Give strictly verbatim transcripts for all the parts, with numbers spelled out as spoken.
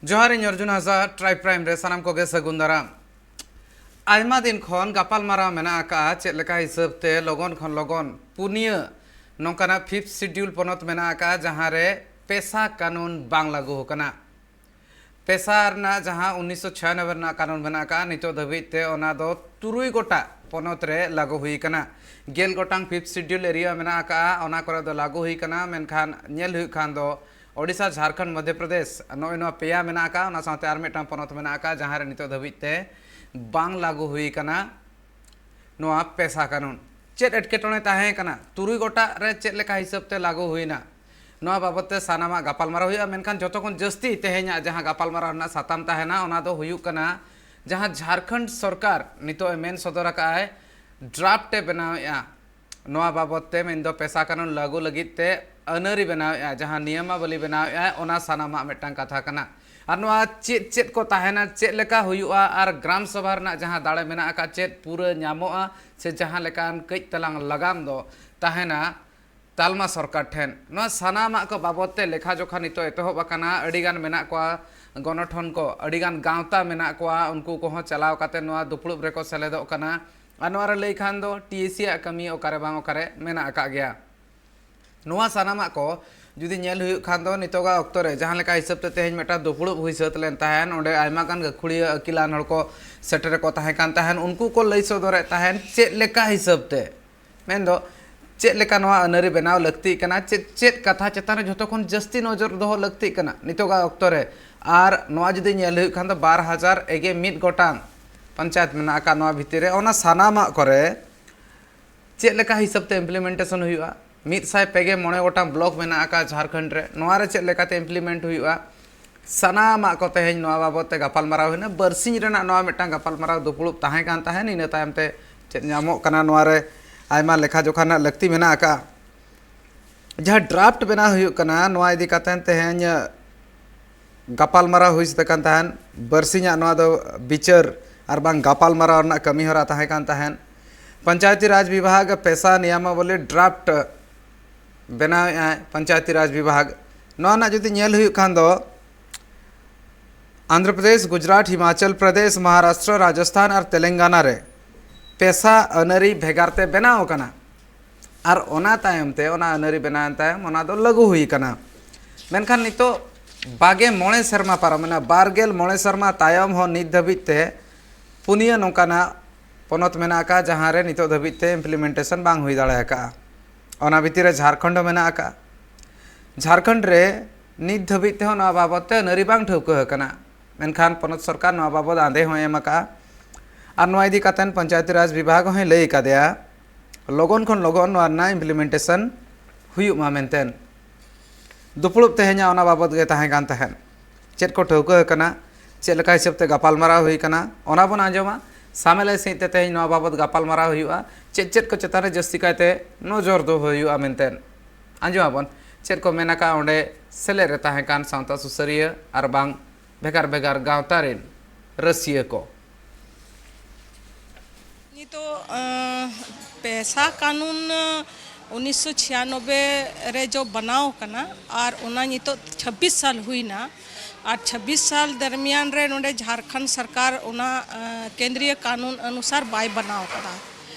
ᱡᱚᱦᱟᱨ, ᱤᱧ ᱚᱨᱡᱩᱱ ᱦᱟᱸᱥᱫᱟ, tribe prime ᱨᱮ ᱥᱟᱱᱟᱢ ᱠᱚᱜᱮ ᱥᱟᱹᱜᱩᱱ ᱫᱟᱨᱟᱢ᱾ ᱟᱭᱢᱟ ᱫᱤᱱ ᱠᱷᱚᱱ ᱜᱟᱯᱟᱞᱢᱟᱨᱟᱣ ᱢᱮᱱᱟᱜ ᱟᱠᱟᱫᱼᱟ, ᱪᱮᱫ ᱞᱮᱠᱟ ᱦᱤᱥᱟᱹᱵ ᱛᱮ ᱞᱚᱜᱚᱱ ᱠᱷᱚᱱ ᱞᱚᱜᱚᱱ ᱯᱩᱱᱭᱟᱹ ᱱᱚᱝᱠᱟᱱᱟᱜ ᱯᱷᱤᱯᱛᱷ ᱥᱤᱰᱤᱭᱩᱞ ᱯᱚᱱᱚᱛ ᱢᱮᱱᱟᱜ ᱟᱠᱟᱫᱼᱟ, ᱡᱟᱦᱟᱸ ᱨᱮ ᱯᱮᱥᱟ ᱠᱟᱹᱱᱩᱱ ᱵᱟᱝ ᱞᱟᱹᱜᱩ ᱟᱠᱟᱱᱟ᱾ ᱯᱮᱥᱟ ᱨᱮᱱᱟᱜ ᱡᱟᱦᱟᱸ ᱩᱱᱤᱥᱥᱚ ᱪᱷᱤᱭᱟᱱᱚᱵᱵᱳᱭ ᱨᱮᱱᱟᱜ ᱠᱟᱹᱱᱩᱱ ᱢᱮᱱᱟᱜ ᱟᱠᱟᱫᱼᱟ, ᱱᱤᱛᱚᱜ ᱫᱷᱟᱹᱵᱤᱡ ᱛᱮ ᱚᱱᱟ ᱫᱚ ᱛᱩᱨᱩᱭ ᱜᱚᱴᱟᱝ ᱯᱚᱱᱚᱛ ᱨᱮ ᱞᱟᱹᱜᱩ ᱦᱩᱭ ᱟᱠᱟᱱᱟ᱾ ᱜᱮᱞ ᱜᱚᱴᱟᱝ ᱯᱷᱤᱯᱛᱷ ᱥᱤᱰᱤᱭᱩᱞ ᱮᱨᱤᱭᱟ ᱢᱮᱱᱟᱜ ᱟᱠᱟᱫᱼᱟ, ᱚᱱᱟ ᱠᱚᱨᱮ ᱫᱚ ᱞᱟᱹᱜᱩ ᱦᱩᱭ ᱟᱠᱟᱱᱟ᱾ ᱢᱮᱱᱠᱷᱟᱱ ᱧᱮᱞ ᱦᱩᱭᱩᱜ ᱠᱷᱟᱱ ᱫᱚ ᱳᱰᱤᱥᱟ, ᱡᱷᱟᱲᱠᱷᱚᱸᱰ, ᱢᱚᱫᱷᱭᱚ ᱯᱨᱚᱫᱮᱥ, ᱱᱚᱜᱼᱚᱭ ᱱᱚᱣᱟ ᱯᱮᱭᱟ ᱢᱮᱱᱟᱜ ᱟᱠᱟᱫᱼᱟ, ᱚᱱᱟ ᱥᱟᱶᱛᱮ ᱟᱨ ᱢᱤᱫᱴᱟᱝ ᱯᱚᱱᱚᱛ ᱢᱮᱱᱟᱜ ᱟᱠᱟᱫᱼᱟ, ᱡᱟᱦᱟᱸ ᱨᱮ ᱱᱤᱛᱚᱜ ᱫᱷᱟᱹᱵᱤᱡ ᱛᱮ ᱵᱟᱝ ᱞᱟᱹᱜᱩ ᱦᱩᱭ ᱟᱠᱟᱱᱟ ᱱᱚᱣᱟ ᱯᱮᱥᱟ ᱠᱟᱹᱱᱩᱱ᱾ ᱪᱮᱫ ᱮᱴᱠᱮᱴᱚᱬᱮ ᱛᱟᱦᱮᱸ ᱠᱟᱱᱟ? ᱛᱩᱨᱩᱭ ᱜᱚᱴᱟᱝ ᱨᱮ ᱪᱮᱫ ᱞᱮᱠᱟ ᱦᱤᱥᱟᱹᱵ ᱛᱮ ᱞᱟᱹᱜᱩ ᱦᱩᱭᱱᱟ? ᱱᱚᱣᱟ ᱵᱟᱵᱚᱫ ᱛᱮ ᱥᱟᱱᱟᱢᱟᱜ ᱜᱟᱯᱟᱞᱢᱟᱨᱟᱣ ᱦᱩᱭᱩᱜᱼᱟ᱾ ᱢᱮᱱᱠᱷᱟᱱ ᱡᱚᱛᱚ ᱠᱷᱚᱱ ᱡᱟᱹᱥᱛᱤ ᱛᱮᱦᱮᱧᱟᱜ ᱡᱟᱦᱟᱸ ᱜᱟᱯᱟᱞᱢᱟᱨᱟᱣ ᱨᱮᱱᱟᱜ ᱥᱟᱛᱟᱢ ᱛᱟᱦᱮᱱᱟ, ᱚᱱᱟ ᱫᱚ ᱦᱩᱭᱩᱜ ᱠᱟᱱᱟ ᱡᱟᱦᱟᱸ ᱡᱷᱟᱲᱠᱷᱚᱸᱰ ᱥᱚᱨᱠᱟᱨ ᱱᱤᱛᱚᱜ ᱮ ᱢᱮᱱ ᱥᱚᱫᱚᱨ ᱟᱠᱟᱫᱼᱟᱭ, ᱰᱨᱟᱯᱴ ᱮ ᱵᱮᱱᱟᱣᱮᱫᱼᱟ᱾ ᱱᱚᱣᱟ ᱵᱟᱵᱚᱫ ᱛᱮ ᱢᱮᱱᱫᱚ ᱯᱮᱥᱟ ᱠᱟᱹᱱᱩᱱ ᱞᱟᱹᱜᱩ ᱞᱟᱹᱜᱤᱫ ᱛᱮ ᱟᱹᱱᱟᱹᱨᱤ ᱵᱮᱱᱟᱣᱮᱫᱼᱟ, ᱡᱟᱦᱟᱸ ᱱᱤᱭᱚᱢᱟᱵᱚᱞᱤ ᱵᱮᱱᱟᱣᱮᱫᱼᱟ, ᱚᱱᱟ ᱥᱟᱱᱟᱢᱟᱜ ᱢᱤᱫᱴᱟᱝ ᱠᱟᱛᱷᱟ ᱠᱟᱱᱟ᱾ ᱟᱨ ᱱᱚᱣᱟ ᱪᱮᱫ ᱪᱮᱫ ᱠᱚ ᱛᱟᱦᱮᱱᱟ, ᱪᱮᱫ ᱞᱮᱠᱟ ᱦᱩᱭᱩᱜᱼᱟ, ᱟᱨ ᱜᱨᱟᱢ ᱥᱚᱵᱷᱟ ᱨᱮᱱᱟᱜ ᱡᱟᱦᱟᱸ ᱫᱟᱲᱮ ᱢᱮᱱᱟᱜ ᱟᱠᱟᱫ, ᱪᱮᱫ ᱯᱩᱨᱟᱹ ᱧᱟᱢᱚᱜᱼᱟ ᱥᱮ ᱡᱟᱦᱟᱸ ᱞᱮᱠᱟᱱ ᱠᱟᱹᱡ ᱛᱟᱞᱟᱝ ᱞᱟᱜᱟᱢ ᱫᱚ ᱛᱟᱦᱮᱱᱟ ᱛᱟᱞᱢᱟ ᱥᱚᱨᱠᱟᱨ ᱴᱷᱮᱱ, ᱱᱚᱣᱟ ᱥᱟᱱᱟᱢᱟᱜ ᱠᱚ ᱵᱟᱵᱚᱫ ᱛᱮ ᱞᱮᱠᱷᱟ ᱡᱚᱠᱷᱟ ᱱᱤᱛᱚᱜ ᱮᱛᱚᱦᱚᱵ ᱟᱠᱟᱱᱟ᱾ ᱟᱹᱰᱤᱜᱟᱱ ᱢᱮᱱᱟᱜ ᱠᱚᱣᱟ ᱜᱚᱱᱚᱴᱷᱚᱱ ᱠᱚ, ᱟᱹᱰᱤᱜᱟᱱ ᱜᱟᱶᱛᱟ ᱢᱮᱱᱟᱜ ᱠᱚᱣᱟ, ᱩᱱᱠᱩ ᱠᱚᱦᱚᱸ ᱪᱟᱞᱟᱣ ᱠᱟᱛᱮ ᱱᱚᱣᱟ ᱫᱩᱯᱲᱩᱵ ᱨᱮᱠᱚ ᱥᱮᱞᱮᱫᱚᱜ ᱠᱟᱱᱟ᱾ ᱟᱨ ᱱᱚᱣᱟ ᱨᱮ ᱞᱟᱹᱭ ᱠᱷᱟᱱ ᱫᱚ ᱴᱤ ᱮ ᱥᱤ ᱟᱜ ᱠᱟᱹᱢᱤ ᱚᱠᱟᱨᱮ ᱵᱟᱝ ᱚᱠᱟᱨᱮ ᱢᱮᱱᱟᱜ ᱟᱠᱟᱫ ᱜᱮᱭᱟ᱾ ᱱᱚᱣᱟ ᱥᱟᱱᱟᱢᱟᱜ ᱠᱚ ᱡᱩᱫᱤ ᱧᱮᱞ ᱦᱩᱭᱩᱜ ᱠᱷᱟᱱ ᱫᱚ, ᱱᱤᱛᱚᱜᱟᱜ ᱚᱠᱛᱚ ᱨᱮ ᱡᱟᱦᱟᱸ ᱞᱮᱠᱟ ᱦᱤᱥᱟᱹᱵ ᱛᱮ ᱛᱮᱦᱮᱧ ᱢᱤᱫᱴᱟᱝ ᱫᱩᱯᱲᱩᱵ ᱦᱩᱭ ᱥᱟᱹᱛ ᱞᱮᱱ ᱛᱟᱦᱮᱸᱱ, ᱚᱸᱰᱮ ᱟᱭᱢᱟ ᱜᱟᱱ ᱜᱟᱹᱠᱷᱩᱲᱤᱭᱟᱹ ᱟᱹᱠᱤᱞᱟᱱ ᱦᱚᱲ ᱠᱚ ᱥᱮᱴᱮᱨ ᱠᱚ ᱛᱟᱦᱮᱸ ᱠᱟᱱ ᱛᱟᱦᱮᱸᱱ, ᱩᱱᱠᱩ ᱠᱚ ᱞᱟᱹᱭ ᱥᱚᱫᱚᱨᱮᱫ ᱛᱟᱦᱮᱸᱱ ᱪᱮᱫ ᱞᱮᱠᱟ ᱦᱤᱥᱟᱹᱵ ᱛᱮ, ᱢᱮᱱᱫᱚ ᱪᱮᱫ ᱞᱮᱠᱟ ᱱᱚᱣᱟ ᱟᱹᱱᱟᱹᱨᱤ ᱵᱮᱱᱟᱣ ᱞᱟᱹᱠᱛᱤᱜ ᱠᱟᱱᱟ, ᱪᱮᱫ ᱪᱮᱫ ᱠᱟᱛᱷᱟ ᱪᱮᱛᱟᱱ ᱨᱮ ᱡᱷᱚᱛᱚ ᱠᱷᱚᱱ ᱡᱟᱹᱥᱛᱤ ᱱᱚᱡᱚᱨ ᱫᱚᱦᱚ ᱞᱟᱹᱠᱛᱤᱜ ᱠᱟᱱᱟ ᱱᱤᱛᱚᱜᱟᱜ ᱚᱠᱛᱚ ᱨᱮ᱾ ᱟᱨ ᱱᱚᱣᱟ ᱡᱩᱫᱤ ᱧᱮᱞ ᱦᱩᱭᱩᱜ ᱠᱷᱟᱱ ᱫᱚ, ᱵᱟᱨ ᱦᱟᱡᱟᱨ ᱮᱜᱮ ᱢᱤᱫ ᱜᱚᱴᱟᱝ ᱯᱚᱧᱪᱟᱭᱮᱛ ᱢᱮᱱᱟᱜ ᱟᱠᱟᱫ ᱱᱚᱣᱟ ᱵᱷᱤᱛᱤᱨ ᱨᱮ, ᱚᱱᱟ ᱥᱟᱱᱟᱢᱟᱜ ᱠᱚᱨᱮ ᱪᱮᱫ ᱞᱮᱠᱟ ᱦᱤᱥᱟᱹᱵ ᱛᱮ ᱤᱢᱯᱞᱤᱢᱮᱱᱴᱮᱥᱚᱱ ᱦᱩᱭᱩᱜᱼᱟ? ᱢᱤᱫ ᱥᱟᱭ ᱯᱮ ᱜᱮ ᱢᱚᱬᱮ ᱜᱚᱴᱟᱝ ᱵᱞᱚᱠ ᱢᱮᱱᱟᱜ ᱟᱠᱟᱫ ᱡᱷᱟᱲᱠᱷᱚᱸᱰ ᱨᱮ, ᱱᱚᱣᱟ ᱨᱮ ᱪᱮᱫ ᱞᱮᱠᱟᱛᱮ ᱤᱢᱯᱞᱤᱢᱮᱱᱴ ᱦᱩᱭᱩᱜᱼᱟ? ᱥᱟᱱᱟᱢᱟᱜ ᱠᱚ ᱛᱮᱦᱮᱧ ᱱᱚᱣᱟ ᱵᱟᱵᱚᱫ ᱛᱮ ᱜᱟᱯᱟᱞᱢᱟᱨᱟᱣ ᱦᱩᱭᱱᱟ᱾ ᱵᱟᱨᱥᱤᱧ ᱨᱮᱱᱟᱜ ᱱᱚᱣᱟ ᱢᱤᱫᱴᱟᱝ ᱜᱟᱯᱟᱞᱢᱟᱨᱟᱣ ᱫᱩᱯᱲᱩᱵ ᱛᱟᱦᱮᱸ ᱠᱟᱱ ᱛᱟᱦᱮᱸᱱ, ᱤᱱᱟᱹ ᱛᱟᱭᱚᱢ ᱛᱮ ᱪᱮᱫ ᱧᱟᱢᱚᱜ ᱠᱟᱱᱟ, ᱱᱚᱣᱟ ᱨᱮ ᱟᱭᱢᱟ ᱞᱮᱠᱷᱟ ᱡᱚᱠᱷᱟ ᱨᱮᱱᱟᱜ ᱞᱟᱹᱠᱛᱤ ᱢᱮᱱᱟᱜ ᱟᱠᱟᱫᱼᱟ᱾ ᱡᱟᱦᱟᱸ ᱰᱨᱟᱯᱴ ᱵᱮᱱᱟᱣ ᱦᱩᱭᱩᱜ ᱠᱟᱱᱟ, ᱱᱚᱣᱟ ᱤᱫᱤ ᱠᱟᱛᱮ ᱛᱮᱦᱮᱧ ᱜᱟᱯᱟᱞᱢᱟᱨᱟᱣ ᱦᱩᱭ ᱥᱟᱹᱛ ᱟᱠᱟᱱ ᱛᱟᱦᱮᱸᱱ, ᱵᱟᱨᱥᱤᱧᱟᱜ ᱱᱚᱣᱟ ᱫᱚ ᱵᱤᱪᱟᱹᱨ ᱟᱨ ᱵᱟᱝ ᱜᱟᱯᱟᱞᱢᱟᱨᱟᱣ ᱨᱮᱱᱟᱜ ᱠᱟᱹᱢᱤ ᱦᱚᱨᱟ ᱛᱟᱦᱮᱸ ᱠᱟᱱ ᱛᱟᱦᱮᱸᱱ᱾ ᱯᱚᱧᱪᱟᱭᱮᱛᱤ ᱨᱟᱡᱽ ᱵᱤᱵᱷᱟᱜᱽ ᱯᱮᱥᱟ ᱱᱤᱭᱟᱢᱟᱵᱚᱞᱤ ᱰᱨᱟᱯᱴ ᱵᱮᱱᱟᱣᱮᱫᱼᱟᱭ ᱯᱚᱧᱪᱟᱭᱮᱛᱤ ᱨᱟᱡᱽ ᱵᱤᱵᱷᱟᱜᱽ᱾ ᱱᱚᱣᱟ ᱨᱮᱱᱟᱜ ᱡᱩᱫᱤ ᱧᱮᱞ ᱦᱩᱭᱩᱜ ᱠᱷᱟᱱ ᱫᱚ, ᱟᱱᱫᱷᱨᱚ ᱯᱨᱚᱫᱮᱥ, ᱜᱩᱡᱽᱨᱟᱴ, ᱦᱤᱢᱟᱪᱚᱞ ᱯᱨᱚᱫᱮᱥ, ᱢᱚᱦᱟᱨᱟᱥᱴᱨᱚ, ᱨᱟᱡᱚᱥᱛᱷᱟᱱ ᱟᱨ ᱛᱮᱞᱮᱝᱜᱟᱱᱟ ᱨᱮ ᱯᱮᱥᱟ ᱟᱹᱱᱟᱹᱨᱤ ᱵᱷᱮᱜᱟᱨ ᱛᱮ ᱵᱮᱱᱟᱣ ᱟᱠᱟᱱᱟ᱾ ᱟᱨ ᱚᱱᱟ ᱛᱟᱭᱚᱢ ᱛᱮ, ᱚᱱᱟ ᱟᱹᱱᱟᱹᱨᱤ ᱵᱮᱱᱟᱣᱮᱱ ᱛᱟᱭᱚᱢ, ᱚᱱᱟ ᱫᱚ ᱞᱟᱹᱜᱩ ᱦᱩᱭ ᱟᱠᱟᱱᱟ᱾ ᱢᱮᱱᱠᱷᱟᱱ ᱱᱤᱛᱚᱜ ᱵᱟᱜᱮ ᱢᱚᱬᱮ ᱥᱮᱨᱢᱟ ᱯᱟᱨᱚᱢᱮᱱᱟ, ᱵᱟᱨ ᱜᱮᱞ ᱢᱚᱬᱮ ᱥᱮᱨᱢᱟ ᱛᱟᱭᱚᱢ ᱦᱚᱸ ᱱᱤᱛ ᱫᱷᱟᱹᱵᱤᱡ ᱛᱮ ᱯᱩᱱᱭᱟᱹ ᱱᱚᱝᱠᱟᱱᱟᱜ ᱯᱚᱱᱚᱛ ᱢᱮᱱᱟᱜ ᱟᱠᱟᱫᱼᱟ, ᱡᱟᱦᱟᱸ ᱨᱮ ᱱᱤᱛᱚᱜ ᱫᱷᱟᱹᱵᱤᱡ ᱛᱮ implementation ᱵᱟᱝ ᱦᱩᱭ ᱫᱟᱲᱮ ᱟᱠᱟᱫᱼᱟ᱾ ᱚᱱᱟ ᱵᱷᱤᱛᱤᱨ ᱨᱮ ᱡᱷᱟᱲᱠᱷᱚᱸᱰ ᱦᱚᱸ ᱢᱮᱱᱟᱜ ᱟᱠᱟᱫᱼᱟ᱾ ᱡᱷᱟᱲᱠᱷᱚᱸᱰ ᱨᱮ ᱱᱤᱛ ᱫᱷᱟᱹᱵᱤᱡ ᱛᱮᱦᱚᱸ ᱱᱚᱣᱟ ᱵᱟᱵᱚᱫ ᱛᱮ ᱟᱹᱱᱟᱹᱨᱤ ᱵᱟᱝ ᱴᱷᱟᱹᱣᱠᱟᱹ ᱟᱠᱟᱱᱟ᱾ ᱢᱮᱱᱠᱷᱟᱱ ᱯᱚᱱᱚᱛ ᱥᱚᱨᱠᱟᱨ ᱱᱚᱣᱟ ᱵᱟᱵᱚᱫ ᱟᱸᱫᱮ ᱦᱚᱸᱭ ᱮᱢ ᱟᱠᱟᱫᱼᱟ᱾ ᱟᱨ ᱱᱚᱣᱟ ᱤᱫᱤ ᱠᱟᱛᱮ ᱯᱚᱧᱪᱟᱭᱮᱛᱤ ᱨᱟᱡᱽ ᱵᱤᱵᱷᱟᱜᱽ ᱦᱚᱸᱭ ᱞᱟᱹᱭ ᱟᱠᱟᱫᱮᱭᱟ, ᱞᱚᱜᱚᱱ ᱠᱷᱚᱱ ᱞᱚᱜᱚᱱ ᱱᱚᱣᱟ ᱨᱮᱱᱟᱜ implementation ᱦᱩᱭᱩᱜ ᱢᱟ ᱢᱮᱱᱛᱮ᱾ ᱫᱩᱯᱲᱩᱵ ᱛᱮᱦᱮᱧᱟᱜ ᱚᱱᱟ ᱵᱟᱵᱚᱫ ᱜᱮ ᱛᱟᱦᱮᱸ ᱠᱟᱱ ᱛᱟᱦᱮᱸᱫ᱾ ᱪᱮᱫ ᱠᱚ ᱴᱷᱟᱹᱣᱠᱟᱹ ᱟᱠᱟᱱᱟ, ᱪᱮᱫ ᱞᱮᱠᱟ ᱦᱤᱥᱟᱹᱵ ᱛᱮ ᱜᱟᱯᱟᱞᱢᱟᱨᱟᱣ ᱦᱩᱭ ᱟᱠᱟᱱᱟ, ᱚᱱᱟ ᱵᱚᱱ ᱟᱸᱡᱚᱢᱟ᱾ ᱥᱟᱢᱮᱞᱟᱭ ᱥᱟᱺᱦᱤᱡ ᱛᱮ ᱛᱮᱦᱮᱧ ᱱᱚᱣᱟ ᱵᱟᱵᱚᱫ ᱜᱟᱯᱟᱞᱢᱟᱨᱟᱣ ᱦᱩᱭᱩᱜᱼᱟ, ᱪᱮᱫ ᱪᱮᱫ ᱠᱚ ᱪᱮᱛᱟᱱ ᱨᱮ ᱡᱟᱹᱥᱛᱤ ᱠᱟᱭᱛᱮ ᱱᱚᱡᱚᱨ ᱫᱚᱦᱚ ᱦᱩᱭᱩᱜᱼᱟ ᱢᱮᱱᱛᱮ᱾ ᱟᱸᱡᱚᱢ ᱟᱵᱚᱱ ᱪᱮᱫ ᱠᱚ ᱢᱮᱱ ᱟᱠᱟᱫᱼᱟ ᱚᱸᱰᱮ ᱥᱮᱞᱮᱫ ᱨᱮ ᱛᱟᱦᱮᱸ ᱠᱟᱱ ᱥᱟᱶᱛᱟ ᱥᱩᱥᱟᱹᱨᱤᱭᱟᱹ ᱟᱨ ᱵᱟᱝ ᱵᱷᱮᱜᱟᱨ ᱵᱷᱮᱜᱟᱨ ᱜᱟᱶᱛᱟ ᱨᱮᱱ ᱨᱟᱹᱥᱤᱭᱟᱹ ᱠᱚ᱾ ᱱᱤᱛᱚᱜ, ᱟᱸ, ᱯᱮᱥᱟ ᱠᱟᱱᱩᱱ, ᱟᱸ, ᱩᱱᱤᱥᱥᱚ ᱪᱷᱤᱭᱟᱱᱚᱵᱵᱳᱭ ᱨᱮ ᱡᱚ ᱵᱮᱱᱟᱣ ᱠᱟᱱᱟ ᱟᱨ ᱚᱱᱟ ᱱᱤᱛᱚᱜ ᱪᱷᱟᱵᱵᱤᱥ ᱥᱟᱞ ᱦᱩᱭᱱᱟ᱾ ᱟᱨ ᱪᱷᱟᱵᱵᱤᱥ ᱥᱟᱞ ᱫᱚᱨᱢᱤᱭᱟᱱ ᱨᱮ ᱱᱚᱰᱮ ᱡᱷᱟᱲᱠᱷᱚᱸᱰ ᱥᱚᱨᱠᱟᱨ ᱚᱱᱟ, ᱟᱸ, ᱠᱮᱱᱫᱨᱤᱭᱚ ᱠᱟᱱᱩᱱ ᱚᱱᱩᱥᱟᱨ ᱵᱟᱭ ᱵᱮᱱᱟᱣ ᱠᱟᱫᱟ᱾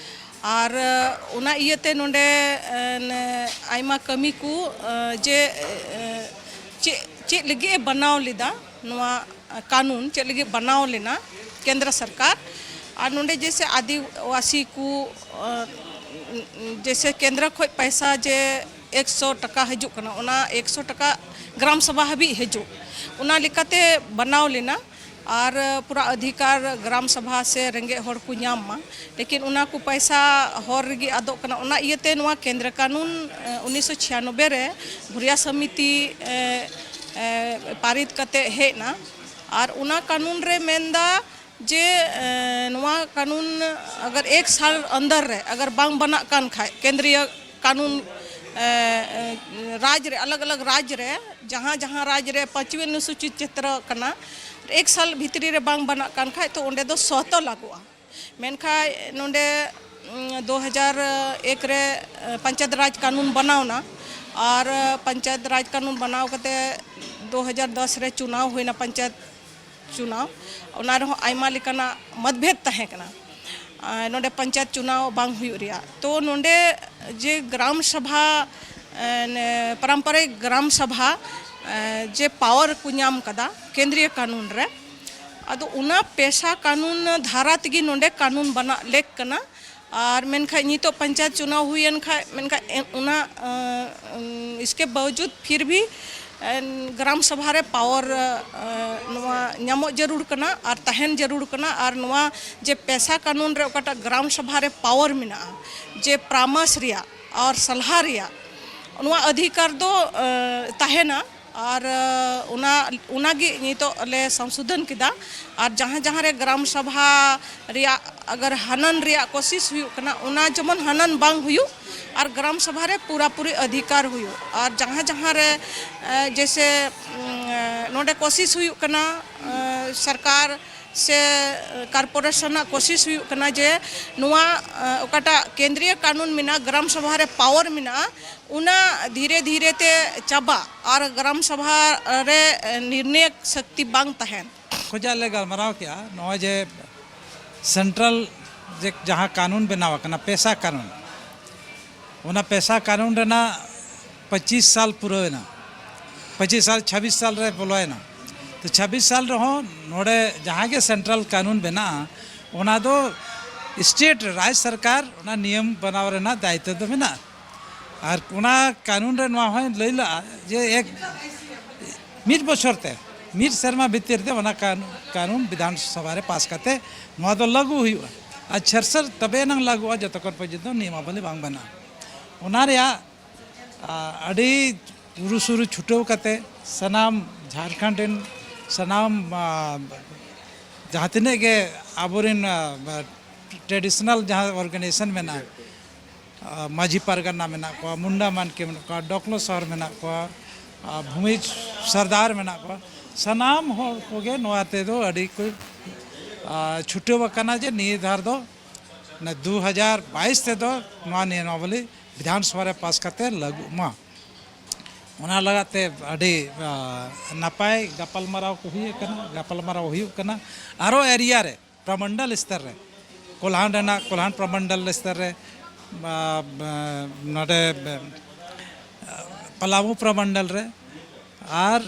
ᱟᱨ, ᱟᱸ, ᱚᱱᱟ ᱤᱭᱟᱹᱛᱮ ᱱᱚᱰᱮ, ᱟᱸ, ᱟᱭᱢᱟ ᱠᱟᱹᱢᱤ ᱠᱚ, ᱟᱸ, ᱡᱮ, ᱟᱸ, ᱪᱮᱫ, ᱪᱮᱫ ᱞᱟᱹᱜᱤᱫ ᱮ ᱵᱮᱱᱟᱣ ᱞᱮᱫᱟ ᱱᱚᱣᱟ ᱠᱟᱹᱱᱩᱱ, ᱪᱮᱫ ᱞᱟᱹᱜᱤᱫ ᱵᱮᱱᱟᱣ ᱞᱮᱱᱟ ᱠᱮᱱᱫᱨᱚ ᱥᱚᱨᱠᱟᱨ᱾ ᱟᱨ ᱱᱚᱰᱮ ᱡᱮᱭᱥᱮ ᱟᱹᱫᱤᱵᱟᱹᱥᱤ ᱠᱚ, ᱟᱸ, ᱡᱮᱭᱥᱮ ᱠᱮᱱᱫᱨᱚ ᱠᱷᱚᱱ ᱯᱚᱭᱥᱟ ᱡᱮ ᱮᱠᱥᱚ ᱴᱟᱠᱟ ᱦᱤᱡᱩᱜ ᱠᱟᱱᱟ, ᱚᱱᱟ ᱮᱠᱥᱚ ᱴᱟᱠᱟ ᱜᱨᱟᱢ ᱥᱚᱵᱷᱟ ᱦᱟᱹᱵᱤᱡ ᱦᱤᱡᱩᱜ, ᱚᱱᱟ ᱞᱮᱠᱟᱛᱮ ᱵᱮᱱᱟᱣ ᱞᱮᱱᱟ᱾ ᱟᱨ ᱯᱩᱨᱟ ᱚᱫᱷᱤᱠᱟᱨ ᱜᱨᱟᱢ ᱥᱚᱵᱷᱟ ᱥᱮ ᱨᱮᱸᱜᱮᱡ ᱦᱚᱲ ᱠᱚ ᱧᱟᱢ ᱢᱟ, ᱞᱮᱠᱤᱱ ᱚᱱᱟ ᱠᱚ ᱯᱚᱭᱥᱟ ᱦᱚᱨ ᱨᱮᱜᱮ ᱟᱫᱚᱜ ᱠᱟᱱᱟ᱾ ᱚᱱᱟ ᱤᱭᱟᱹᱛᱮ ᱱᱚᱣᱟ ᱠᱮᱱᱫᱨᱚ ᱠᱟᱹᱱᱩᱱ, ᱮ, ᱩᱱᱤᱥᱥᱚ ᱪᱷᱤᱭᱟᱱᱚᱵᱵᱳᱭ ᱨᱮ ᱵᱷᱩᱨᱤᱭᱟ ᱥᱚᱢᱤᱛᱤ, ᱮ, ᱮ, ᱯᱟᱨᱤᱛ ᱠᱟᱛᱮ ᱦᱮᱡ ᱮᱱᱟ᱾ ᱟᱨ ᱚᱱᱟ ᱠᱟᱹᱱᱩᱱ ᱨᱮ ᱢᱮᱱᱫᱟ ᱡᱮ, ᱮ, ᱱᱚᱣᱟ ᱠᱟᱹᱱᱩᱱ ᱟᱜᱟᱨ ᱮᱠ ᱥᱟᱞ ᱟᱱᱫᱟᱨ ᱨᱮ ᱟᱜᱟᱨ ᱵᱟᱝ ᱵᱮᱱᱟᱜ ᱠᱟᱱ ᱠᱷᱟᱡ, ᱠᱮᱱᱫᱨᱤᱭᱚ ᱠᱟᱹᱱᱩᱱ, ᱮ, ᱮ, ᱨᱟᱡᱽ ᱨᱮ, ᱟᱞᱟᱜᱽ ᱟᱞᱟᱜᱽ ᱨᱟᱡᱽ ᱨᱮ ᱡᱟᱦᱟᱸ ᱡᱟᱦᱟᱸ ᱨᱟᱡᱽ ᱨᱮ ᱯᱟᱸᱪᱣᱤ ᱚᱱᱩᱥᱩᱪᱤᱛ ᱪᱮᱛᱨᱚ ᱠᱟᱱᱟ, ᱮᱠ ᱥᱟᱞ ᱵᱷᱤᱛᱨᱤ ᱨᱮ ᱵᱟᱝ ᱵᱮᱱᱟᱜ ᱠᱟᱱ ᱠᱷᱟᱡ, ᱛᱚ ᱚᱸᱰᱮ ᱫᱚ ᱥᱚᱦᱛᱚ ᱞᱟᱜᱩᱜᱼᱟ᱾ ᱢᱮᱱᱠᱷᱟᱡ ᱱᱚᱰᱮ, ᱩᱸ, ᱫᱩ ᱦᱟᱡᱟᱨ ᱮᱠ ᱨᱮ, ᱮ, ᱯᱚᱧᱪᱟᱭᱮᱛ ᱨᱟᱡᱽ ᱠᱟᱹᱱᱩᱱ ᱵᱮᱱᱟᱣ ᱮᱱᱟ᱾ ᱟᱨ, ᱮ, ᱯᱚᱧᱪᱟᱭᱮᱛ ᱨᱟᱡᱽ ᱠᱟᱹᱱᱩᱱ ᱵᱮᱱᱟᱣ ᱠᱟᱛᱮ ᱫᱩ ᱦᱟᱡᱟᱨ ᱫᱚᱥ ᱨᱮ ᱪᱩᱱᱟᱣ ᱦᱩᱭᱱᱟ ᱯᱚᱧᱪᱟᱭᱮᱛ ᱪᱩᱱᱟᱣ, ᱚᱱᱟ ᱨᱮᱦᱚᱸ ᱟᱭᱢᱟ ᱞᱮᱠᱟᱱᱟᱜ ᱢᱚᱛᱵᱷᱮᱫ ᱛᱟᱦᱮᱸ ᱠᱟᱱᱟ᱾ ᱟᱨ ᱱᱚᱰᱮ ᱯᱚᱧᱪᱟᱭᱮᱛ ᱪᱩᱱᱟᱣ ᱵᱟᱝ ᱦᱩᱭᱩᱜ ᱨᱮᱭᱟᱜ, ᱛᱚ ᱱᱚᱰᱮ ᱡᱮ ᱜᱨᱟᱢ ᱥᱟᱵᱷᱟ, ᱮ, ᱱᱮ, ᱯᱟᱨᱟᱢᱯᱟᱨᱤᱠ ᱜᱨᱟᱢ ᱥᱟᱵᱷᱟ, ᱮ, ᱡᱮ ᱯᱟᱣᱟᱨ ᱠᱚ ᱧᱟᱢ ᱠᱟᱫᱟ ᱠᱮᱱᱫᱨᱤᱭᱚ ᱠᱟᱹᱱᱩᱱ ᱨᱮ, ᱟᱫᱚ ᱚᱱᱟ ᱯᱮᱥᱟ ᱠᱟᱹᱱᱩᱱ ᱫᱷᱟᱨᱟ ᱛᱮᱜᱮ ᱱᱚᱰᱮ ᱠᱟᱹᱱᱩᱱ ᱵᱟᱱᱟᱜ ᱞᱮᱠ ᱠᱟᱱᱟ᱾ ᱟᱨ ᱢᱮᱱᱠᱷᱟᱡ ᱱᱤᱛᱚᱜ ᱯᱚᱧᱪᱟᱭᱮᱛ ᱪᱩᱱᱟᱣ ᱦᱩᱭᱮᱱ ᱠᱷᱟᱡ, ᱢᱮᱱᱠᱷᱟᱡ ᱮ-, ᱚᱱᱟ, ᱮ, ᱤᱥᱠᱮ ᱵᱟᱣᱡᱩᱫ ᱯᱷᱤᱨ ᱵᱷᱤ, ᱮ, ᱜᱨᱟᱢ ᱥᱟᱵᱷᱟ ᱨᱮ ᱯᱟᱣᱟᱨ, ᱮ, ᱱᱚᱣᱟ ᱧᱟᱢᱚᱜ ᱡᱟᱹᱨᱩᱲ ᱠᱟᱱᱟ ᱟᱨ ᱛᱟᱦᱮᱱ ᱡᱟᱹᱨᱩᱲ ᱠᱟᱱᱟ᱾ ᱟᱨ ᱱᱚᱣᱟ ᱡᱮ ᱯᱮᱥᱟ ᱠᱟᱹᱱᱩᱱ ᱨᱮ ᱚᱠᱟᱴᱟᱜ ᱜᱨᱟᱢ ᱥᱟᱵᱷᱟ ᱨᱮ ᱯᱟᱣᱟᱨ ᱢᱮᱱᱟᱜᱼᱟ, ᱡᱮ ᱯᱚᱨᱟᱢᱚᱥ ᱨᱮᱭᱟᱜ ᱟᱨ ᱥᱟᱞᱦᱟ ᱨᱮᱭᱟᱜ, ᱱᱚᱣᱟ ᱚᱫᱷᱤᱠᱟᱨ ᱫᱚ, ᱮ, ᱛᱟᱦᱮᱱᱟ᱾ ᱟᱨ, ᱮ, ᱚᱱᱟ, ᱚᱱᱟᱜᱮ ᱱᱤᱛᱚᱜ ᱞᱮ ᱥᱚᱝᱥᱳᱫᱷᱚᱱ ᱠᱮᱫᱟ᱾ ᱟᱨ ᱡᱟᱦᱟᱸ ᱡᱟᱦᱟᱸ ᱨᱮ ᱜᱨᱟᱢ ᱥᱟᱵᱷᱟ ᱨᱮᱭᱟᱜ ᱟᱜᱟᱨ ᱦᱟᱱᱚᱱ ᱨᱮᱭᱟᱜ ᱠᱳᱥᱤᱥ ᱦᱩᱭᱩᱜ ᱠᱟᱱᱟ, ᱚᱱᱟ ᱡᱮᱢᱚᱱ ᱦᱟᱱᱚᱱ ᱵᱟᱝ ᱦᱩᱭᱩᱜ ᱟᱨ ᱜᱨᱟᱢ ᱥᱟᱵᱷᱟ ᱨᱮ ᱯᱩᱨᱟᱹᱯᱩᱨᱤ ᱚᱫᱷᱤᱠᱟᱨ ᱦᱩᱭᱩᱜ᱾ ᱟᱨ ᱡᱟᱦᱟᱸ ᱡᱟᱦᱟᱸ ᱨᱮ, ᱮ, ᱡᱮᱭᱥᱮ, ᱩᱢ, ᱮ, ᱱᱚᱰᱮ ᱠᱳᱥᱤᱥ ᱦᱩᱭᱩᱜ ᱠᱟᱱᱟ, ᱮ, ᱥᱚᱨᱠᱟᱨ ᱥᱮ ᱠᱚᱨᱯᱳᱨᱮᱥᱚᱱ ᱟᱜ ᱠᱳᱥᱤᱥ ᱦᱩᱭᱩᱜ ᱠᱟᱱᱟ ᱡᱮ ᱱᱚᱣᱟ, ᱮ, ᱚᱠᱟᱴᱟᱜ ᱠᱮᱱᱫᱨᱤᱭᱚ ᱠᱟᱹᱱᱩᱱ ᱢᱮᱱᱟᱜᱼᱟ, ᱜᱨᱟᱢ ᱥᱟᱵᱷᱟ ᱨᱮ ᱯᱟᱣᱟᱨ ᱢᱮᱱᱟᱜᱼᱟ, ᱚᱱᱟ ᱫᱷᱤᱨᱮ ᱫᱷᱤᱨᱮ ᱛᱮ ᱪᱟᱵᱟᱜ ᱟᱨ ᱜᱨᱟᱢ ᱥᱟᱵᱷᱟ ᱨᱮ ᱱᱤᱨᱱᱟᱭᱚᱠ ᱥᱚᱠᱛᱤ ᱵᱟᱝ ᱛᱟᱦᱮᱱ᱾ ᱠᱷᱚᱡᱟᱜ ᱞᱮ ᱜᱟᱞᱢᱟᱨᱟᱣ ᱠᱮᱜᱼᱟ, ᱱᱚᱜᱼᱚᱭ ᱡᱮ ᱥᱮᱱᱴᱨᱟᱞ ᱡᱮ ᱡᱟᱦᱟᱸ ᱠᱟᱹᱱᱩᱱ ᱵᱮᱱᱟᱣ ᱟᱠᱟᱱᱟ, ᱯᱮᱥᱟ ᱠᱟᱹᱱᱩᱱ, ᱚᱱᱟ ᱯᱮᱥᱟ ᱠᱟᱹᱱᱩᱱ ᱨᱮᱱᱟᱜ ᱯᱚᱸᱪᱤᱥ ᱥᱟᱞ ᱯᱩᱨᱟᱹᱣᱮᱱᱟ, ᱯᱚᱸᱪᱤᱥ ᱥᱟᱞ, ᱪᱷᱟᱵᱵᱤᱥ ᱥᱟᱞ ᱨᱮ ᱵᱚᱞᱚᱭᱮᱱᱟ᱾ ᱛᱚ ᱪᱷᱟᱵᱵᱤᱥ ᱥᱟᱞ ᱨᱮᱦᱚᱸ ᱱᱚᱰᱮ ᱡᱟᱦᱟᱸ ᱜᱮ ᱥᱮᱱᱴᱨᱟᱞ ᱠᱟᱹᱱᱩᱱ ᱵᱮᱱᱟᱜᱼᱟ, ᱚᱱᱟ ᱫᱚ ᱥᱴᱮᱴ, ᱨᱟᱡᱽ ᱥᱚᱨᱠᱟᱨ ᱚᱱᱟ ᱱᱤᱭᱚᱢ ᱵᱮᱱᱟᱣ ᱨᱮᱱᱟᱜ ᱫᱟᱭᱤᱛᱛᱚ ᱫᱚ ᱢᱮᱱᱟᱜᱼᱟ᱾ ᱟᱨ ᱚᱱᱟ ᱠᱟᱹᱱᱩᱱ ᱨᱮ ᱱᱚᱣᱟ ᱦᱚᱸᱭ ᱞᱟᱹᱭ ᱞᱟᱜᱼᱟ ᱡᱮ ᱮᱠ, ᱢᱤᱫ ᱵᱚᱪᱷᱚᱨ ᱛᱮ, ᱢᱤᱫ ᱥᱮᱨᱢᱟ ᱵᱷᱤᱛᱤᱨ ᱛᱮ ᱚᱱᱟ ᱠᱟᱹᱱᱩᱱ, ᱠᱟᱹᱱᱩᱱ ᱵᱤᱫᱷᱟᱱ ᱥᱚᱵᱷᱟ ᱨᱮ ᱯᱟᱥ ᱠᱟᱛᱮ ᱱᱚᱣᱟ ᱫᱚ ᱞᱟᱹᱜᱩ ᱦᱩᱭᱩᱜᱼᱟ᱾ ᱟᱨ ᱪᱷᱮᱨᱥᱟᱞ ᱛᱚᱵᱮ ᱮᱱᱟᱝ ᱞᱟᱹᱜᱩᱜᱼᱟ, ᱡᱚᱛᱚᱠᱷᱚᱱ ᱯᱚᱨᱡᱚᱱᱛᱚ ᱱᱤᱭᱚᱢᱟᱵᱚᱞᱤ ᱵᱟᱝ ᱵᱮᱱᱟᱜᱼᱟ᱾ ᱚᱱᱟ ᱨᱮᱭᱟᱜ, ᱟ, ᱟᱹᱰᱤ ᱩᱨᱩᱥᱩᱨᱩ ᱪᱷᱩᱴᱟᱹᱣ ᱠᱟᱛᱮ ᱥᱟᱱᱟᱢ ᱡᱷᱟᱲᱠᱷᱚᱸᱰ ᱨᱮᱱ ᱥᱟᱱᱟᱢ, ᱟ, ᱡᱟᱦᱟᱸ ᱛᱤᱱᱟᱹᱜ ᱜᱮ ᱟᱵᱚᱨᱮᱱ, ᱟ, traditional ᱡᱟᱦᱟᱸ organization ᱢᱮᱱᱟᱜᱼᱟ, ᱟ, ᱢᱟᱹᱡᱷᱤ ᱯᱟᱨᱜᱟᱱᱟ ᱢᱮᱱᱟᱜ ᱠᱚᱣᱟ, ᱢᱩᱱᱰᱟ ᱢᱟᱱᱠᱮ ᱢᱮᱱᱟᱜ ᱠᱚᱣᱟ, ᱰᱚᱠᱞᱚ ᱥᱚᱦᱚᱨ ᱢᱮᱱᱟᱜ ᱠᱚᱣᱟ, ᱟ, ᱵᱷᱩᱢᱤ ᱥᱚᱨᱫᱟᱨ ᱢᱮᱱᱟᱜ ᱠᱚᱣᱟ, ᱥᱟᱱᱟᱢ ᱦᱚᱲ ᱠᱚᱜᱮ ᱱᱚᱣᱟ ᱛᱮᱫᱚ ᱟᱹᱰᱤ ᱠᱚ, ᱟ, ᱪᱷᱩᱴᱟᱹᱣ ᱟᱠᱟᱱᱟ ᱡᱮ ᱱᱤᱭᱟᱹ ᱫᱷᱟᱨ ᱫᱚ ᱚᱱᱟ ᱫᱩ ᱦᱟᱡᱟᱨ ᱵᱟᱭᱤᱥ ᱛᱮᱫᱚ ᱱᱚᱣᱟ ᱱᱤᱭᱚᱢᱟᱵᱚᱞᱤ ᱵᱤᱫᱷᱟᱱ ᱥᱚᱵᱷᱟ ᱨᱮ ᱯᱟᱥ ᱠᱟᱛᱮ ᱞᱟᱹᱜᱩᱜ ᱢᱟ᱾ ᱚᱱᱟ ᱞᱟᱜᱟᱫ ᱛᱮ ᱟᱹᱰᱤ, ᱟ, ᱱᱟᱯᱟᱭ ᱜᱟᱯᱟᱞᱢᱟᱨᱟᱣ ᱠᱚ ᱦᱩᱭ ᱟᱠᱟᱱᱟ, ᱜᱟᱯᱟᱞᱢᱟᱨᱟᱣ ᱦᱩᱭᱩᱜ ᱠᱟᱱᱟ᱾ ᱟᱨᱚ ᱮᱨᱤᱭᱟ ᱨᱮ ᱯᱨᱚᱢᱚᱱᱰᱚᱞ ᱥᱛᱚᱨ ᱨᱮ, ᱠᱚᱞᱦᱟᱱ ᱨᱮᱱᱟᱜ ᱠᱚᱞᱦᱟᱱ ᱯᱨᱚᱢᱚᱱᱰᱚᱞ ᱥᱛᱚᱨ ᱨᱮ, ᱟ, ᱟ, ᱱᱚᱰᱮ, ᱟ, ᱯᱟᱞᱟᱢᱩ ᱯᱨᱚᱢᱚᱱᱰᱚᱞ ᱨᱮ, ᱟᱨ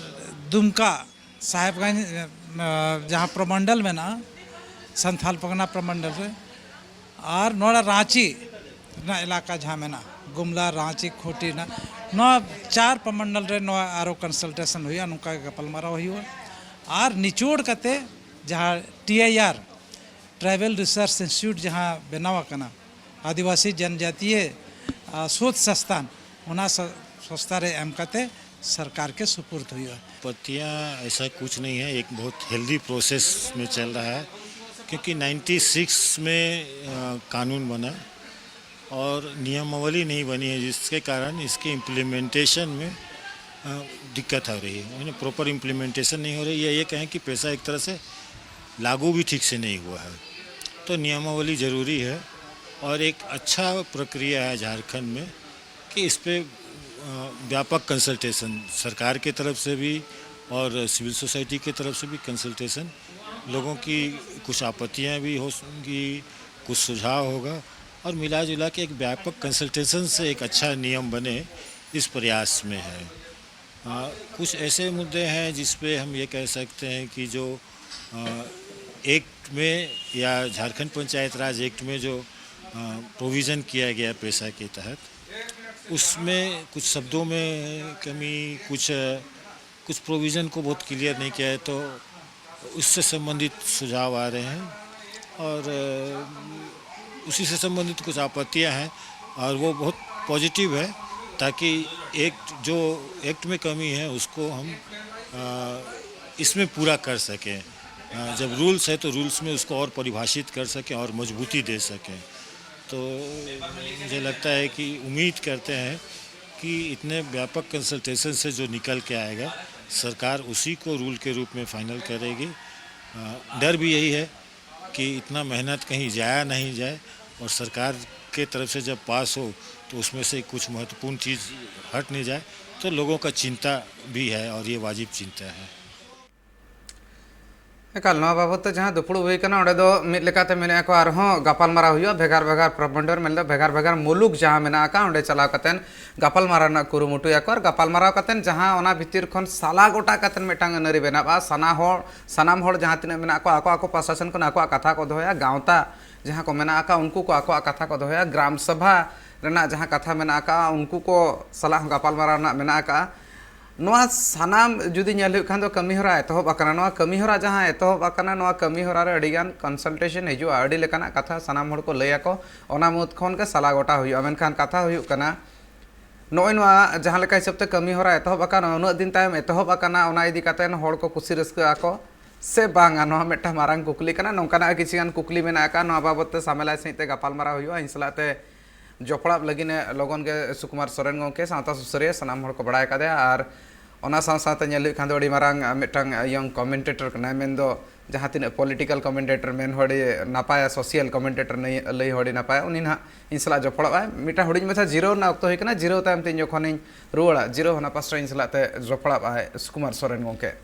ᱫᱩᱢᱠᱟ ᱥᱟᱦᱮᱵᱽᱜᱚᱸᱡᱽ, ᱟ, ᱡᱟᱦᱟᱸ ᱯᱨᱚᱢᱚᱱᱰᱚᱞ ᱢᱮᱱᱟᱜᱼᱟ, ᱥᱟᱱᱛᱷᱟᱞ ᱯᱟᱨᱜᱟᱱᱟ ᱯᱨᱚᱢᱚᱱᱰᱚᱞ ᱨᱮ, ᱟᱨ ᱱᱚᱰᱮ ᱨᱟᱸᱪᱤ ᱨᱮᱱᱟᱜ ᱮᱞᱟᱠᱟ ᱡᱟᱦᱟᱸ ᱢᱮᱱᱟᱜᱼᱟ, ᱜᱩᱢᱞᱟ, ᱨᱟᱸᱪᱤ, ᱠᱷᱩᱸᱴᱤ ᱨᱮᱱᱟᱜ, ᱱᱚᱣᱟ ᱪᱟᱨ ᱯᱨᱚᱢᱚᱱᱰᱚᱞ ᱨᱮ ᱱᱚᱣᱟ ᱟᱨᱚ ᱠᱚᱱᱥᱟᱞᱴᱮᱥᱚᱱ ᱦᱩᱭᱩᱜᱼᱟ, ᱱᱚᱝᱠᱟ ᱜᱮ ᱜᱟᱯᱟᱞᱢᱟᱨᱟᱣ ᱦᱩᱭᱩᱜᱼᱟ᱾ ᱟᱨ ᱱᱤᱪᱚᱲ ᱠᱟᱛᱮ ᱡᱟᱦᱟᱸ T I R, tribal research institute ᱡᱟᱦᱟᱸ ᱵᱮᱱᱟᱣ ᱟᱠᱟᱱᱟ, ᱟᱹᱫᱤᱵᱟᱹᱥᱤ ᱡᱚᱱᱡᱟᱛᱤᱭᱚ, ᱟ, ᱥᱳᱫᱷ ᱥᱚᱝᱥᱛᱷᱟᱱ, ᱚᱱᱟ ᱥᱚ-, ᱥᱚᱝᱥᱛᱷᱟ ᱨᱮ ᱮᱢ ᱠᱟᱛᱮ ᱥᱚᱨᱠᱟᱨ ᱠᱮ ᱥᱩᱯᱩᱨᱫ ᱦᱩᱭᱩᱜᱼᱟ᱾ आपत्तियां ऐसा कुछ नहीं है, एक बहुत हेल्दी प्रोसेस में चल रहा है, क्योंकि नाइन्टी सिक्स में, अ, कानून बना और नियमावली नहीं बनी है, जिसके कारण इसके इम्प्लीमेंटेशन में, अ, दिक्कत आ रही है, यानी प्रॉपर इम्प्लीमेंटेशन नहीं हो रही। या ये कहें कि पैसा एक तरह से लागू भी ठीक से नहीं हुआ है। तो नियमावली ज़रूरी है और एक अच्छा प्रक्रिया है झारखंड में कि इस पे, अ, व्यापक कंसल्टेशन सरकार के तरफ से भी और सिविल सोसाइटी की तरफ से भी कंसल्टेशन, लोगों की कुछ आपत्तियां भी होंगी, कुछ सुझाव होगा और मिला जुला के एक व्यापक कंसल्टेशन से एक अच्छा नियम बने, इस प्रयास में है। अ, कुछ ऐसे मुद्दे हैं जिस पे हम ये कह सकते हैं कि जो, अ, एक्ट में या झारखंड पंचायत राज एक्ट में जो, अ, प्रोविज़न किया गया पैसा के तहत, उसमें कुछ शब्दों में कमी, कुछ, कुछ प्रोविज़न को बहुत क्लियर नहीं किया है, तो उससे संबंधित सुझाव आ रहे हैं और, अ, उसी से संबंधित कुछ आपत्तियां हैं और वो बहुत पॉजिटिव है, ताकि एक्ट, जो एक्ट में कमी है उसको हम, अ, इसमें पूरा कर सकें। अ, जब रूल्स है तो रूल्स में उसको और परिभाषित कर सकें और मजबूती दे सकें। तो मुझे लगता है कि उम्मीद करते हैं कि इतने व्यापक कंसल्टेशन से जो निकल के आएगा, सरकार उसी को रूल के रूप में फाइनल करेगी। अ, डर भी यही है कि इतना मेहनत कहीं जाया नहीं जाए और सरकार के तरफ से जब पास हो तो उसमें से कुछ महत्वपूर्ण चीज़ हट नहीं जाए, तो लोगों का चिंता भी है और ये वाजिब चिंता है। ᱮᱠᱟᱞ, ᱱᱚᱣᱟ ᱵᱟᱵᱚᱫ ᱛᱮ ᱡᱟᱦᱟᱸ ᱫᱩᱯᱲᱩᱵ ᱦᱩᱭ ᱠᱟᱱᱟ, ᱚᱸᱰᱮ ᱫᱚ ᱢᱤᱫ ᱞᱮᱠᱟᱛᱮ ᱢᱮᱱᱮᱫᱼᱟ ᱠᱚ ᱟᱨᱦᱚᱸ ᱜᱟᱯᱟᱞᱢᱟᱨᱟᱣ ᱦᱩᱭᱩᱜᱼᱟ ᱵᱷᱮᱜᱟᱨ ᱵᱷᱮᱜᱟᱨ ᱯᱨᱚᱢᱚᱱᱰᱚᱞ, ᱢᱮᱱᱫᱚ ᱵᱷᱮᱜᱟᱨ ᱵᱷᱮᱜᱟᱨ ᱢᱩᱞᱩᱠ ᱡᱟᱦᱟᱸ ᱢᱮᱱᱟᱜ ᱟᱠᱟᱫ, ᱚᱸᱰᱮ ᱪᱟᱞᱟᱣ ᱠᱟᱛᱮᱫ ᱜᱟᱯᱟᱞᱢᱟᱨᱟᱣ ᱨᱮᱱᱟᱜ ᱠᱩᱨᱩᱢᱩᱴᱩᱭᱟᱠᱚ᱾ ᱟᱨ ᱜᱟᱯᱟᱞᱢᱟᱨᱟᱣ ᱠᱟᱛᱮᱫ ᱡᱟᱦᱟᱸ ᱚᱱᱟ ᱵᱷᱤᱛᱤᱨ ᱠᱷᱚᱱ ᱥᱟᱞᱟ ᱜᱚᱴᱟ ᱠᱟᱛᱮᱫ ᱢᱤᱫᱴᱟᱝ ᱟᱹᱱᱟᱹᱨᱤ ᱵᱮᱱᱟᱜᱼᱟ, ᱥᱟᱱᱟ ᱦᱚᱲ ᱥᱟᱱᱟᱢ ᱦᱚᱲ ᱡᱟᱦᱟᱸ ᱛᱤᱱᱟᱹᱜ ᱢᱮᱱᱟᱜ ᱠᱚᱣᱟ, ᱟᱠᱚ ᱟᱠᱚ ᱯᱨᱚᱥᱟᱥᱚᱱ ᱠᱷᱚᱱ ᱟᱠᱚᱣᱟᱜ ᱠᱟᱛᱷᱟ ᱠᱚ ᱫᱚᱦᱚᱭᱟ, ᱜᱟᱶᱛᱟ ᱡᱟᱦᱟᱸ ᱠᱚ ᱢᱮᱱᱟᱜ ᱟᱠᱟᱫ, ᱩᱱᱠᱩ ᱠᱚ ᱟᱠᱚᱣᱟᱜ ᱠᱟᱛᱷᱟ ᱠᱚ ᱫᱚᱦᱚᱭᱟ, ᱜᱨᱟᱢ ᱥᱚᱵᱷᱟ ᱨᱮᱱᱟᱜ ᱡᱟᱦᱟᱸ ᱠᱟᱛᱷᱟ ᱢᱮᱱᱟᱜ ᱟᱠᱟᱫᱼᱟ, ᱩᱱᱠᱩ ᱠᱚ ᱥᱟᱞᱟᱜ ᱦᱚᱸ ᱜᱟᱯᱟᱞᱢᱟᱨᱟᱣ ᱨᱮᱱᱟᱜ ᱢᱮᱱᱟᱜ ᱟᱠᱟᱫᱼᱟ᱾ ᱱᱚᱣᱟ ᱥᱟᱱᱟᱢ ᱡᱩᱫᱤ ᱧᱮᱞ ᱦᱩᱭᱩᱜ ᱠᱷᱟᱱ ᱫᱚ ᱠᱟᱹᱢᱤᱦᱚᱨᱟ ᱮᱛᱚᱦᱚᱵ ᱟᱠᱟᱱᱟ᱾ ᱱᱚᱣᱟ ᱠᱟᱹᱢᱤᱦᱚᱨᱟ ᱡᱟᱦᱟᱸ ᱮᱛᱚᱦᱚᱵ ᱟᱠᱟᱱᱟ, ᱱᱚᱣᱟ ᱠᱟᱹᱢᱤᱦᱚᱨᱟ ᱨᱮ ᱟᱹᱰᱤᱜᱟᱱ ᱠᱚᱱᱥᱟᱞᱴᱮᱥᱚᱱ ᱦᱤᱡᱩᱜᱼᱟ, ᱟᱹᱰᱤ ᱞᱮᱠᱟᱱᱟᱜ ᱠᱟᱛᱷᱟ ᱥᱟᱱᱟᱢ ᱦᱚᱲ ᱠᱚ ᱞᱟᱹᱭᱟᱠᱚ, ᱚᱱᱟ ᱢᱩᱫᱽ ᱠᱷᱚᱱ ᱜᱮ ᱥᱟᱞᱟ ᱜᱚᱴᱟ ᱦᱩᱭᱩᱜᱼᱟ᱾ ᱢᱮᱱᱠᱷᱟᱱ ᱠᱟᱛᱷᱟ ᱦᱩᱭᱩᱜ ᱠᱟᱱᱟ, ᱱᱚᱜᱼᱚᱭ ᱱᱚᱣᱟ ᱡᱟᱦᱟᱸ ᱞᱮᱠᱟ ᱦᱤᱥᱟᱹᱵ ᱛᱮ ᱠᱟᱹᱢᱤ ᱦᱚᱨᱟ ᱮᱛᱚᱦᱚᱵ ᱟᱠᱟᱱᱟ, ᱩᱱᱟᱹᱜ ᱫᱤᱱ ᱛᱟᱭᱚᱢ ᱮᱛᱚᱦᱚᱵ ᱟᱠᱟᱱᱟ, ᱚᱱᱟ ᱤᱫᱤ ᱠᱟᱛᱮ ᱦᱚᱲ ᱠᱚ ᱠᱩᱥᱤ ᱨᱟᱹᱥᱠᱟᱹ ᱟᱠᱚ ᱥᱮ ᱵᱟᱝᱟ, ᱱᱚᱣᱟ ᱢᱤᱫᱴᱟᱝ ᱢᱟᱨᱟᱝ ᱠᱩᱠᱞᱤ ᱠᱟᱱᱟ᱾ ᱱᱚᱝᱠᱟᱱᱟᱜ ᱠᱤᱪᱷᱩ ᱜᱟᱱ ᱠᱩᱠᱞᱤ ᱢᱮᱱᱟᱜ ᱟᱠᱟᱫ, ᱱᱚᱣᱟ ᱵᱟᱵᱚᱫ ᱛᱮ ᱥᱟᱢᱮᱞᱟᱭ ᱥᱟᱺᱦᱤᱡ ᱛᱮ ᱜᱟᱯᱟᱞᱢᱟᱨᱟᱣ ᱦᱩᱭᱩᱜᱼᱟ᱾ ᱤᱧ ᱥᱟᱞᱟᱜ ᱛᱮ ᱡᱚᱯᱲᱟᱣ ᱞᱟᱹᱜᱤᱫ ᱮ ᱞᱚᱜᱚᱱ ᱜᱮ ᱥᱩᱠᱩᱢᱟᱨ ᱥᱚᱨᱮᱱ ᱜᱚᱢᱠᱮ, ᱥᱟᱶᱛᱟ ᱥᱩᱥᱟᱹᱨᱤᱭᱟᱹ, ᱥᱟᱱᱟᱢ ᱦᱚᱲ ᱠᱚ ᱵᱟᱲᱟᱭ ᱟᱠᱟᱫᱮᱭᱟ᱾ ᱟᱨ ᱚᱱᱟ ᱥᱟᱶ ᱥᱟᱶᱛᱮ ᱧᱮᱞ ᱦᱩᱭᱩᱜ ᱠᱷᱟᱱ ᱫᱚ ᱟᱹᱰᱤ ᱢᱟᱨᱟᱝ ᱢᱤᱫᱴᱟᱝ ᱭᱚᱝ ᱠᱚᱢᱮᱱᱴᱮᱴᱚᱨ ᱠᱟᱱᱟᱭ, ᱢᱮᱱᱫᱚ ᱡᱟᱦᱟᱸ ᱛᱤᱱᱟᱹᱜ ᱯᱚᱞᱤᱴᱤᱠᱟᱞ ᱠᱚᱢᱮᱱᱴᱮᱴᱚᱨ ᱢᱮᱱ ᱦᱚᱸ ᱟᱹᱰᱤ ᱱᱟᱯᱟᱭᱟ, ᱥᱳᱥᱤᱭᱟᱞ ᱠᱚᱢᱮᱱᱴᱮᱴᱚᱨ ᱞᱟᱹᱭ ᱦᱚᱸ ᱟᱹᱰᱤ ᱱᱟᱯᱟᱭᱟ, ᱩᱱᱤ ᱱᱟᱦᱟᱜ ᱤᱧ ᱥᱟᱞᱟᱜ ᱡᱚᱯᱲᱟᱣ ᱟᱭ᱾ ᱢᱤᱫᱴᱟᱝ ᱦᱩᱰᱤᱧ ᱢᱟᱪᱷᱟ ᱡᱤᱨᱟᱹᱣ ᱨᱮᱱᱟᱜ ᱚᱠᱛᱚ ᱦᱩᱭ ᱠᱟᱱᱟ, ᱡᱤᱨᱟᱹᱣ ᱛᱟᱭᱚᱢ ᱛᱮ ᱤᱧ ᱡᱚᱠᱷᱚᱱᱤᱧ ᱨᱩᱣᱟᱹᱲᱟ, ᱡᱤᱨᱟᱹᱣ ᱦᱟᱱᱟ ᱯᱟᱥᱴᱟ ᱤᱧ ᱥᱟᱞᱟᱜ ᱛᱮ ᱡᱚᱯᱲᱟᱣ ᱟᱭ ᱥᱩᱠᱩᱢᱟᱨ ᱥᱚᱨᱮᱱ ᱜᱚᱢᱠᱮ᱾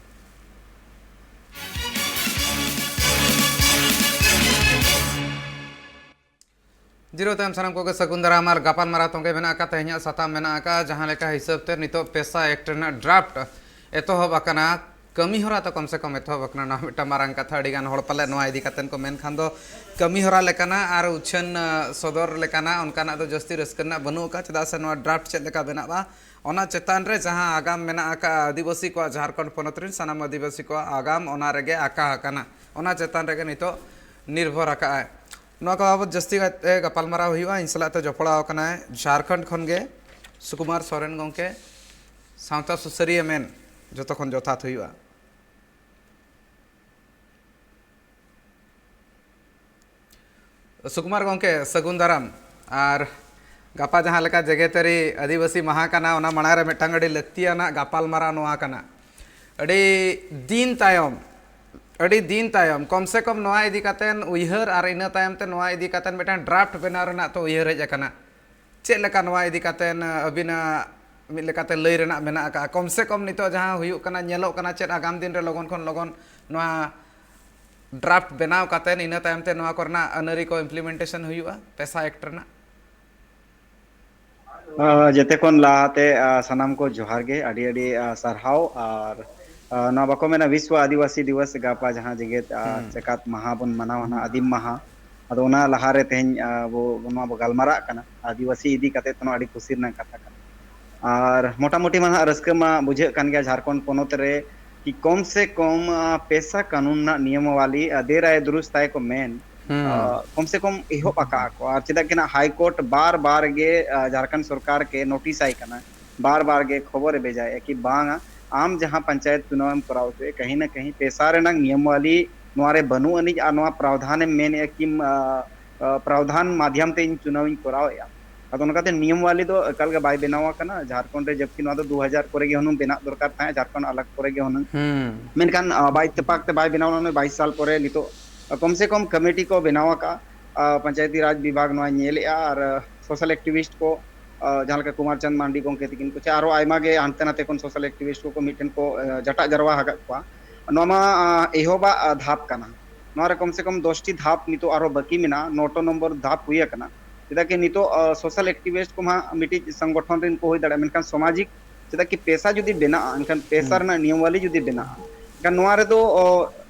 ᱡᱤᱨᱟᱹᱣ ᱛᱟᱭᱚᱢ ᱥᱟᱱᱟᱢ ᱠᱚᱜᱮ ᱥᱟᱹᱜᱩᱱ ᱫᱟᱨᱟᱢ ᱟᱨ ᱜᱟᱯᱟᱞᱢᱟᱨᱟᱣ ᱛᱚᱸᱜᱮ ᱢᱮᱱᱟᱜ ᱟᱠᱟᱫ ᱛᱮᱦᱮᱧᱟᱜ ᱥᱟᱛᱟᱢ ᱢᱮᱱᱟᱜ ᱟᱠᱟᱫ, ᱡᱟᱦᱟᱸ ᱞᱮᱠᱟ ᱦᱤᱥᱟᱹᱵ ᱛᱮ ᱱᱤᱛᱚᱜ ᱯᱮᱥᱟ ᱮᱠᱴ ᱨᱮᱱᱟᱜ ᱰᱨᱟᱯᱴ ᱮᱛᱚᱦᱚᱵ ᱟᱠᱟᱱᱟ, ᱠᱟᱹᱢᱤ ᱦᱚᱨᱟ ᱛᱚ ᱠᱚᱢ ᱥᱮ ᱠᱚᱢ ᱮᱛᱚᱦᱚᱵ ᱟᱠᱟᱱᱟ᱾ ᱱᱚᱣᱟ ᱢᱤᱫᱴᱟᱝ ᱢᱟᱨᱟᱝ ᱠᱟᱛᱷᱟ, ᱟᱹᱰᱤ ᱜᱟᱱ ᱦᱚᱲ ᱯᱟᱞᱮ ᱱᱚᱣᱟ ᱤᱫᱤ ᱠᱟᱛᱮ ᱠᱚ ᱢᱮᱱᱠᱷᱟᱱ ᱫᱚ ᱠᱟᱹᱢᱤ ᱦᱚᱨᱟ ᱞᱮᱠᱟᱱᱟᱜ ᱟᱨ ᱩᱪᱷᱟᱹᱱ ᱥᱚᱫᱚᱨ ᱞᱮᱠᱟᱱᱟᱜ ᱚᱱᱠᱟᱱᱟᱜ ᱫᱚ ᱡᱟᱹᱥᱛᱤ ᱨᱟᱹᱥᱠᱟᱹ ᱨᱮᱱᱟᱜ ᱵᱟᱹᱱᱩᱜ ᱟᱠᱟᱫ, ᱪᱮᱫᱟᱜ ᱥᱮ ᱱᱚᱣᱟ ᱰᱨᱟᱯᱴ ᱪᱮᱫ ᱞᱮᱠᱟ ᱵᱮᱱᱟᱜᱼᱟ, ᱚᱱᱟ ᱪᱮᱛᱟᱱ ᱨᱮ ᱡᱟᱦᱟᱸ ᱟᱜᱟᱢ ᱢᱮᱱᱟᱜ ᱟᱠᱟᱫ ᱟᱹᱫᱤᱵᱟᱹᱥᱤ ᱠᱚᱣᱟᱜ, ᱡᱷᱟᱲᱠᱷᱚᱸᱰ ᱯᱚᱱᱚᱛ ᱨᱮᱱ ᱥᱟᱱᱟᱢ ᱟᱹᱫᱤᱵᱟᱹᱥᱤ ᱠᱚᱣᱟᱜ ᱟᱜᱟᱢ ᱚᱱᱟ ᱨᱮᱜᱮ ᱟᱠᱟ ᱟᱠᱟᱱᱟ, ᱚᱱᱟ ᱪᱮᱛᱟᱱ ᱨᱮᱜᱮ ᱱᱤᱛᱚᱜ ᱱᱤᱨᱵᱷᱚᱨ ᱟᱠᱟᱫᱼᱟᱭ᱾ ᱱᱚᱣᱟ ᱠᱚ ᱵᱟᱵᱚᱛ ᱡᱟᱹᱥᱛᱤ ᱠᱟᱭᱛᱮ ᱜᱟᱯᱟᱞᱢᱟᱨᱟᱣ ᱦᱩᱭᱩᱜᱼᱟ᱾ ᱤᱧ ᱥᱟᱞᱟᱜ ᱛᱮ ᱡᱚᱯᱲᱟᱣ ᱟᱠᱟᱱᱟᱭ ᱡᱷᱟᱲᱠᱷᱚᱸᱰ ᱠᱷᱚᱱ ᱜᱮ ᱥᱩᱠᱩᱢᱟᱨ ᱥᱚᱨᱮᱱ ᱜᱚᱢᱠᱮ, ᱥᱟᱶᱛᱟ ᱥᱩᱥᱟᱹᱨᱤᱭᱟᱹ ᱢᱮᱱ ᱡᱚᱛᱚ ᱠᱷᱚᱱ ᱡᱚᱛᱷᱟᱛ ᱦᱩᱭᱩᱜᱼᱟ᱾ ᱥᱩᱠᱩᱢᱟᱨ ᱜᱚᱢᱠᱮ, ᱥᱟᱹᱜᱩᱱ ᱫᱟᱨᱟᱢ᱾ ᱟᱨ ᱜᱟᱯᱟ ᱡᱟᱦᱟᱸ ᱞᱮᱠᱟ ᱡᱮᱜᱮᱛᱟᱹᱨᱤ ᱟᱹᱫᱤᱵᱟᱹᱥᱤ ᱢᱟᱦᱟ ᱠᱟᱱᱟ, ᱚᱱᱟ ᱢᱟᱲᱟᱝ ᱨᱮ ᱢᱤᱫᱴᱟᱝ ᱟᱹᱰᱤ ᱞᱟᱹᱠᱛᱤᱭᱟᱱᱟᱜ ᱜᱟᱯᱟᱞᱢᱟᱨᱟᱣ ᱱᱚᱣᱟ ᱠᱟᱱᱟ᱾ ᱟᱹᱰᱤ ᱫᱤᱱ ᱛᱟᱭᱚᱢ, ᱟᱹᱰᱤ ᱫᱤᱱ ᱛᱟᱭᱚᱢ ᱠᱚᱢ ᱥᱮ ᱠᱚᱢ ᱱᱚᱣᱟ ᱤᱫᱤ ᱠᱟᱛᱮᱱ ᱩᱭᱦᱟᱹᱨ ᱟᱨ ᱤᱱᱟᱹ ᱛᱟᱭᱚᱢ ᱛᱮ ᱱᱚᱣᱟ ᱤᱫᱤ ᱠᱟᱛᱮᱱ ᱢᱤᱫᱴᱟᱝ ᱰᱨᱟᱯᱴ ᱵᱮᱱᱟᱣ ᱨᱮᱱᱟᱜ ᱛᱚ ᱩᱭᱦᱟᱹᱨ ᱦᱮᱡ ᱟᱠᱟᱱᱟ᱾ ᱪᱮᱫ ᱞᱮᱠᱟ ᱱᱚᱣᱟ ᱤᱫᱤ ᱠᱟᱛᱮ ᱟᱹᱵᱤᱱᱟᱜ ᱢᱤᱫ ᱞᱮᱠᱟᱛᱮ ᱞᱟᱹᱭ ᱨᱮᱱᱟᱜ ᱢᱮᱱᱟᱜ ᱟᱠᱟᱫᱼᱟ? ᱠᱚᱢ ᱥᱮ ᱠᱚᱢ ᱱᱤᱛᱚᱜ ᱡᱟᱦᱟᱸ ᱦᱩᱭᱩᱜ ᱠᱟᱱᱟ, ᱧᱮᱞᱚᱜ ᱠᱟᱱᱟ, ᱪᱮᱫ ᱟᱜᱟᱢ ᱫᱤᱱ ᱨᱮ ᱞᱚᱜᱚᱱ ᱠᱷᱚᱱ ᱞᱚᱜᱚᱱ ᱱᱚᱣᱟ ᱰᱨᱟᱯᱴ ᱵᱮᱱᱟᱣ ᱠᱟᱛᱮ ᱤᱱᱟᱹ ᱛᱟᱭᱚᱢ ᱛᱮ ᱱᱚᱣᱟ ᱠᱚᱨᱮᱱᱟᱜ ᱟᱹᱱᱟᱹᱨᱤ ᱠᱚ ᱤᱢᱯᱞᱤᱢᱮᱱᱴᱮᱥᱚᱱ ᱦᱩᱭᱩᱜᱼᱟ, ᱯᱮᱥᱟ ᱮᱠᱴ ᱨᱮᱱᱟᱜ? ᱟᱸ, ᱡᱮᱛᱮ ᱠᱷᱚᱱ ᱞᱟᱦᱟᱛᱮ, ᱟᱸ, ᱥᱟᱱᱟᱢ ᱠᱚ ᱡᱚᱦᱟᱨ ᱜᱮ, ᱟᱹᱰᱤ ᱟᱹᱰᱤ, ᱟᱸ, ᱥᱟᱨᱦᱟᱣ᱾ ᱟᱨ, ᱟᱸ, ᱱᱚᱣᱟ ᱵᱟᱠᱚ ᱢᱮᱱᱟ ᱵᱤᱥᱣᱚ ᱟᱹᱫᱤᱵᱟᱹᱥᱤ ᱫᱤᱵᱚᱥ, ᱜᱟᱯᱟ ᱡᱟᱦᱟᱸ ᱡᱮᱜᱮᱛ, ᱟᱸ, ᱦᱩᱸ᱾ ᱡᱟᱠᱟᱛ ᱢᱟᱦᱟ ᱵᱚᱱ ᱢᱟᱱᱟᱣᱟ ᱱᱟᱦᱟᱜ, ᱟᱹᱫᱤᱢ ᱢᱟᱦᱟ, ᱟᱫᱚ ᱚᱱᱟ ᱞᱟᱦᱟᱨᱮ ᱛᱮᱦᱮᱧ, ᱟᱸ, ᱟᱵᱚ ᱱᱚᱣᱟ ᱵᱚ ᱜᱟᱞᱢᱟᱨᱟᱜ ᱠᱟᱱᱟ ᱟᱹᱫᱤᱵᱟᱹᱥᱤ ᱤᱫᱤ ᱠᱟᱛᱮ ᱛᱮᱦᱚᱸ ᱟᱹᱰᱤ ᱠᱩᱥᱤ ᱨᱮᱱᱟᱜ ᱠᱟᱛᱷᱟ ᱠᱟᱱᱟ᱾ ᱟᱨ ᱢᱚᱴᱟᱢᱩᱴᱤ ᱢᱟ ᱱᱟᱦᱟᱜ ᱨᱟᱹᱥᱠᱟᱹ ᱢᱟ ᱵᱩᱡᱷᱟᱹᱜ ᱠᱟᱱ ᱜᱮᱭᱟ, ᱡᱷᱟᱲᱠᱷᱚᱸᱰ ᱯᱚᱱᱚᱛ ᱨᱮ ᱠᱤ ᱠᱚᱢ ᱥᱮ ᱠᱚᱢ, ᱟᱸ, ᱯᱮᱥᱟ ᱠᱟᱱᱩᱱ ᱨᱮᱱᱟᱜ ᱱᱤᱭᱚᱢᱟᱣᱟᱞᱤ, ᱟᱸ, ᱫᱮᱨ ᱟᱭ ᱫᱩᱨᱩᱥ ᱛᱟᱭ ᱠᱚ ᱢᱮᱱ, ᱦᱩᱸ᱾ ᱟᱸ, ᱠᱚᱢ ᱥᱮ ᱠᱚᱢ ᱮᱦᱚᱵ ᱟᱠᱟᱜᱼᱟ ᱠᱚ᱾ ᱟᱨ ᱪᱮᱫᱟᱜ ᱠᱤ ᱱᱟᱜ ᱦᱟᱭ ᱠᱳᱨᱴ ᱵᱟᱨ ᱵᱟᱨ ᱜᱮ, ᱟᱸ, ᱡᱷᱟᱲᱠᱷᱚᱸᱰ ᱥᱚᱨᱠᱟᱨ ᱠᱮ ᱱᱳᱴᱤᱥ ᱟᱭ ᱠᱟᱱᱟ, ᱵᱟᱨ ᱵᱟᱨ ᱜᱮ ᱠᱷᱚᱵᱚᱨᱮ ᱵᱷᱮᱡᱟᱭᱮᱫᱼᱟ ᱠᱤ ᱵᱟᱝᱟ, ᱟᱢ ᱡᱟᱦᱟᱸ ᱯᱚᱧᱪᱟᱭᱮᱛ ᱪᱩᱱᱟᱣ ᱮᱢ ᱠᱚᱨᱟᱣ ᱦᱚᱪᱚᱭᱮᱫ, ᱠᱟᱹᱦᱤ ᱱᱟ ᱠᱟᱹᱦᱤ ᱯᱮᱥᱟ ᱨᱮᱱᱟᱜ ᱱᱤᱭᱚᱢᱟᱣᱟᱞᱤ ᱱᱚᱣᱟ ᱨᱮ ᱵᱟᱹᱱᱩᱜ ᱟᱹᱱᱤᱡ, ᱟᱨ ᱱᱚᱣᱟ ᱯᱨᱟᱣᱫᱷᱟᱱᱮᱢ ᱢᱮᱱᱮᱫᱼᱟ ᱠᱤ, ᱟᱸ, ᱟᱸ, ᱯᱨᱟᱣᱫᱷᱟᱱ ᱢᱟᱫᱷᱭᱟᱢ ᱛᱮ ᱤᱧ ᱪᱩᱱᱟᱣ ᱤᱧ ᱠᱚᱨᱟᱣᱮᱫᱼᱟ᱾ ᱟᱫᱚ ᱚᱱᱠᱟᱛᱮ ᱱᱤᱭᱚᱢ ᱣᱟᱞᱤ ᱫᱚ ᱮᱠᱟᱞ ᱜᱮ ᱵᱟᱭ ᱵᱮᱱᱟᱣ ᱟᱠᱟᱱᱟ ᱡᱷᱟᱲᱠᱷᱚᱸᱰ ᱨᱮ, ᱡᱚᱵᱠᱤ ᱱᱚᱣᱟ ᱫᱚ ᱫᱩ ᱦᱟᱡᱟᱨ ᱠᱚᱨᱮ ᱜᱮ ᱦᱩᱱᱟᱹᱝ ᱵᱮᱱᱟᱜ ᱫᱚᱨᱠᱟᱨ ᱛᱟᱦᱮᱸᱫ, ᱡᱷᱟᱲᱠᱷᱚᱸᱰ ᱟᱞᱟᱜᱽ ᱠᱚᱨᱮ ᱜᱮ ᱦᱩᱱᱟᱹᱝ᱾ ᱦᱩᱸ᱾ ᱢᱮᱱᱠᱷᱟᱱ, ᱟ, ᱵᱟᱭ ᱤᱛᱛᱮᱯᱟᱠ ᱛᱮ ᱵᱟᱭ ᱵᱮᱱᱟᱣ ᱞᱮᱱᱟ, ᱵᱟᱭᱤᱥ ᱥᱟᱞ ᱯᱚᱨᱮ ᱱᱤᱛᱚᱜ, ᱟ, ᱠᱚᱢ ᱥᱮ ᱠᱚᱢ ᱠᱚᱢᱤᱴᱤ ᱠᱚ ᱵᱮᱱᱟᱣ ᱟᱠᱟᱫᱼᱟ᱾ ᱟ, ᱯᱚᱧᱪᱟᱭᱮᱛᱤ ᱨᱟᱡᱽ ᱵᱤᱵᱷᱟᱜᱽ ᱱᱚᱣᱟᱭ ᱧᱮᱞᱮᱫᱼᱟ ᱟᱨ, ᱟ, ᱥᱳᱥᱟᱞ ᱮᱠᱴᱤᱵᱷᱤᱥᱴ ᱠᱚ, ᱟ, ᱡᱟᱦᱟᱸ ᱞᱮᱠᱟ ᱠᱩᱢᱟᱨ ᱪᱟᱸᱫᱽ ᱢᱟᱱᱰᱤ ᱜᱚᱢᱠᱮ ᱛᱤᱠᱤᱱ ᱠᱚ, ᱪᱮ ᱟᱨᱚ ᱟᱭᱢᱟ ᱜᱮ ᱦᱟᱱᱛᱮ ᱱᱟᱛᱮ ᱠᱷᱚᱱ ᱥᱳᱥᱟᱞ ᱮᱠᱴᱤᱵᱷᱤᱥᱴ ᱠᱚᱠᱚ ᱢᱤᱫᱴᱷᱮᱱ ᱠᱚ, ᱟ, ᱡᱟᱴᱟᱜ ᱡᱟᱨᱣᱟ ᱟᱠᱟᱫ ᱠᱚᱣᱟ᱾ ᱱᱚᱣᱟ ᱢᱟ, ᱟ, ᱮᱦᱚᱵᱟᱜ, ᱟ, ᱫᱷᱟᱯ ᱠᱟᱱᱟ᱾ ᱱᱚᱣᱟ ᱨᱮ ᱠᱚᱢ ᱥᱮ ᱠᱚᱢ ᱫᱚᱥ ᱴᱤ ᱫᱷᱟᱯ ᱱᱤᱛᱚᱜ ᱟᱨᱦᱚᱸ ᱵᱟᱹᱠᱤ ᱢᱮᱱᱟᱜᱼᱟ, ᱱᱚ ᱴᱚ ᱱᱚᱢᱵᱚᱨ ᱫᱷᱟᱯ ᱦᱩᱭ ᱟᱠᱟᱱᱟ᱾ ᱪᱮᱫᱟᱜ ᱠᱤ ᱱᱤᱛᱚᱜ, ᱟ, ᱥᱳᱥᱟᱞ ᱮᱠᱴᱤᱵᱷᱤᱥᱴ ᱠᱚᱢᱟ ᱢᱤᱫᱴᱤᱡ ᱥᱚᱝᱜᱚᱴᱷᱚᱱ ᱨᱮᱱ ᱠᱚ ᱦᱩᱭ ᱫᱟᱲᱮᱭᱟᱜᱼᱟ, ᱢᱮᱱᱠᱷᱟᱱ ᱥᱟᱢᱟᱡᱤᱠ ᱪᱮᱫᱟᱜ ᱠᱤ ᱯᱮᱥᱟ ᱡᱩᱫᱤ ᱵᱮᱱᱟᱜᱼᱟ, ᱮᱱᱠᱷᱟᱱ ᱯᱮᱥᱟ ᱦᱩᱸ᱾ ᱨᱮᱱᱟᱜ ᱱᱤᱭᱚᱢ ᱣᱟᱞᱤ ᱡᱩᱫᱤ ᱵᱮᱱᱟᱜᱼᱟ, ᱮᱱᱠᱷᱟᱱ ᱱᱚᱣᱟ ᱨᱮᱫᱚ, ᱚ,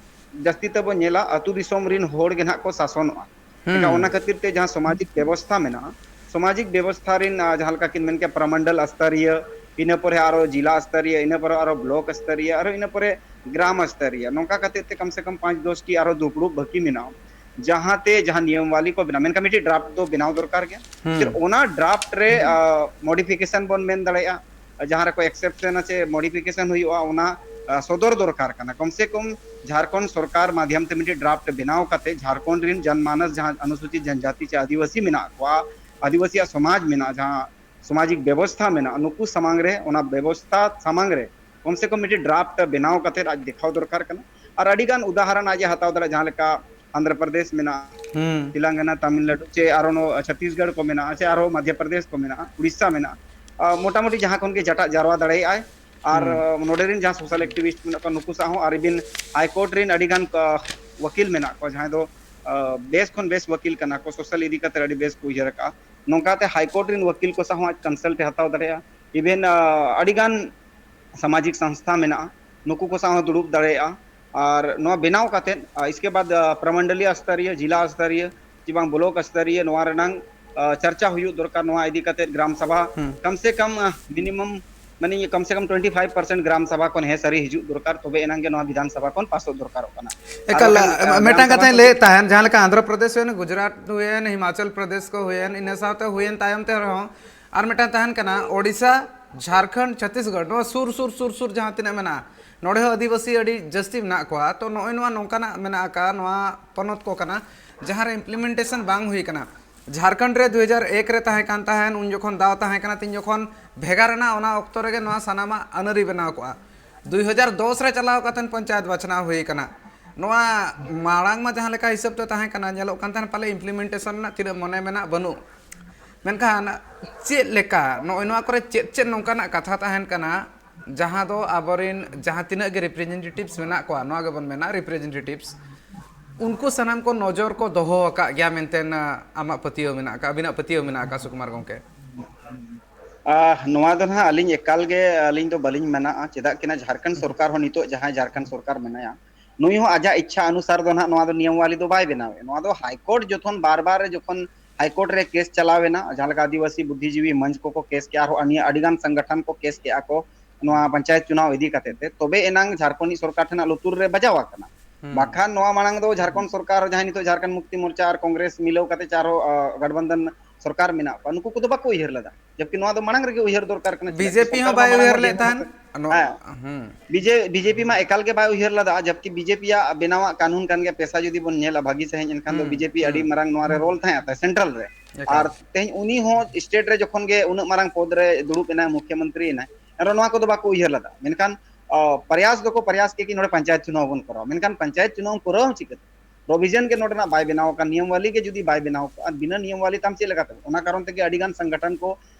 ᱡᱟᱹᱥᱛᱤ ᱛᱮᱵᱚ ᱧᱮᱞᱟ ᱟᱹᱛᱩ ᱫᱤᱥᱚᱢ ᱨᱮᱱ ᱦᱚᱲ ᱜᱮ ᱱᱟᱦᱟᱜ ᱠᱚ ᱥᱟᱥᱚᱱᱚᱜᱼᱟ᱾ ᱮᱱᱠᱷᱟᱱ ᱦᱩᱸ᱾ ᱚᱱᱟ ᱠᱷᱟᱹᱛᱤᱨ ᱛᱮ ᱡᱟᱦᱟᱸ ᱥᱟᱢᱟᱡᱤᱠ ᱵᱮᱵᱚᱥᱛᱷᱟ ᱢᱮᱱᱟᱜᱼᱟ, ᱥᱟᱢᱟᱡᱤᱠ ᱵᱮᱵᱚᱥᱛᱷᱟ ᱨᱮᱱ, ᱟ, ᱡᱟᱦᱟᱸ ᱞᱮᱠᱟ ᱠᱤᱱ ᱢᱮᱱ ᱠᱮᱭᱟ ᱯᱨᱚᱢᱚᱱᱰᱚᱞ ᱥᱛᱚᱨᱤᱭᱟᱹ, ᱤᱱᱟᱹ ᱯᱚᱨᱮ ᱟᱨᱚ ᱡᱤᱞᱟ ᱥᱛᱚᱨᱤᱭᱟᱹ, ᱤᱱᱟᱹ ᱯᱚᱨᱮ ᱟᱨᱚ ᱵᱞᱚᱠ ᱥᱛᱚᱨᱤᱭᱟᱹ, ᱟᱨᱚ ᱤᱱᱟᱹ ᱯᱚᱨᱮ ᱜᱨᱟᱢ ᱥᱛᱚᱨᱤᱭᱟᱹ, ᱱᱚᱝᱠᱟ ᱠᱟᱛᱮ ᱛᱮ ᱠᱚᱢ ᱥᱮ ᱠᱚᱢ ᱯᱟᱸᱪ ᱫᱚᱥ ᱴᱤ ᱟᱨᱚ ᱫᱩᱯᱲᱩᱵ ᱵᱟᱹᱠᱤ ᱢᱮᱱᱟᱜᱼᱟ᱾ ᱡᱟᱦᱟᱸ ᱛᱮ ᱡᱟᱦᱟᱸ ᱱᱤᱭᱚᱢ ᱣᱟᱞᱤ ᱠᱚ ᱵᱮᱱᱟᱣ, ᱢᱮᱱᱠᱷᱟᱱ ᱢᱤᱫᱴᱤᱡ ᱰᱨᱟᱯᱴ ᱫᱚ ᱵᱮᱱᱟᱣ ᱫᱚᱨᱠᱟᱨ ᱜᱮ᱾ ᱦᱩᱸ᱾ ᱯᱷᱤᱨ ᱚᱱᱟ ᱰᱨᱟᱯᱴ ᱨᱮ, ᱟ, ᱢᱚᱰᱤᱯᱷᱤᱠᱮᱥᱚᱱ ᱵᱚᱱ ᱢᱮᱱ ᱫᱟᱲᱮᱭᱟᱜᱼᱟ, ᱡᱟᱦᱟᱸ ᱨᱮᱠᱚ ᱮᱠᱥᱮᱯᱥᱚᱱ ᱥᱮ ᱢᱚᱰᱤᱯᱷᱤᱠᱮᱥᱚᱱ ᱦᱩᱭᱩᱜᱼᱟ, ᱚᱱᱟ, ᱟ, ᱥᱚᱫᱚᱨ ᱫᱚᱨᱠᱟᱨ ᱠᱟᱱᱟ᱾ ᱠᱚᱢ ᱥᱮ ᱠᱚᱢ ᱡᱷᱟᱲᱠᱷᱚᱸᱰ ᱥᱚᱨᱠᱟᱨ ᱢᱟᱫᱷᱭᱚᱢ ᱛᱮ ᱢᱤᱫᱴᱤᱡ ᱰᱨᱟᱯᱴ ᱵᱮᱱᱟᱣ ᱠᱟᱛᱮ ᱡᱷᱟᱲᱠᱷᱚᱸᱰ ᱨᱮᱱ ᱡᱚᱱᱢᱟᱱᱚᱥ ᱡᱟᱦᱟᱸ ᱚᱱᱩᱥᱩᱪᱤᱛ ᱡᱚᱱᱡᱟᱛᱤ ᱪᱮ ᱟᱹᱫᱤᱵᱟᱹᱥᱤ ᱢᱮᱱᱟᱜ ᱠᱚᱣᱟ, ᱟᱹᱫᱤᱵᱟᱹᱥᱤᱭᱟᱜ ᱥᱚᱢᱟᱡᱽ ᱢᱮᱱᱟᱜᱼᱟ, ᱡᱟᱦᱟᱸ ᱥᱟᱢᱟᱡᱤᱠ ᱵᱮᱵᱚᱥᱛᱷᱟ ᱢᱮᱱᱟᱜᱼᱟ, ᱱᱩᱠᱩ ᱥᱟᱢᱟᱝ ᱨᱮ, ᱚᱱᱟ ᱵᱮᱵᱚᱥᱛᱷᱟ ᱥᱟᱢᱟᱝ ᱨᱮ ᱠᱚᱢ ᱥᱮ ᱠᱚᱢ ᱢᱤᱫᱴᱤᱡ ᱰᱨᱟᱯᱴ ᱵᱮᱱᱟᱣ ᱠᱟᱛᱮ ᱟᱡ ᱫᱮᱠᱷᱟᱣ ᱫᱚᱨᱠᱟᱨ ᱠᱟᱱᱟ᱾ ᱟᱨ ᱟᱹᱰᱤ ᱜᱟᱱ ᱩᱫᱟᱦᱚᱨᱚᱱ ᱟᱡ ᱮ ᱦᱟᱛᱟᱣ ᱫᱟᱲᱮᱭᱟᱜᱼᱟ, ᱡᱟᱦᱟᱸ ᱞᱮᱠᱟ ᱟᱱᱫᱷᱨᱚ ᱯᱨᱚᱫᱮᱥ ᱢᱮᱱᱟᱜᱼᱟ, ᱦᱩᱸ ᱛᱮᱞᱮᱝᱜᱟᱱᱟ, ᱛᱟᱢᱤᱞᱱᱟᱲᱩ, ᱪᱮ ᱟᱨᱚ ᱱᱚᱣᱟ ᱪᱷᱚᱛᱤᱥᱜᱚᱲ ᱠᱚ ᱢᱮᱱᱟᱜᱼᱟ, ᱪᱮ ᱟᱨᱦᱚᱸ ᱢᱚᱫᱷᱭᱚ ᱯᱨᱚᱫᱮᱥ ᱠᱚ ᱢᱮᱱᱟᱜᱼᱟ, ᱩᱲᱤᱥᱥᱟ ᱢᱮᱱᱟᱜᱼᱟ᱾ ᱟᱨ ᱢᱚᱴᱟᱢᱩᱴᱤ ᱡᱟᱦᱟᱸ ᱠᱷᱚᱱ ᱜᱮ ᱡᱟᱴᱟᱜ ᱡᱟᱨᱣᱟ ᱫᱟᱲᱮᱭᱟᱜᱼᱟᱭ᱾ ᱟᱨ ᱦᱩᱸ ᱟᱸ, ᱱᱚᱰᱮ ᱨᱮᱱ ᱡᱟᱦᱟᱸ ᱥᱳᱥᱟᱞ ᱮᱠᱴᱤᱵᱷᱤᱥᱴ ᱢᱮᱱᱟᱜ ᱠᱚᱣᱟ, ᱱᱩᱠᱩ ᱥᱟᱶ ᱦᱚᱸ ᱟᱨ ᱤᱵᱷᱮᱱ ᱦᱟᱭ ᱠᱳᱨᱴ ᱨᱮᱱ ᱟᱹᱰᱤ ᱜᱟᱱ ᱠᱚ, ᱣᱟᱹᱠᱤᱞ ᱢᱮᱱᱟᱜ ᱠᱚᱣᱟ, ᱡᱟᱦᱟᱸᱭ ᱫᱚ ᱟᱸ, ᱵᱮᱥ ᱠᱷᱚᱱ ᱵᱮᱥ ᱣᱟᱹᱠᱤᱞ ᱠᱟᱱᱟ ᱠᱚ, ᱥᱳᱥᱟᱞ ᱤᱫᱤ ᱠᱟᱛᱮ ᱟᱹᱰᱤ ᱵᱮᱥ ᱠᱚ ᱩᱭᱦᱟᱹᱨ ᱟᱠᱟᱫᱼᱟ᱾ ᱱᱚᱝᱠᱟᱛᱮ ᱦᱟᱭ ᱠᱳᱨᱴ ᱨᱮᱱ ᱣᱟᱹᱠᱤᱞ ᱠᱚ ᱥᱟᱶ ᱦᱚᱸ ᱟᱡ ᱠᱚᱱᱥᱟᱞᱴ ᱮ ᱦᱟᱛᱟᱣ ᱫᱟᱲᱮᱭᱟᱜᱼᱟ᱾ ᱤᱵᱷᱮᱱ ᱟᱹᱰᱤ ᱜᱟᱱ ᱥᱟᱢᱟᱡᱤᱠ ᱥᱚᱝᱥᱛᱷᱟ ᱢᱮᱱᱟᱜᱼᱟ, ᱱᱩᱠᱩ ᱠᱚ ᱥᱟᱶ ᱦᱚᱸ ᱫᱩᱲᱩᱵ ᱫᱟᱲᱮᱭᱟᱜᱼᱟ᱾ ᱟᱨ ᱱᱚᱣᱟ ᱵᱮᱱᱟᱣ ᱠᱟᱛᱮᱫ, ᱟ, ᱤᱥᱠᱮ ᱵᱟᱫ, ᱟ, ᱯᱨᱚᱢᱚᱱᱰᱚᱞᱤᱭ ᱥᱛᱚᱨᱤᱭ, ᱡᱤᱞᱟ ᱥᱛᱚᱨᱤᱭ, ᱪᱮ ᱵᱟᱝ ᱵᱞᱚᱠ ᱥᱛᱚᱨᱤᱭ, ᱱᱚᱣᱟ ᱨᱮᱱᱟᱝ, ᱟ, ᱪᱟᱨᱪᱟ ᱦᱩᱭᱩᱜ ᱫᱚᱨᱠᱟᱨ ᱱᱚᱣᱟ ᱤᱫᱤ ᱠᱟᱛᱮᱫ ᱜᱨᱟᱢ ᱥᱟᱵᱷᱟ, ᱦᱩᱸ᱾ ᱠᱚᱢ ᱥᱮ ᱠᱚᱢ, ᱟ, ᱢᱤᱱᱤᱢᱟᱢ, ᱢᱟᱱᱮ ᱠᱚᱢ ᱥᱮ ᱠᱚᱢ ᱴᱩᱭᱮᱱᱴᱤ ᱯᱷᱟᱭᱤᱵᱷ ᱯᱟᱨᱥᱮᱱᱴ ᱜᱨᱟᱢ ᱥᱟᱵᱷᱟ ᱠᱷᱚᱱ ᱦᱮᱸ ᱥᱟᱹᱨᱤ ᱦᱤᱡᱩᱜ ᱫᱚᱨᱠᱟᱨ, ᱛᱚᱵᱮ ᱮᱱᱟᱝ ᱜᱮ ᱱᱚᱣᱟ ᱵᱤᱫᱷᱟᱱ ᱥᱟᱵᱷᱟ ᱠᱷᱚᱱ ᱯᱟᱥᱚᱜ ᱫᱚᱨᱠᱟᱨᱚᱜ ᱠᱟᱱᱟ᱾ ᱟᱨ ᱮᱠᱟᱞ, ᱵᱟᱠᱷᱟᱱ, ᱟ, ᱜᱨᱟᱢ ᱢᱤᱫᱴᱟᱝ ᱥᱟᱵᱷᱟ ᱠᱟᱛᱷᱟᱧ ᱠᱷᱚᱱ ᱞᱟᱹᱭᱮᱫ ᱛᱟᱦᱮᱸᱱ, ᱡᱟᱦᱟᱸ ᱞᱮᱠᱟ ᱟᱱᱫᱷᱨᱚ ᱯᱨᱚᱫᱮᱥ ᱦᱩᱭᱮᱱ, ᱜᱩᱡᱽᱨᱟᱴ ᱦᱩᱭᱮᱱ, ᱦᱤᱢᱟᱪᱚᱞ ᱯᱨᱚᱫᱮᱥ ᱠᱚ ᱦᱩᱭᱮᱱ, ᱤᱱᱟᱹ ᱥᱟᱶᱛᱮ ᱦᱩᱭᱮᱱ ᱛᱟᱭᱚᱢ ᱛᱮ ᱨᱮᱦᱚᱸ ᱟᱨ ᱢᱤᱫᱴᱟᱝ ᱛᱟᱦᱮᱱ ᱠᱟᱱᱟ ᱳᱰᱤᱥᱟ, ᱡᱷᱟᱲᱠᱷᱚᱸᱰ, ᱪᱷᱚᱛᱤᱥᱜᱚᱲ, ᱱᱚᱣᱟ ᱥᱩᱨ ᱥᱩᱨ ᱥᱩᱨ ᱥᱩᱨ ᱡᱟᱦᱟᱸ ᱛᱤᱱᱟᱹᱜ ᱢᱮᱱᱟᱜᱼᱟ, ᱱᱚᱰᱮ ᱦᱚᱸ ᱟᱹᱫᱤᱵᱟᱹᱥᱤ ᱟᱹᱰᱤ ᱡᱟᱹᱥᱛᱤ ᱢᱮᱱᱟᱜ ᱠᱚᱣᱟ᱾ ᱛᱚ ᱱᱚᱜᱼᱚᱭ ᱱᱚᱣᱟ ᱱᱚᱝᱠᱟᱱᱟᱜ ᱢᱮᱱᱟᱜ ᱟᱠᱟᱫ ᱱᱚᱣᱟ ᱯᱚᱱᱚᱛ ᱠᱚ ᱠᱟᱱᱟ, ᱡᱟᱦᱟᱸ ᱨᱮ ᱤᱢᱯᱞᱤᱢᱮᱱᱴᱮᱥᱚᱱ ᱵᱟᱝ ᱦᱩᱭ ᱠᱟᱱᱟ᱾ ᱡᱷᱟᱨᱠᱷᱚᱸᱰ ᱨᱮ ᱫᱩ ᱦᱟᱡᱟᱨ ᱮᱠ ᱨᱮ ᱛᱟᱦᱮᱸ ᱠᱟᱱ ᱛᱟᱦᱮᱸᱱ, ᱩᱱ ᱡᱚᱠᱷᱚᱱ ᱫᱟᱣ ᱛᱟᱦᱮᱸ ᱠᱟᱱᱟ, ᱛᱤᱧ ᱡᱚᱠᱷᱚᱱ ᱵᱷᱮᱜᱟᱨ ᱮᱱᱟ, ᱚᱱᱟ ᱚᱠᱛᱚ ᱨᱮᱜᱮ ᱱᱚᱣᱟ ᱥᱟᱱᱟᱢᱟᱜ ᱟᱹᱱᱟᱹᱨᱤ ᱵᱮᱱᱟᱣ ᱠᱚᱜᱼᱟ᱾ ᱫᱩ ᱦᱟᱡᱟᱨ ᱫᱚᱥ ᱨᱮ ᱪᱟᱞᱟᱣ ᱠᱟᱛᱮ ᱯᱚᱧᱪᱟᱭᱮᱛ ᱵᱟᱪᱷᱱᱟᱣ ᱦᱩᱭ ᱠᱟᱱᱟ᱾ ᱱᱚᱣᱟ ᱢᱟᱲᱟᱝ ᱢᱟ ᱡᱟᱦᱟᱸ ᱞᱮᱠᱟ ᱦᱤᱥᱟᱹᱵ ᱛᱮ ᱛᱟᱦᱮᱸ ᱠᱟᱱᱟ, ᱧᱮᱞᱚᱜ ᱠᱟᱱ ᱛᱟᱦᱮᱸᱱ ᱯᱟᱞᱮ ᱤᱢᱯᱞᱤᱢᱮᱱᱴᱮᱥᱚᱱ ᱨᱮᱱᱟᱜ ᱛᱤᱱᱟᱹᱜ ᱢᱚᱱᱮ ᱢᱮᱱᱟᱜ ᱵᱟᱹᱱᱩᱜ᱾ ᱢᱮᱱᱠᱷᱟᱱ ᱪᱮᱫ ᱞᱮᱠᱟ ᱱᱚᱜᱼᱚᱭ ᱱᱚᱣᱟ ᱠᱚᱨᱮ ᱪᱮᱫ ᱪᱮᱫ ᱱᱚᱝᱠᱟᱱᱟᱜ ᱠᱟᱛᱷᱟ ᱛᱟᱦᱮᱸᱱ ᱠᱟᱱᱟ, ᱡᱟᱦᱟᱸ ᱫᱚ ᱟᱵᱚᱨᱮᱱ ᱡᱟᱦᱟᱸ ᱛᱤᱱᱟᱹᱜ ᱜᱮ ᱨᱤᱯᱨᱮᱡᱮᱱᱴᱮᱴᱤᱵᱷᱥ ᱢᱮᱱᱟᱜ ᱠᱚᱣᱟ, ᱱᱚᱣᱟ ᱜᱮᱵᱚᱱ ᱢᱮᱱᱟ ᱨᱤᱯᱨᱮᱡᱮᱱᱴᱮᱴᱤᱵᱷᱥ, ᱩᱱᱠᱩ ᱥᱟᱱᱟᱢ ᱠᱚ ᱱᱚᱡᱚᱨ ᱠᱚ ᱫᱚᱦᱚ ᱟᱠᱟᱫ ᱜᱮᱭᱟ ᱢᱮᱱᱛᱮ ᱟᱢᱟᱜ ᱯᱟᱹᱛᱭᱟᱹᱣ ᱢᱮᱱᱟᱜ ᱟᱠᱟᱫ, ᱟᱹᱵᱤᱱᱟᱜ ᱯᱟᱹᱛᱭᱟᱹᱣ ᱢᱮᱱᱟᱜ ᱟᱠᱟᱫ, ᱥᱩᱠᱩᱢᱟᱨ ᱜᱚᱢᱠᱮ? ᱟᱦ, ᱱᱚᱣᱟ ᱫᱚ ᱱᱟᱦᱟᱜ ᱟᱹᱞᱤᱧ ᱮᱠᱟᱞ ᱜᱮ, ᱟᱹᱞᱤᱧ ᱫᱚ ᱵᱟᱹᱞᱤᱧ ᱢᱟᱱᱟᱜᱼᱟ᱾ ᱪᱮᱫᱟᱜ ᱠᱤᱱᱟ ᱡᱷᱟᱲᱠᱷᱚᱸᱰ ᱥᱚᱨᱠᱟᱨ ᱦᱚᱸ ᱱᱤᱛᱚᱜ ᱡᱟᱦᱟᱸᱭ ᱡᱷᱟᱲᱠᱷᱚᱸᱰ ᱥᱚᱨᱠᱟᱨ ᱢᱮᱱᱟᱭᱟ, ᱱᱩᱭ ᱦᱚᱸ ᱟᱡᱟᱜ ᱤᱪᱪᱷᱟ ᱚᱱᱩᱥᱟᱨ ᱫᱚ ᱱᱟᱦᱟᱜ ᱱᱚᱣᱟ ᱫᱚ ᱱᱤᱭᱚᱢ ᱣᱟᱞᱤ ᱫᱚ ᱵᱟᱭ ᱵᱮᱱᱟᱣᱮᱫ᱾ ᱱᱚᱣᱟ ᱫᱚ ᱦᱟᱭ ᱠᱳᱨᱴ ᱡᱚᱠᱷᱚᱱ ᱵᱟᱨ ᱵᱟᱨ ᱨᱮ ᱡᱚᱠᱷᱚᱱ ᱦᱟᱭ ᱠᱳᱨᱴ ᱨᱮ ᱠᱮᱥ ᱪᱟᱞᱟᱣ ᱮᱱᱟ, ᱡᱟᱦᱟᱸ ᱞᱮᱠᱟ ᱟᱹᱫᱤᱵᱟᱹᱥᱤ ᱵᱩᱫᱽᱫᱷᱤᱡᱤᱵᱤ ᱢᱚᱧᱪ ᱠᱚᱠᱚ ᱠᱮᱥ ᱠᱮᱜᱼᱟ, ᱟᱨᱦᱚᱸ ᱟᱹᱱᱤᱭᱟᱹ ᱟᱹᱰᱤ ᱜᱟᱱ ᱥᱚᱝᱜᱚᱴᱷᱚᱱ ᱠᱚ ᱠᱮᱥ ᱠᱮᱜᱼᱟ ᱠᱚ ᱱᱚᱣᱟ ᱯᱚᱧᱪᱟᱭᱮᱛ ᱪᱩᱱᱟᱣ ᱤᱫᱤ ᱠᱟᱛᱮ ᱛᱮ, ᱛᱚᱵᱮ ᱮᱱᱟᱝ ᱡᱷᱟᱲᱠᱷᱚᱸᱰ ᱨᱤᱱᱤᱡ ᱥᱚᱨᱠᱟᱨ ᱴᱷᱮᱱᱟᱜ ᱞᱩᱛᱩᱨ ᱨᱮ ᱵᱟᱡᱟᱣ ᱟᱠᱟᱱᱟ᱾ ᱦᱩᱸ᱾ ᱵᱟᱠᱷᱟᱱ ᱱᱚᱣᱟ ᱢᱟᱲᱟᱝ ᱫᱚ ᱡᱷᱟᱲᱠᱷᱚᱸᱰ ᱥᱚᱨᱠᱟᱨ, ᱡᱟᱦᱟᱸᱭ ᱱᱤᱛᱚᱜ ᱡᱷᱟᱲᱠᱷᱚᱸᱰ ᱢᱩᱠᱛᱤ ᱢᱳᱨᱪᱟ ᱟᱨ ᱠᱚᱝᱜᱨᱮᱥ ᱢᱤᱞᱟᱹᱣ ᱠᱟᱛᱮ ᱪᱮ ᱟᱨᱦᱚᱸ, ᱟ, ᱜᱟᱴᱷᱵᱟᱱᱫᱷᱚᱱ ᱥᱚᱨᱠᱟᱨ ᱢᱮᱱᱟᱜ ᱠᱚᱣᱟ, ᱱᱩᱠᱩ ᱠᱚᱫᱚ ᱵᱟᱠᱚ ᱩᱭᱦᱟᱹᱨ ᱞᱮᱫᱟ᱾ ᱡᱚᱵᱠᱤ ᱱᱚᱣᱟ ᱫᱚ ᱢᱟᱲᱟᱝ ᱨᱮᱜᱮ ᱩᱭᱦᱟᱹᱨ ᱫᱚᱨᱠᱟᱨ ᱠᱟᱱᱟ᱾ ᱪᱮᱫᱟᱜ ᱥᱮ ᱵᱤᱡᱮᱯᱤ ᱦᱚᱸ ᱥᱚᱨᱠᱟᱨ ᱵᱟᱭ ᱢᱟ ᱢᱟᱲᱟᱝ ᱩᱭᱦᱟᱹᱨ ᱦᱚᱸ ᱞᱮᱫ ᱡᱮᱦᱮᱛᱩ ᱛᱟᱦᱮᱱ᱾ ᱥᱚᱨᱠᱟᱨ, ᱱᱚ-, ᱦᱮᱸ, ᱦᱩᱸ᱾ ᱵᱤᱡᱮ-, ᱵᱤᱡᱮᱯᱤ ᱢᱟ ᱮᱠᱟᱞ ᱜᱮ ᱵᱟᱭ ᱩᱭᱦᱟᱹᱨ ᱞᱮᱫᱟ, ᱡᱚᱵᱠᱤ ᱵᱤᱡᱮᱯᱤᱭᱟᱜ ᱵᱮᱱᱟᱣᱟᱜ ᱠᱟᱹᱱᱩᱱ ᱠᱟᱱ ᱜᱮᱭᱟ, ᱯᱮᱥᱟ ᱡᱩᱫᱤ ᱵᱚᱱ ᱧᱮᱞᱟ ᱵᱷᱟᱹᱜᱤ ᱥᱟᱺᱦᱤᱡ, ᱮᱱᱠᱷᱟᱱ ᱫᱚ ᱦᱩᱸ, ᱵᱤᱡᱮᱯᱤ ᱟᱹᱰᱤ ᱦᱩᱸ᱾ ᱢᱟᱨᱟᱝ ᱱᱚᱣᱟ ᱨᱮ ᱨᱳᱞ ᱛᱟᱦᱮᱸ ᱛᱟᱭ ᱥᱮᱱᱴᱨᱟᱞ ᱨᱮ᱾ ᱮᱠᱟᱞ᱾ ᱟᱨ ᱛᱮᱦᱮᱧ ᱩᱱᱤ ᱦᱚᱸ ᱥᱴᱮᱴ ᱨᱮ ᱡᱚᱠᱷᱚᱱ ᱜᱮ ᱩᱱᱟᱹᱜ ᱢᱟᱨᱟᱝ ᱯᱚᱫᱽ ᱨᱮ ᱫᱩᱲᱩᱵ ᱮᱱᱟᱭ, ᱢᱩᱠᱷᱭᱚᱢᱚᱱᱛᱨᱤ ᱮᱱᱟᱭ, ᱮᱱᱨᱮᱦᱚᱸ ᱱᱚᱣᱟ ᱠᱚᱫᱚ ᱵᱟᱠᱚ ᱩᱭᱦᱟᱹᱨ ᱞᱮᱫᱟ᱾ ᱢᱮᱱᱠᱷᱟᱱ, ᱚ, ᱯᱨᱚᱭᱟᱥ ᱫᱚᱠᱚ ᱯᱨᱚᱭᱟᱥ ᱠᱮᱫ ᱜᱮ, ᱱᱚᱰᱮ ᱯᱚᱧᱪᱟᱭᱮᱛ ᱪᱩᱱᱟᱣ ᱵᱚᱱ ᱠᱚᱨᱟᱣᱟ, ᱢᱮᱱᱠᱷᱟᱱ ᱯᱚᱧᱪᱟᱭᱮᱛ ᱪᱩᱱᱟᱣ ᱠᱚᱨᱟᱣ ᱪᱤᱠᱟᱹᱛᱮ? ᱯᱨᱚᱵᱷᱤᱡᱚᱱ ᱜᱮ ᱱᱚᱰᱮᱱᱟᱜ ᱵᱟᱭ ᱵᱮᱱᱟᱣ ᱟᱠᱟᱱ, ᱱᱤᱭᱚᱢ ᱣᱟᱞᱤ ᱜᱮ ᱡᱩᱫᱤ ᱵᱟᱭ ᱵᱮᱱᱟᱣ ᱠᱟᱜᱼᱟ, ᱵᱤᱱᱟᱹ ᱱᱤᱭᱚᱢ ᱣᱟᱞᱤ ᱛᱟᱢ ᱪᱮᱫ ᱞᱮᱠᱟᱛᱮ? ᱚᱱᱟ ᱠᱟᱨᱚᱱ ᱛᱮᱜᱮ ᱟᱹᱰᱤ ᱜᱟᱱ ᱥᱚᱝᱜᱚᱴᱷᱚᱱ ᱠᱚ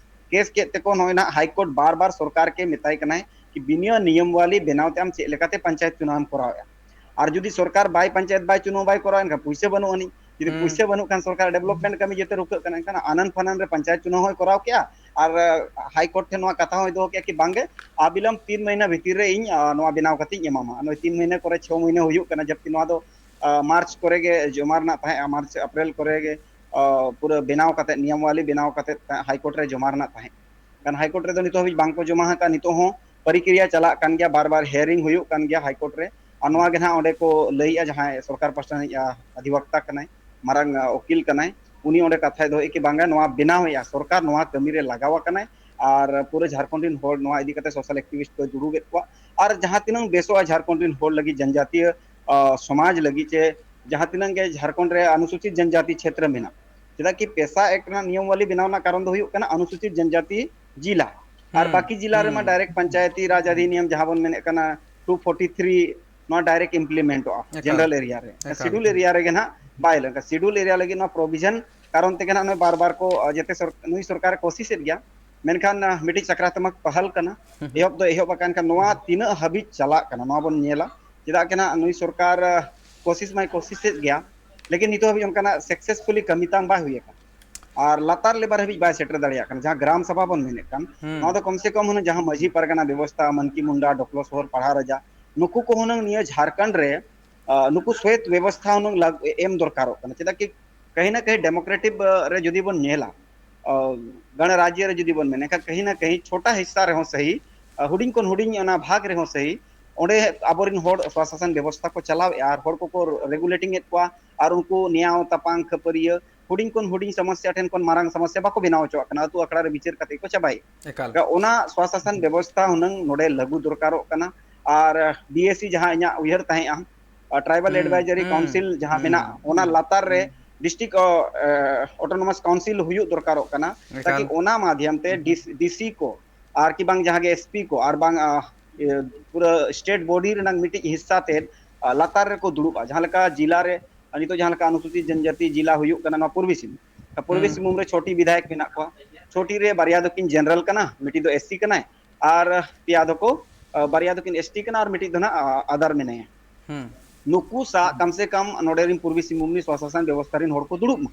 ᱠᱮᱥ ᱠᱮᱫ ᱛᱮᱠᱚ ᱱᱚᱜᱼᱚᱭ ᱱᱟᱜ ᱦᱟᱭ ᱠᱳᱨᱴ ᱵᱟᱨ ᱵᱟᱨ ᱥᱚᱨᱠᱟᱨ ᱠᱮ ᱢᱮᱛᱟᱭ ᱠᱟᱱᱟᱭ ᱠᱤ ᱵᱤᱱᱟᱹ ᱱᱤᱭᱚᱢ ᱣᱟᱞᱤ ᱵᱮᱱᱟᱣ ᱛᱮ ᱟᱢ ᱪᱮᱫ ᱞᱮᱠᱟᱛᱮ ᱯᱚᱧᱪᱟᱭᱮᱛ ᱪᱩᱱᱟᱣ ᱮᱢ ᱠᱚᱨᱟᱣᱮᱫᱼᱟ? ᱟᱨ ᱡᱩᱫᱤ ᱥᱚᱨᱠᱟᱨ ᱵᱟᱭ ᱯᱚᱧᱪᱟᱭᱮᱛ ᱵᱟᱭ ᱪᱩᱱᱟᱣ ᱵᱟᱭ ᱠᱚᱨᱟᱣᱟ, ᱮᱱᱠᱷᱟᱱ ᱯᱩᱭᱥᱟᱹ ᱵᱟᱹᱱᱩᱜ ᱟᱹᱱᱤᱡ᱾ ᱡᱩᱫᱤ ᱦᱩᱸ᱾ ᱯᱩᱭᱥᱟᱹ ᱵᱟᱹᱱᱩᱜ ᱠᱷᱟᱱ ᱥᱚᱨᱠᱟᱨ ᱰᱮᱵᱷᱞᱚᱯᱢᱮᱱᱴ ᱠᱟᱹᱢᱤ ᱡᱚᱛᱚ ᱨᱩᱠᱟᱹᱜ ᱠᱟᱱᱟ᱾ ᱮᱱᱠᱷᱟᱱ ᱟᱱᱟᱱ ᱯᱷᱟᱱᱟᱱ ᱨᱮ ᱯᱚᱧᱪᱟᱭᱮᱛ ᱪᱩᱱᱟᱣ ᱦᱚᱸᱭ ᱠᱚᱨᱟᱣ ᱠᱮᱜᱼᱟ ᱟᱨ, ᱟᱸ, ᱦᱟᱭ ᱠᱳᱨᱴ ᱴᱷᱮᱱ ᱱᱚᱣᱟ ᱠᱟᱛᱷᱟ ᱦᱚᱸᱭ ᱫᱚᱦᱚ ᱠᱮᱜᱼᱟ ᱠᱤ ᱵᱟᱝᱜᱮ, ᱟᱵᱤᱞᱚᱢ ᱛᱤᱱ ᱢᱟᱹᱦᱱᱟᱹ ᱵᱷᱤᱛᱤᱨ ᱨᱮ ᱤᱧ, ᱟᱸ, ᱱᱚᱣᱟ ᱵᱮᱱᱟᱣ ᱠᱟᱛᱮ ᱤᱧ ᱮᱢᱟᱢᱟ᱾ ᱱᱚᱜᱼᱚᱭ ᱛᱤᱱ ᱢᱟᱹᱦᱱᱟᱹ ᱠᱚᱨᱮ ᱪᱷᱚ ᱢᱟᱹᱦᱱᱟᱹ ᱦᱩᱭᱩᱜ ᱠᱟᱱᱟ, ᱡᱟᱵᱠᱤ ᱱᱚᱣᱟ ᱫᱚ, ᱟᱸ, ᱢᱟᱨᱪ ᱠᱚᱨᱮ ᱜᱮ ᱡᱚᱢᱟ ᱨᱮᱱᱟᱜ ᱛᱟᱦᱮᱸᱜᱼᱟ, ᱢᱟᱨᱪ ᱮᱯᱨᱤᱞ ᱠᱚᱨᱮ ᱜᱮ, ᱟᱸ, ᱯᱩᱨᱟᱹ ᱵᱮᱱᱟᱣ ᱠᱟᱛᱮ, ᱱᱤᱭᱚᱢ ᱣᱟᱞᱤ ᱵᱮᱱᱟᱣ ᱠᱟᱛᱮ ᱦᱟᱭ ᱠᱳᱨᱴ ᱨᱮ ᱡᱚᱢᱟ ᱨᱮᱱᱟᱜ ᱛᱟᱦᱮᱸᱜ᱾ ᱠᱷᱟᱱ ᱦᱟᱭ ᱠᱳᱨᱴ ᱨᱮᱫᱚ ᱱᱤᱛᱚᱜ ᱦᱟᱹᱵᱤᱡ ᱵᱟᱝ ᱠᱚ ᱡᱚᱢᱟ ᱟᱠᱟᱫ, ᱱᱤᱛᱚᱜ ᱦᱚᱸ ᱯᱨᱚᱠᱨᱤᱭᱟ ᱪᱟᱞᱟᱜ ᱠᱟᱱ ᱜᱮᱭᱟ, ᱵᱟᱨ ᱵᱟᱨ ᱦᱤᱭᱟᱨᱤᱝ ᱦᱩᱭᱩᱜ ᱠᱟᱱ ᱜᱮᱭᱟ ᱦᱟᱭ ᱠᱳᱨᱴ ᱨᱮ᱾ ᱟᱨ ᱱᱚᱣᱟ ᱜᱮ ᱱᱟᱦᱟᱜ ᱚᱸᱰᱮ ᱠᱚ ᱞᱟᱹᱭᱮᱜᱼᱟ, ᱡᱟᱦᱟᱸᱭ ᱥᱚᱨᱠᱟᱨ ᱯᱟᱥᱴᱟ ᱨᱤᱱᱤᱡ, ᱟ, ᱚᱫᱷᱤᱵᱚᱠᱛᱟ ᱠᱟᱱᱟᱭ, ᱢᱟᱨᱟᱝ, ᱟ, ᱩᱠᱤᱞ ᱠᱟᱱᱟᱭ, ᱩᱱᱤ ᱚᱸᱰᱮ ᱠᱟᱛᱷᱟᱭ ᱫᱚᱦᱚᱭᱮᱫ ᱠᱤ ᱵᱟᱝᱟ, ᱱᱚᱣᱟ ᱵᱮᱱᱟᱣᱮᱜᱼᱟ ᱥᱚᱨᱠᱟᱨ, ᱱᱚᱣᱟ ᱠᱟᱹᱢᱤ ᱨᱮ ᱞᱟᱜᱟᱣ ᱟᱠᱟᱱᱟᱭ᱾ ᱟᱨ ᱯᱩᱨᱟᱹ ᱡᱷᱟᱲᱠᱷᱚᱸᱰ ᱨᱤᱱ ᱦᱚᱲ ᱱᱚᱣᱟ ᱤᱫᱤ ᱠᱟᱛᱮ ᱥᱳᱥᱟᱞ ᱮᱠᱴᱤᱵᱷᱤᱥᱴ ᱠᱚ ᱫᱩᱲᱩᱵᱮᱫ ᱠᱚᱣᱟ᱾ ᱟᱨ ᱡᱟᱦᱟᱸ ᱛᱤᱱᱟᱹᱝ ᱵᱮᱥᱚᱜᱼᱟ ᱡᱷᱟᱲᱠᱷᱚᱸᱰ ᱨᱤᱱ ᱦᱚᱲ ᱞᱟᱹᱜᱤᱫ, ᱡᱚᱱᱡᱟᱛᱤᱭᱚ, ᱟ, ᱥᱚᱢᱟᱡᱽ ᱞᱟᱹᱜᱤᱫ, ᱪᱮ ᱡᱟᱦᱟᱸ ᱛᱤᱱᱟᱹᱝ ᱜᱮ ᱡᱷᱟᱲᱠᱷᱚᱸᱰ ᱨᱮ ᱚᱱᱩᱥᱩᱪᱤᱛ ᱡᱚᱱᱡᱟᱛᱤ ᱪᱷᱮᱛᱨᱚ ᱢᱮᱱᱟᱜ, ᱪᱮᱫᱟᱜ ᱠᱤ ᱯᱮᱥᱟ ᱮᱠᱴ ᱨᱮᱱᱟᱜ ᱱᱤᱭᱚᱢ ᱣᱟᱞᱤ ᱵᱮᱱᱟᱣ ᱨᱮᱱᱟᱜ ᱠᱟᱨᱚᱱ ᱫᱚ ᱦᱩᱭᱩᱜ ᱠᱟᱱᱟ ᱚᱱᱩᱥᱩᱪᱤᱛ ᱡᱚᱱᱡᱟᱛᱤ ᱡᱤᱞᱟ᱾ ᱟᱨ ᱦᱩᱸ, ᱵᱟᱠᱤ ᱡᱤᱞᱟ ᱨᱮᱢᱟ ᱦᱩᱸ᱾ ᱰᱟᱭᱨᱮᱠᱴ ᱯᱚᱧᱪᱟᱭᱮᱛᱤ ᱨᱟᱡᱽ ᱚᱫᱷᱤᱱᱤᱭᱚᱢ ᱡᱟᱦᱟᱸ ᱵᱚᱱ ᱢᱮᱱᱮᱫ ᱠᱟᱱᱟ ᱴᱩ ᱯᱷᱳᱨᱴᱤ ᱛᱷᱨᱤ, ᱱᱚᱣᱟ ᱰᱟᱭᱨᱮᱠᱴ ᱤᱢᱯᱞᱤᱢᱮᱱᱴᱚᱜᱼᱟ ᱮᱠᱟᱞ, ᱡᱮᱱᱟᱨᱟᱞ ᱮᱨᱤᱭᱟ ᱨᱮ᱾ ᱮᱠᱟᱞ᱾ ᱥᱤᱰᱩᱞ ᱮᱨᱤᱭᱟ ᱨᱮᱜᱮ ᱱᱟᱦᱟᱜ ᱵᱟᱭ ᱞᱟᱜᱟᱜᱼᱟ᱾ ᱥᱤᱰᱩᱞ ᱮᱨᱤᱭᱟ ᱞᱟᱹᱜᱤᱫ ᱱᱚᱣᱟ ᱯᱨᱚᱵᱷᱤᱡᱚᱱ ᱠᱟᱨᱚᱱ ᱛᱮᱜᱮ ᱱᱟᱦᱟᱜ ᱱᱚᱜᱼᱚᱭ ᱵᱟᱨ ᱵᱟᱨ ᱠᱚ, ᱡᱟᱛᱮ ᱥᱚᱨ-, ᱱᱩᱭ ᱥᱚᱨᱠᱟᱨᱮ ᱠᱳᱥᱤᱥᱮᱫ ᱜᱮᱭᱟ, ᱢᱮᱱᱠᱷᱟᱱ, ᱟᱸ, ᱢᱤᱫᱴᱤᱡ ᱥᱟᱠᱨᱟᱛᱢᱚᱠ ᱯᱟᱦᱟᱞ ᱠᱟᱱᱟ᱾ ᱦᱩᱸ, ᱦᱩᱸ᱾ ᱮᱦᱚᱵ ᱫᱚ ᱮᱦᱚᱵ ᱟᱠᱟᱱ ᱠᱷᱟᱱ ᱱᱚᱣᱟ ᱛᱤᱱᱟᱹᱜ ᱦᱟᱹᱵᱤᱡ ᱪᱟᱞᱟᱜ ᱠᱟᱱᱟ, ᱱᱚᱣᱟ ᱵᱚᱱ ᱧᱮᱞᱟ᱾ ᱪᱮᱫᱟᱜ ᱠᱤ ᱱᱟᱦᱟᱜ ᱱᱩᱭ ᱥᱚᱨᱠᱟᱨ, ᱟᱸ, ᱠᱳᱥᱤᱥ ᱢᱟᱭ ᱠᱳᱥᱤᱥᱮᱫ ᱜᱮᱭᱟ, ᱞᱮᱠᱤᱱ ᱱᱤᱛᱚᱜ ᱦᱟᱹᱵᱤᱡ ᱚᱱᱠᱟᱱᱟᱜ ᱥᱟᱠᱥᱮᱥᱯᱷᱩᱞᱤ ᱠᱟᱹᱢᱤ ᱛᱟᱢ ᱵᱟᱭ ᱦᱩᱭ ᱟᱠᱟᱱᱟ᱾ ᱟᱨ ᱞᱟᱛᱟᱨ ᱞᱮᱵᱟᱨ ᱦᱟᱹᱵᱤᱡ ᱵᱟᱭ ᱥᱮᱴᱮᱨ ᱫᱟᱲᱮᱭᱟᱜ ᱠᱟᱱᱟ, ᱡᱟᱦᱟᱸ ᱜᱨᱟᱢ ᱥᱟᱵᱷᱟ ᱵᱚᱱ ᱢᱮᱱᱮᱫ ᱠᱟᱱ, ᱦᱩᱸ᱾ ᱱᱚᱣᱟ ᱫᱚ ᱠᱚᱢ ᱥᱮ ᱠᱚᱢ ᱦᱩᱱᱟᱹᱝ ᱡᱟᱦᱟᱸ ᱢᱟᱹᱡᱷᱤ ᱯᱟᱨᱜᱟᱱᱟ ᱵᱮᱵᱚᱥᱛᱷᱟ, ᱢᱟᱱᱠᱤ ᱢᱩᱱᱰᱟ, ᱰᱚᱠᱞᱚ ᱥᱚᱦᱚᱨ, ᱯᱟᱲᱦᱟ ᱨᱟᱡᱟ, ᱱᱩᱠᱩ ᱠᱚ ᱦᱩᱱᱟᱹᱝ ᱱᱤᱭᱟᱹ ᱡᱷᱟᱲᱠᱷᱚᱸᱰ ᱨᱮ, ᱟᱸ, ᱱᱩᱠᱩ ᱥᱣᱮᱛ ᱵᱮᱵᱚᱥᱛᱷᱟ ᱦᱩᱱᱟᱹᱝ ᱞᱟᱜ-, ᱮᱢ ᱫᱚᱨᱠᱟᱨᱚᱜ ᱠᱟᱱᱟ᱾ ᱪᱮᱫᱟᱜ ᱠᱤ ᱠᱟᱹᱦᱤ ᱱᱟ ᱠᱟᱹᱦᱤ ᱰᱮᱢᱳᱠᱨᱮᱴᱤᱠ, ᱟᱸ, ᱨᱮ ᱡᱩᱫᱤ ᱵᱚᱱ ᱧᱮᱞᱟ, ᱟᱸ, ᱜᱚᱬᱨᱟᱡᱽᱡᱚ ᱨᱮ ᱡᱩᱫᱤ ᱵᱚᱱ ᱢᱮᱱᱟ, ᱮᱱᱠᱷᱟᱱ ᱠᱟᱹᱦᱤ ᱱᱟ ᱠᱟᱹᱦᱤ ᱪᱷᱳᱴᱟ ᱦᱤᱥᱥᱟ ᱨᱮᱦᱚᱸ ᱥᱟᱹᱦᱤ, ᱟᱸ, ᱦᱩᱰᱤᱧ ᱠᱷᱚᱱ ᱦᱩᱰᱤᱧ ᱚᱱᱟ ᱵᱷᱟᱜᱽ ᱨᱮᱦᱚᱸ ᱥᱟᱹᱦᱤ, ᱚᱸᱰᱮ ᱟᱵᱚᱨᱮᱱ ᱦᱚᱲ ᱥᱚᱥᱟᱥᱚᱱ ᱵᱮᱵᱚᱥᱛᱷᱟ ᱠᱚ ᱪᱟᱞᱟᱣᱮᱫᱼᱟ ᱟᱨ ᱦᱚᱲ ᱠᱚᱠᱚ ᱨᱮᱜᱩᱞᱮᱴᱤᱝ ᱮᱫ ᱠᱚᱣᱟ ᱟᱨ ᱩᱱᱠᱩ ᱱᱮᱭᱟᱣ ᱛᱟᱯᱟᱢ ᱠᱷᱟᱹᱯᱟᱹᱨᱤᱭᱟᱹ ᱦᱩᱰᱤᱧ ᱠᱷᱚᱱ ᱦᱩᱰᱤᱧ ᱥᱚᱢᱚᱥᱥᱟ ᱴᱷᱮᱱ ᱠᱷᱚᱱ ᱢᱟᱨᱟᱝ ᱥᱚᱢᱚᱥᱥᱟ ᱵᱟᱠᱚ ᱵᱮᱱᱟᱣ ᱦᱚᱪᱚᱣᱟᱜ ᱠᱟᱱᱟ, ᱟᱹᱛᱩ ᱟᱠᱷᱲᱟ ᱨᱮ ᱵᱤᱪᱟᱹᱨ ᱠᱟᱛᱮ ᱠᱚ ᱪᱟᱵᱟᱭᱮᱫ᱾ ᱮᱠᱟᱞ᱾ ᱚᱱᱟ ᱥᱚᱥᱟᱥᱚᱱ ᱵᱮᱵᱚᱥᱛᱷᱟ ᱦᱩᱱᱟᱹᱝ ᱱᱚᱰᱮ ᱞᱟᱹᱜᱩ ᱫᱚᱨᱠᱟᱨᱚᱜ ᱠᱟᱱᱟ᱾ ᱟᱨ ᱰᱤ ᱮ ᱥᱤ ᱡᱟᱦᱟᱸ ᱤᱧᱟᱹᱜ ᱩᱭᱦᱟᱹᱨ ᱛᱟᱦᱮᱸᱜᱼᱟ, ᱟᱨ ᱴᱨᱟᱭᱵᱟᱞ ᱦᱩᱸ, ᱮᱰᱵᱟᱭᱡᱟᱨᱤ ᱦᱩᱸ, ᱠᱟᱣᱩᱱᱥᱤᱞ ᱡᱟᱦᱟᱸ ᱦᱩᱸ, ᱢᱮᱱᱟᱜᱼᱟ, ᱚᱱᱟ ᱦᱩᱸ, ᱞᱟᱛᱟᱨ ᱨᱮ ᱦᱩᱸ᱾ ᱰᱤᱥᱴᱨᱤᱠᱴ, ᱚ, ᱮ, ᱚᱴᱳᱱᱚᱢᱟᱥ ᱠᱟᱣᱩᱱᱥᱤᱞ ᱦᱩᱭᱩᱜ ᱫᱚᱨᱠᱟᱨᱚᱜ ᱠᱟᱱᱟ, ᱮᱠᱟᱞ᱾ ᱛᱟᱠᱤ ᱚᱱᱟ ᱢᱟᱫᱷᱭᱚᱢ ᱛᱮ ᱦᱩᱸ, ᱦᱩᱸ᱾ ᱰᱤᱥ-, ᱰᱤ ᱥᱤ ᱠᱚ ᱟᱨ ᱠᱤ ᱵᱟᱝ ᱡᱟᱦᱟᱸ ᱜᱮ ᱮᱥ ᱯᱤ ᱠᱚ ᱟᱨ ᱵᱟᱝ, ᱟ, ᱤᱭᱟᱹ, ᱯᱩᱨᱟᱹ ᱥᱴᱮᱴ ᱵᱚᱰᱤ ᱨᱮᱱᱟᱜ ᱢᱤᱫᱴᱤᱡ ᱦᱤᱥᱥᱟ ᱛᱮ, ᱟ, ᱞᱟᱛᱟᱨ ᱨᱮᱠᱚ ᱫᱩᱲᱩᱵᱼᱟ᱾ ᱡᱟᱦᱟᱸ ᱞᱮᱠᱟ ᱡᱤᱞᱟ ᱨᱮ ᱟᱨ ᱱᱤᱛᱚᱜ ᱡᱟᱦᱟᱸ ᱞᱮᱠᱟ ᱚᱱᱩᱥᱩᱪᱤᱛ ᱡᱚᱱᱡᱟᱛᱤ ᱡᱮᱞᱟ ᱦᱩᱭᱩᱜ ᱠᱟᱱᱟ ᱱᱚᱣᱟ ᱯᱩᱨᱵᱤ ᱥᱤᱝᱵᱷᱩᱢ, ᱯᱩᱨᱵᱤ ᱦᱩᱸ᱾ ᱥᱤᱝᱵᱷᱩᱢ ᱨᱮ ᱪᱷᱚᱴᱤ ᱵᱤᱫᱷᱟᱭᱚᱠ ᱢᱮᱱᱟᱜ ᱠᱚᱣᱟ᱾ ᱪᱷᱚᱴᱤ ᱨᱮ ᱵᱟᱨᱭᱟ ᱫᱚᱠᱤᱱ ᱡᱮᱱᱟᱨᱮᱞ ᱠᱟᱱᱟ, ᱢᱤᱫᱴᱤᱡ ᱫᱚ ᱮᱥ ᱥᱤ ᱠᱟᱱᱟᱭ, ᱟᱨ ᱯᱮᱭᱟ ᱫᱚᱠᱚ, ᱟ, ᱵᱟᱨᱭᱟ ᱫᱚᱠᱤᱱ ᱮᱥ ᱴᱤ ᱠᱟᱱᱟ ᱟᱨ ᱢᱤᱫᱴᱤᱡ ᱫᱚ ᱱᱟᱜ, ᱟ, ᱟᱫᱟᱨ ᱢᱮᱱᱟᱭᱟ᱾ ᱦᱩᱸ᱾ ᱱᱩᱠᱩ ᱥᱟᱶ ᱠᱟᱢ ᱥᱮ ᱠᱟᱢ ᱱᱚᱰᱮ ᱨᱮᱱ ᱯᱩᱨᱵᱤ ᱥᱤᱝᱵᱷᱩᱢ ᱨᱮᱱ ᱥᱚᱥᱟᱥᱚᱱ ᱵᱮᱵᱚᱥᱛᱷᱟ ᱨᱮᱱ ᱦᱚᱲ ᱠᱚ ᱫᱩᱲᱩᱵ ᱢᱟ᱾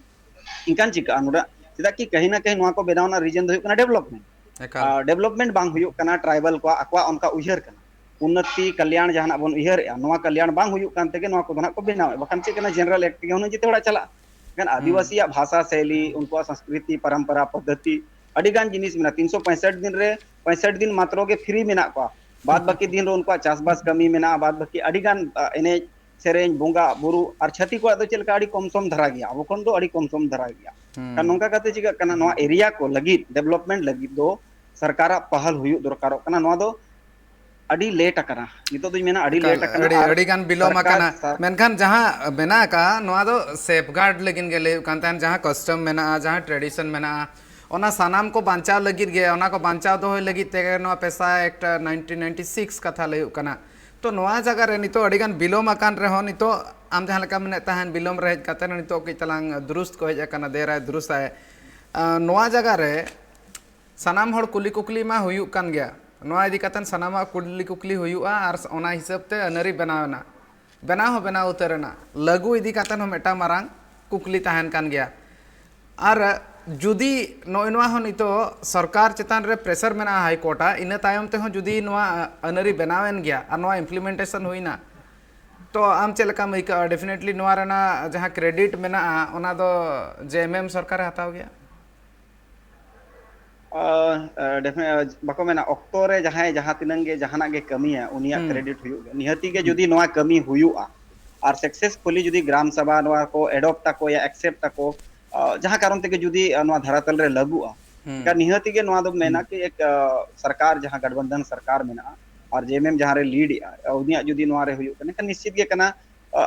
ᱮᱱᱠᱷᱟᱱ ᱪᱤᱠᱟᱹᱜᱼᱟ ᱱᱚᱰᱮ? ᱪᱮᱫᱟᱜ ᱠᱤ ᱠᱟᱹᱦᱤ ᱱᱟ ᱠᱟᱹᱦᱤ ᱱᱚᱣᱟ ᱠᱚ ᱵᱮᱱᱟᱣ ᱨᱮᱱᱟᱜ ᱨᱤᱡᱮᱱ ᱫᱚ ᱦᱩᱭᱩᱜ ᱠᱟᱱᱟ ᱰᱮᱵᱷᱞᱚᱯᱢᱮᱱᱴ᱾ ᱮᱠᱟᱞ᱾ ᱟᱨ ᱰᱮᱵᱷᱞᱚᱯᱢᱮᱱᱴ ᱵᱟᱝ ᱦᱩᱭᱩᱜ ᱠᱟᱱᱟ, ᱴᱨᱟᱭᱵᱟᱞ ᱠᱚᱣᱟᱜ ᱟᱠᱚᱣᱟᱜ ᱚᱱᱠᱟ ᱩᱭᱦᱟᱹᱨ ᱠᱟᱱᱟ, ᱩᱱᱱᱚᱛᱤ ᱠᱟᱞᱭᱟᱬ ᱡᱟᱦᱟᱱᱟᱜ ᱵᱚᱱ ᱩᱭᱦᱟᱹᱨᱮᱜᱼᱟ, ᱱᱚᱣᱟ ᱠᱟᱞᱭᱟᱬ ᱵᱟᱝ ᱦᱩᱭᱩᱜ ᱠᱟᱱ ᱛᱮᱜᱮ ᱱᱚᱣᱟ ᱠᱚᱫᱚ ᱱᱟᱜ ᱠᱚ ᱵᱮᱱᱟᱣᱮᱫ᱾ ᱵᱟᱠᱷᱟᱱ ᱪᱮᱫ ᱠᱟᱱᱟ, ᱡᱮᱱᱟᱨᱟᱞ ᱮᱠᱴ ᱛᱮᱜᱮ ᱦᱩᱱᱟᱹᱝ ᱡᱮᱛᱮ ᱦᱚᱲᱟᱜ ᱪᱟᱞᱟᱜᱼᱟ᱾ ᱢᱮᱱᱠᱷᱟᱱ ᱦᱩᱸ᱾ ᱟᱹᱫᱤᱵᱟᱹᱥᱤᱭᱟᱜ ᱵᱷᱟᱥᱟ ᱥᱮᱭᱞᱤ, ᱩᱱᱠᱩᱣᱟᱜ ᱥᱚᱝᱥᱠᱨᱤᱛᱤ, ᱯᱚᱨᱚᱢᱯᱚᱨᱟ, ᱯᱚᱫᱽᱫᱷᱚᱛᱤ, ᱟᱹᱰᱤ ᱜᱟᱱ ᱡᱤᱱᱤᱥ ᱢᱮᱱᱟᱜᱼᱟ᱾ ᱛᱤᱱᱥᱚ ᱯᱚᱸᱭᱥᱚᱴᱷ ᱫᱤᱱ ᱨᱮ ᱯᱚᱸᱭᱥᱚᱴᱷ ᱫᱤᱱ ᱢᱟᱛᱨᱚ ᱜᱮ ᱯᱷᱨᱤ ᱢᱮᱱᱟᱜ ᱠᱚᱣᱟ, ᱵᱟᱫ ᱵᱟᱹᱠᱤ ᱫᱤᱱ ᱨᱮ ᱩᱱᱠᱩᱣᱟᱜ ᱪᱟᱥᱵᱟᱥ ᱠᱟᱹᱢᱤ ᱢᱮᱱᱟᱜᱼᱟ, ᱵᱟᱫ ᱵᱟᱹᱠᱤ ᱟᱹᱰᱤ ᱜᱟᱱ, ᱟ, ᱮᱱᱮᱡ ᱥᱮᱨᱮᱧ, ᱵᱚᱸᱜᱟ ᱵᱩᱨᱩ᱾ ᱟᱨ ᱪᱷᱟᱹᱛᱤᱠ ᱠᱚᱣᱟᱜ ᱫᱚ ᱪᱮᱫ ᱞᱮᱠᱟ, ᱟᱹᱰᱤ ᱠᱚᱢ ᱥᱚᱢ ᱫᱷᱟᱨᱟ ᱜᱮᱭᱟ, ᱟᱵᱚ ᱠᱷᱚᱱ ᱫᱚ ᱟᱹᱰᱤ ᱠᱚᱢ ᱥᱚᱢ ᱫᱷᱟᱨᱟ ᱜᱮᱭᱟ᱾ ᱠᱷᱟᱱ ᱦᱩᱸ᱾ ᱱᱚᱝᱠᱟ ᱠᱟᱛᱮ ᱪᱤᱠᱟᱹᱜ ᱠᱟᱱᱟ, ᱱᱚᱣᱟ ᱮᱨᱤᱭᱟ ᱠᱚ ᱞᱟᱹᱜᱤᱫ, ᱰᱮᱵᱷᱞᱚᱯᱢᱮᱱᱴ ᱞᱟᱹᱜᱤᱫ ᱫᱚ ᱥᱚᱨᱠᱟᱨᱟᱜ ᱯᱟᱦᱟᱞ ᱦᱩᱭᱩᱜ ᱫᱚᱨᱠᱟᱨᱚᱜ ᱠᱟᱱᱟ᱾ ᱱᱚᱣᱟ ᱫᱚ ᱟᱹᱰᱤ ᱞᱮᱴ ᱟᱠᱟᱱᱟ, ᱱᱤᱛᱚᱜ ᱫᱚᱧ ᱢᱮᱱᱟ ᱟᱹᱰᱤ ᱮᱠᱟᱞ, ᱞᱮᱴ ᱟᱠᱟᱱᱟ᱾ ᱟᱹᱰᱤ, ᱟᱨ ᱟᱹᱰᱤ ᱜᱟᱱ ᱵᱤᱞᱚᱢ ᱥᱚᱨᱠᱟᱨ ᱟᱠᱟᱱᱟ᱾ ᱥᱟᱨ- ᱢᱮᱱᱠᱷᱟᱱ ᱡᱟᱦᱟᱸ ᱢᱮᱱᱟᱜ ᱟᱠᱟᱫ, ᱱᱚᱣᱟ ᱫᱚ ᱥᱮᱯᱷᱜᱟᱨᱰ ᱞᱟᱹᱜᱤᱫ ᱜᱮ ᱞᱟᱹᱭ ᱦᱩᱭᱩᱜ ᱠᱟᱱ ᱛᱟᱦᱮᱸᱫ, ᱡᱟᱦᱟᱸ ᱠᱟᱥᱴᱚᱢ ᱢᱮᱱᱟᱜᱼᱟ, ᱡᱟᱦᱟᱸ ᱴᱨᱮᱰᱤᱥᱚᱱ ᱢᱮᱱᱟᱜᱼᱟ, ᱚᱱᱟ ᱥᱟᱱᱟᱢ ᱠᱚ ᱵᱟᱧᱪᱟᱣ ᱞᱟᱹᱜᱤᱫ ᱜᱮ, ᱚᱱᱟ ᱠᱚ ᱵᱟᱧᱪᱟᱣ ᱫᱚᱦᱚᱭ ᱞᱟᱹᱜᱤᱫ ᱛᱮᱜᱮ ᱱᱚᱣᱟ ᱯᱮᱥᱟ ᱮᱠᱴ ᱱᱟᱭᱤᱱᱴᱤᱱ ᱱᱟᱭᱤᱱᱴᱤ ᱥᱤᱠᱥ ᱠᱟᱛᱷᱟ ᱞᱟᱹᱭ ᱦᱩᱭᱩᱜ ᱠᱟᱱᱟ᱾ ᱛᱚ, ᱱᱚᱣᱟ ᱡᱟᱭᱜᱟ ᱨᱮ ᱱᱤᱛᱚᱜ ᱟᱹᱰᱤ ᱜᱟᱱ ᱵᱤᱞᱚᱢ ᱟᱠᱟᱱ ᱨᱮᱦᱚᱸ, ᱱᱤᱛᱚᱜ ᱟᱢ ᱡᱟᱦᱟᱸ ᱞᱮᱠᱟᱢ ᱢᱮᱱᱮᱫ ᱛᱟᱦᱮᱸᱫ, ᱵᱤᱞᱚᱢ ᱨᱮ ᱦᱮᱡ ᱠᱟᱛᱮ ᱱᱤᱛᱚᱜ ᱠᱟᱹᱡ ᱛᱟᱞᱟᱝ ᱫᱩᱨᱩᱥᱛ ᱠᱚ ᱦᱮᱡ ᱟᱠᱟᱱᱟ, ᱫᱮᱨᱟᱭ ᱫᱩᱨᱩᱥᱛ ᱟᱭ᱾ ᱟᱸ, ᱱᱚᱣᱟ ᱡᱟᱭᱜᱟ ᱨᱮ ᱥᱟᱱᱟᱢ ᱦᱚᱲ ᱠᱩᱞᱤ ᱠᱩᱠᱞᱤ ᱢᱟ ᱦᱩᱭᱩᱜ ᱠᱟᱱ ᱜᱮᱭᱟ᱾ ᱱᱚᱣᱟ ᱤᱫᱤ ᱠᱟᱛᱮ ᱥᱟᱱᱟᱢᱟᱜ ᱠᱩᱞᱤ ᱠᱩᱠᱞᱤ ᱦᱩᱭᱩᱜᱼᱟ ᱟᱨ ᱚᱱᱟ ᱦᱤᱥᱟᱹᱵ ᱛᱮ ᱟᱹᱱᱟᱹᱨᱤ ᱵᱮᱱᱟᱣ ᱮᱱᱟ, ᱵᱮᱱᱟᱣ ᱦᱚᱸ ᱵᱮᱱᱟᱣ ᱩᱛᱟᱹᱨ ᱮᱱᱟ᱾ ᱞᱟᱹᱜᱩ ᱤᱫᱤ ᱠᱟᱛᱮ ᱦᱚᱸ ᱢᱤᱫᱴᱟᱝ ᱢᱟᱨᱟᱝ ᱠᱩᱠᱞᱤ ᱛᱟᱦᱮᱱ ᱠᱟᱱ ᱜᱮᱭᱟ᱾ ᱟᱨ ᱡᱩᱫᱤ ᱱᱚᱜᱼᱚᱭ ᱱᱚᱣᱟ ᱦᱚᱸ ᱱᱤᱛᱚᱜ ᱥᱚᱨᱠᱟᱨ ᱪᱮᱛᱟᱱ ᱨᱮ ᱯᱨᱮᱥᱟᱨ ᱢᱮᱱᱟᱜᱼᱟ ᱦᱟᱭ ᱠᱳᱨᱴ ᱟᱜ, ᱤᱱᱟᱹ ᱛᱟᱭᱚᱢ ᱛᱮᱦᱚᱸ ᱡᱩᱫᱤ ᱱᱚᱣᱟ ᱟᱹᱱᱟᱹᱨᱤ ᱵᱮᱱᱟᱣ ᱮᱱ ᱜᱮᱭᱟ ᱟᱨ ᱱᱚᱣᱟ ᱤᱢᱯᱞᱤᱢᱮᱱᱴᱮᱥᱚᱱ ᱦᱩᱭᱱᱟ, ᱛᱚ ᱟᱢ ᱪᱮᱫ ᱞᱮᱠᱟᱢ ᱟᱹᱭᱠᱟᱹᱜᱼᱟ? ᱰᱮᱯᱷᱤᱱᱮᱴᱞᱤ ᱱᱚᱣᱟ ᱨᱮᱱᱟᱜ ᱡᱟᱦᱟᱸ ᱠᱨᱮᱰᱤᱴ ᱢᱮᱱᱟᱜᱼᱟ, ᱚᱱᱟ ᱫᱚ ᱡᱮ ᱮᱢ ᱮᱢ ᱥᱚᱨᱠᱟᱨᱮ ᱦᱟᱛᱟᱣ ᱜᱮᱭᱟ? ᱟᱸ, ᱟᱸ, ᱰᱮᱯᱷᱤᱱᱮ-, ᱵᱟᱠᱚ ᱢᱮᱱᱟ, ᱚᱠᱛᱚ ᱨᱮ ᱡᱟᱦᱟᱸᱭ ᱡᱟᱦᱟᱸ ᱛᱤᱱᱟᱹᱝ ᱜᱮ ᱡᱟᱦᱟᱱᱟᱜ ᱜᱮ ᱠᱟᱹᱢᱤᱭᱟ, ᱩᱱᱤᱭᱟᱜ ᱦᱩᱸ᱾ ᱠᱨᱮᱰᱤᱴ ᱦᱩᱭᱩᱜ ᱜᱮᱭᱟ᱾ ᱱᱤᱦᱟᱹᱛᱤ ᱜᱮ ᱦᱩᱸ᱾ ᱡᱩᱫᱤ ᱱᱚᱣᱟ ᱠᱟᱹᱢᱤ ᱦᱩᱭᱩᱜᱼᱟ ᱟᱨ ᱥᱟᱠᱥᱮᱥᱯᱷᱩᱞᱤ ᱡᱩᱫᱤ ᱜᱨᱟᱢ ᱥᱟᱵᱷᱟ ᱱᱚᱣᱟ ᱠᱚ ᱮᱰᱚᱯᱴ ᱟᱠᱚ ᱭᱟ, ᱮᱠᱥᱮᱯᱴ ᱟᱠᱚ, ᱟᱸ, ᱡᱟᱦᱟᱸ ᱠᱟᱨᱚᱱ ᱛᱮᱜᱮ ᱡᱩᱫᱤ, ᱟᱸ, ᱱᱚᱣᱟ ᱫᱷᱟᱨᱟᱛᱟᱞ ᱨᱮ ᱞᱟᱹᱜᱩᱜᱼᱟ, ᱦᱩᱸ᱾ ᱮᱱᱠᱷᱟᱱ ᱱᱤᱦᱟᱹᱛᱤ ᱜᱮ ᱱᱚᱣᱟ ᱫᱚ ᱢᱮᱱᱟ ᱦᱩᱸ᱾ ᱠᱤ ᱮᱠ, ᱟᱸ, ᱥᱚᱨᱠᱟᱨ, ᱡᱟᱦᱟᱸ ᱜᱟᱴᱵᱟᱱᱫᱷᱟᱱ ᱥᱚᱨᱠᱟᱨ ᱢᱮᱱᱟᱜᱼᱟ ᱟᱨ ᱡᱮ ᱮᱢ ᱮᱢ ᱡᱟᱦᱟᱸ ᱨᱮ ᱞᱤᱰ ᱮᱜᱼᱟ, ᱩᱱᱤᱭᱟᱜ ᱡᱩᱫᱤ ᱱᱚᱣᱟ ᱨᱮ ᱦᱩᱭᱩᱜ ᱠᱟᱱᱟ, ᱮᱱᱠᱷᱟᱱ ᱱᱤᱥᱪᱤᱛ ᱜᱮ ᱠᱟᱱᱟ,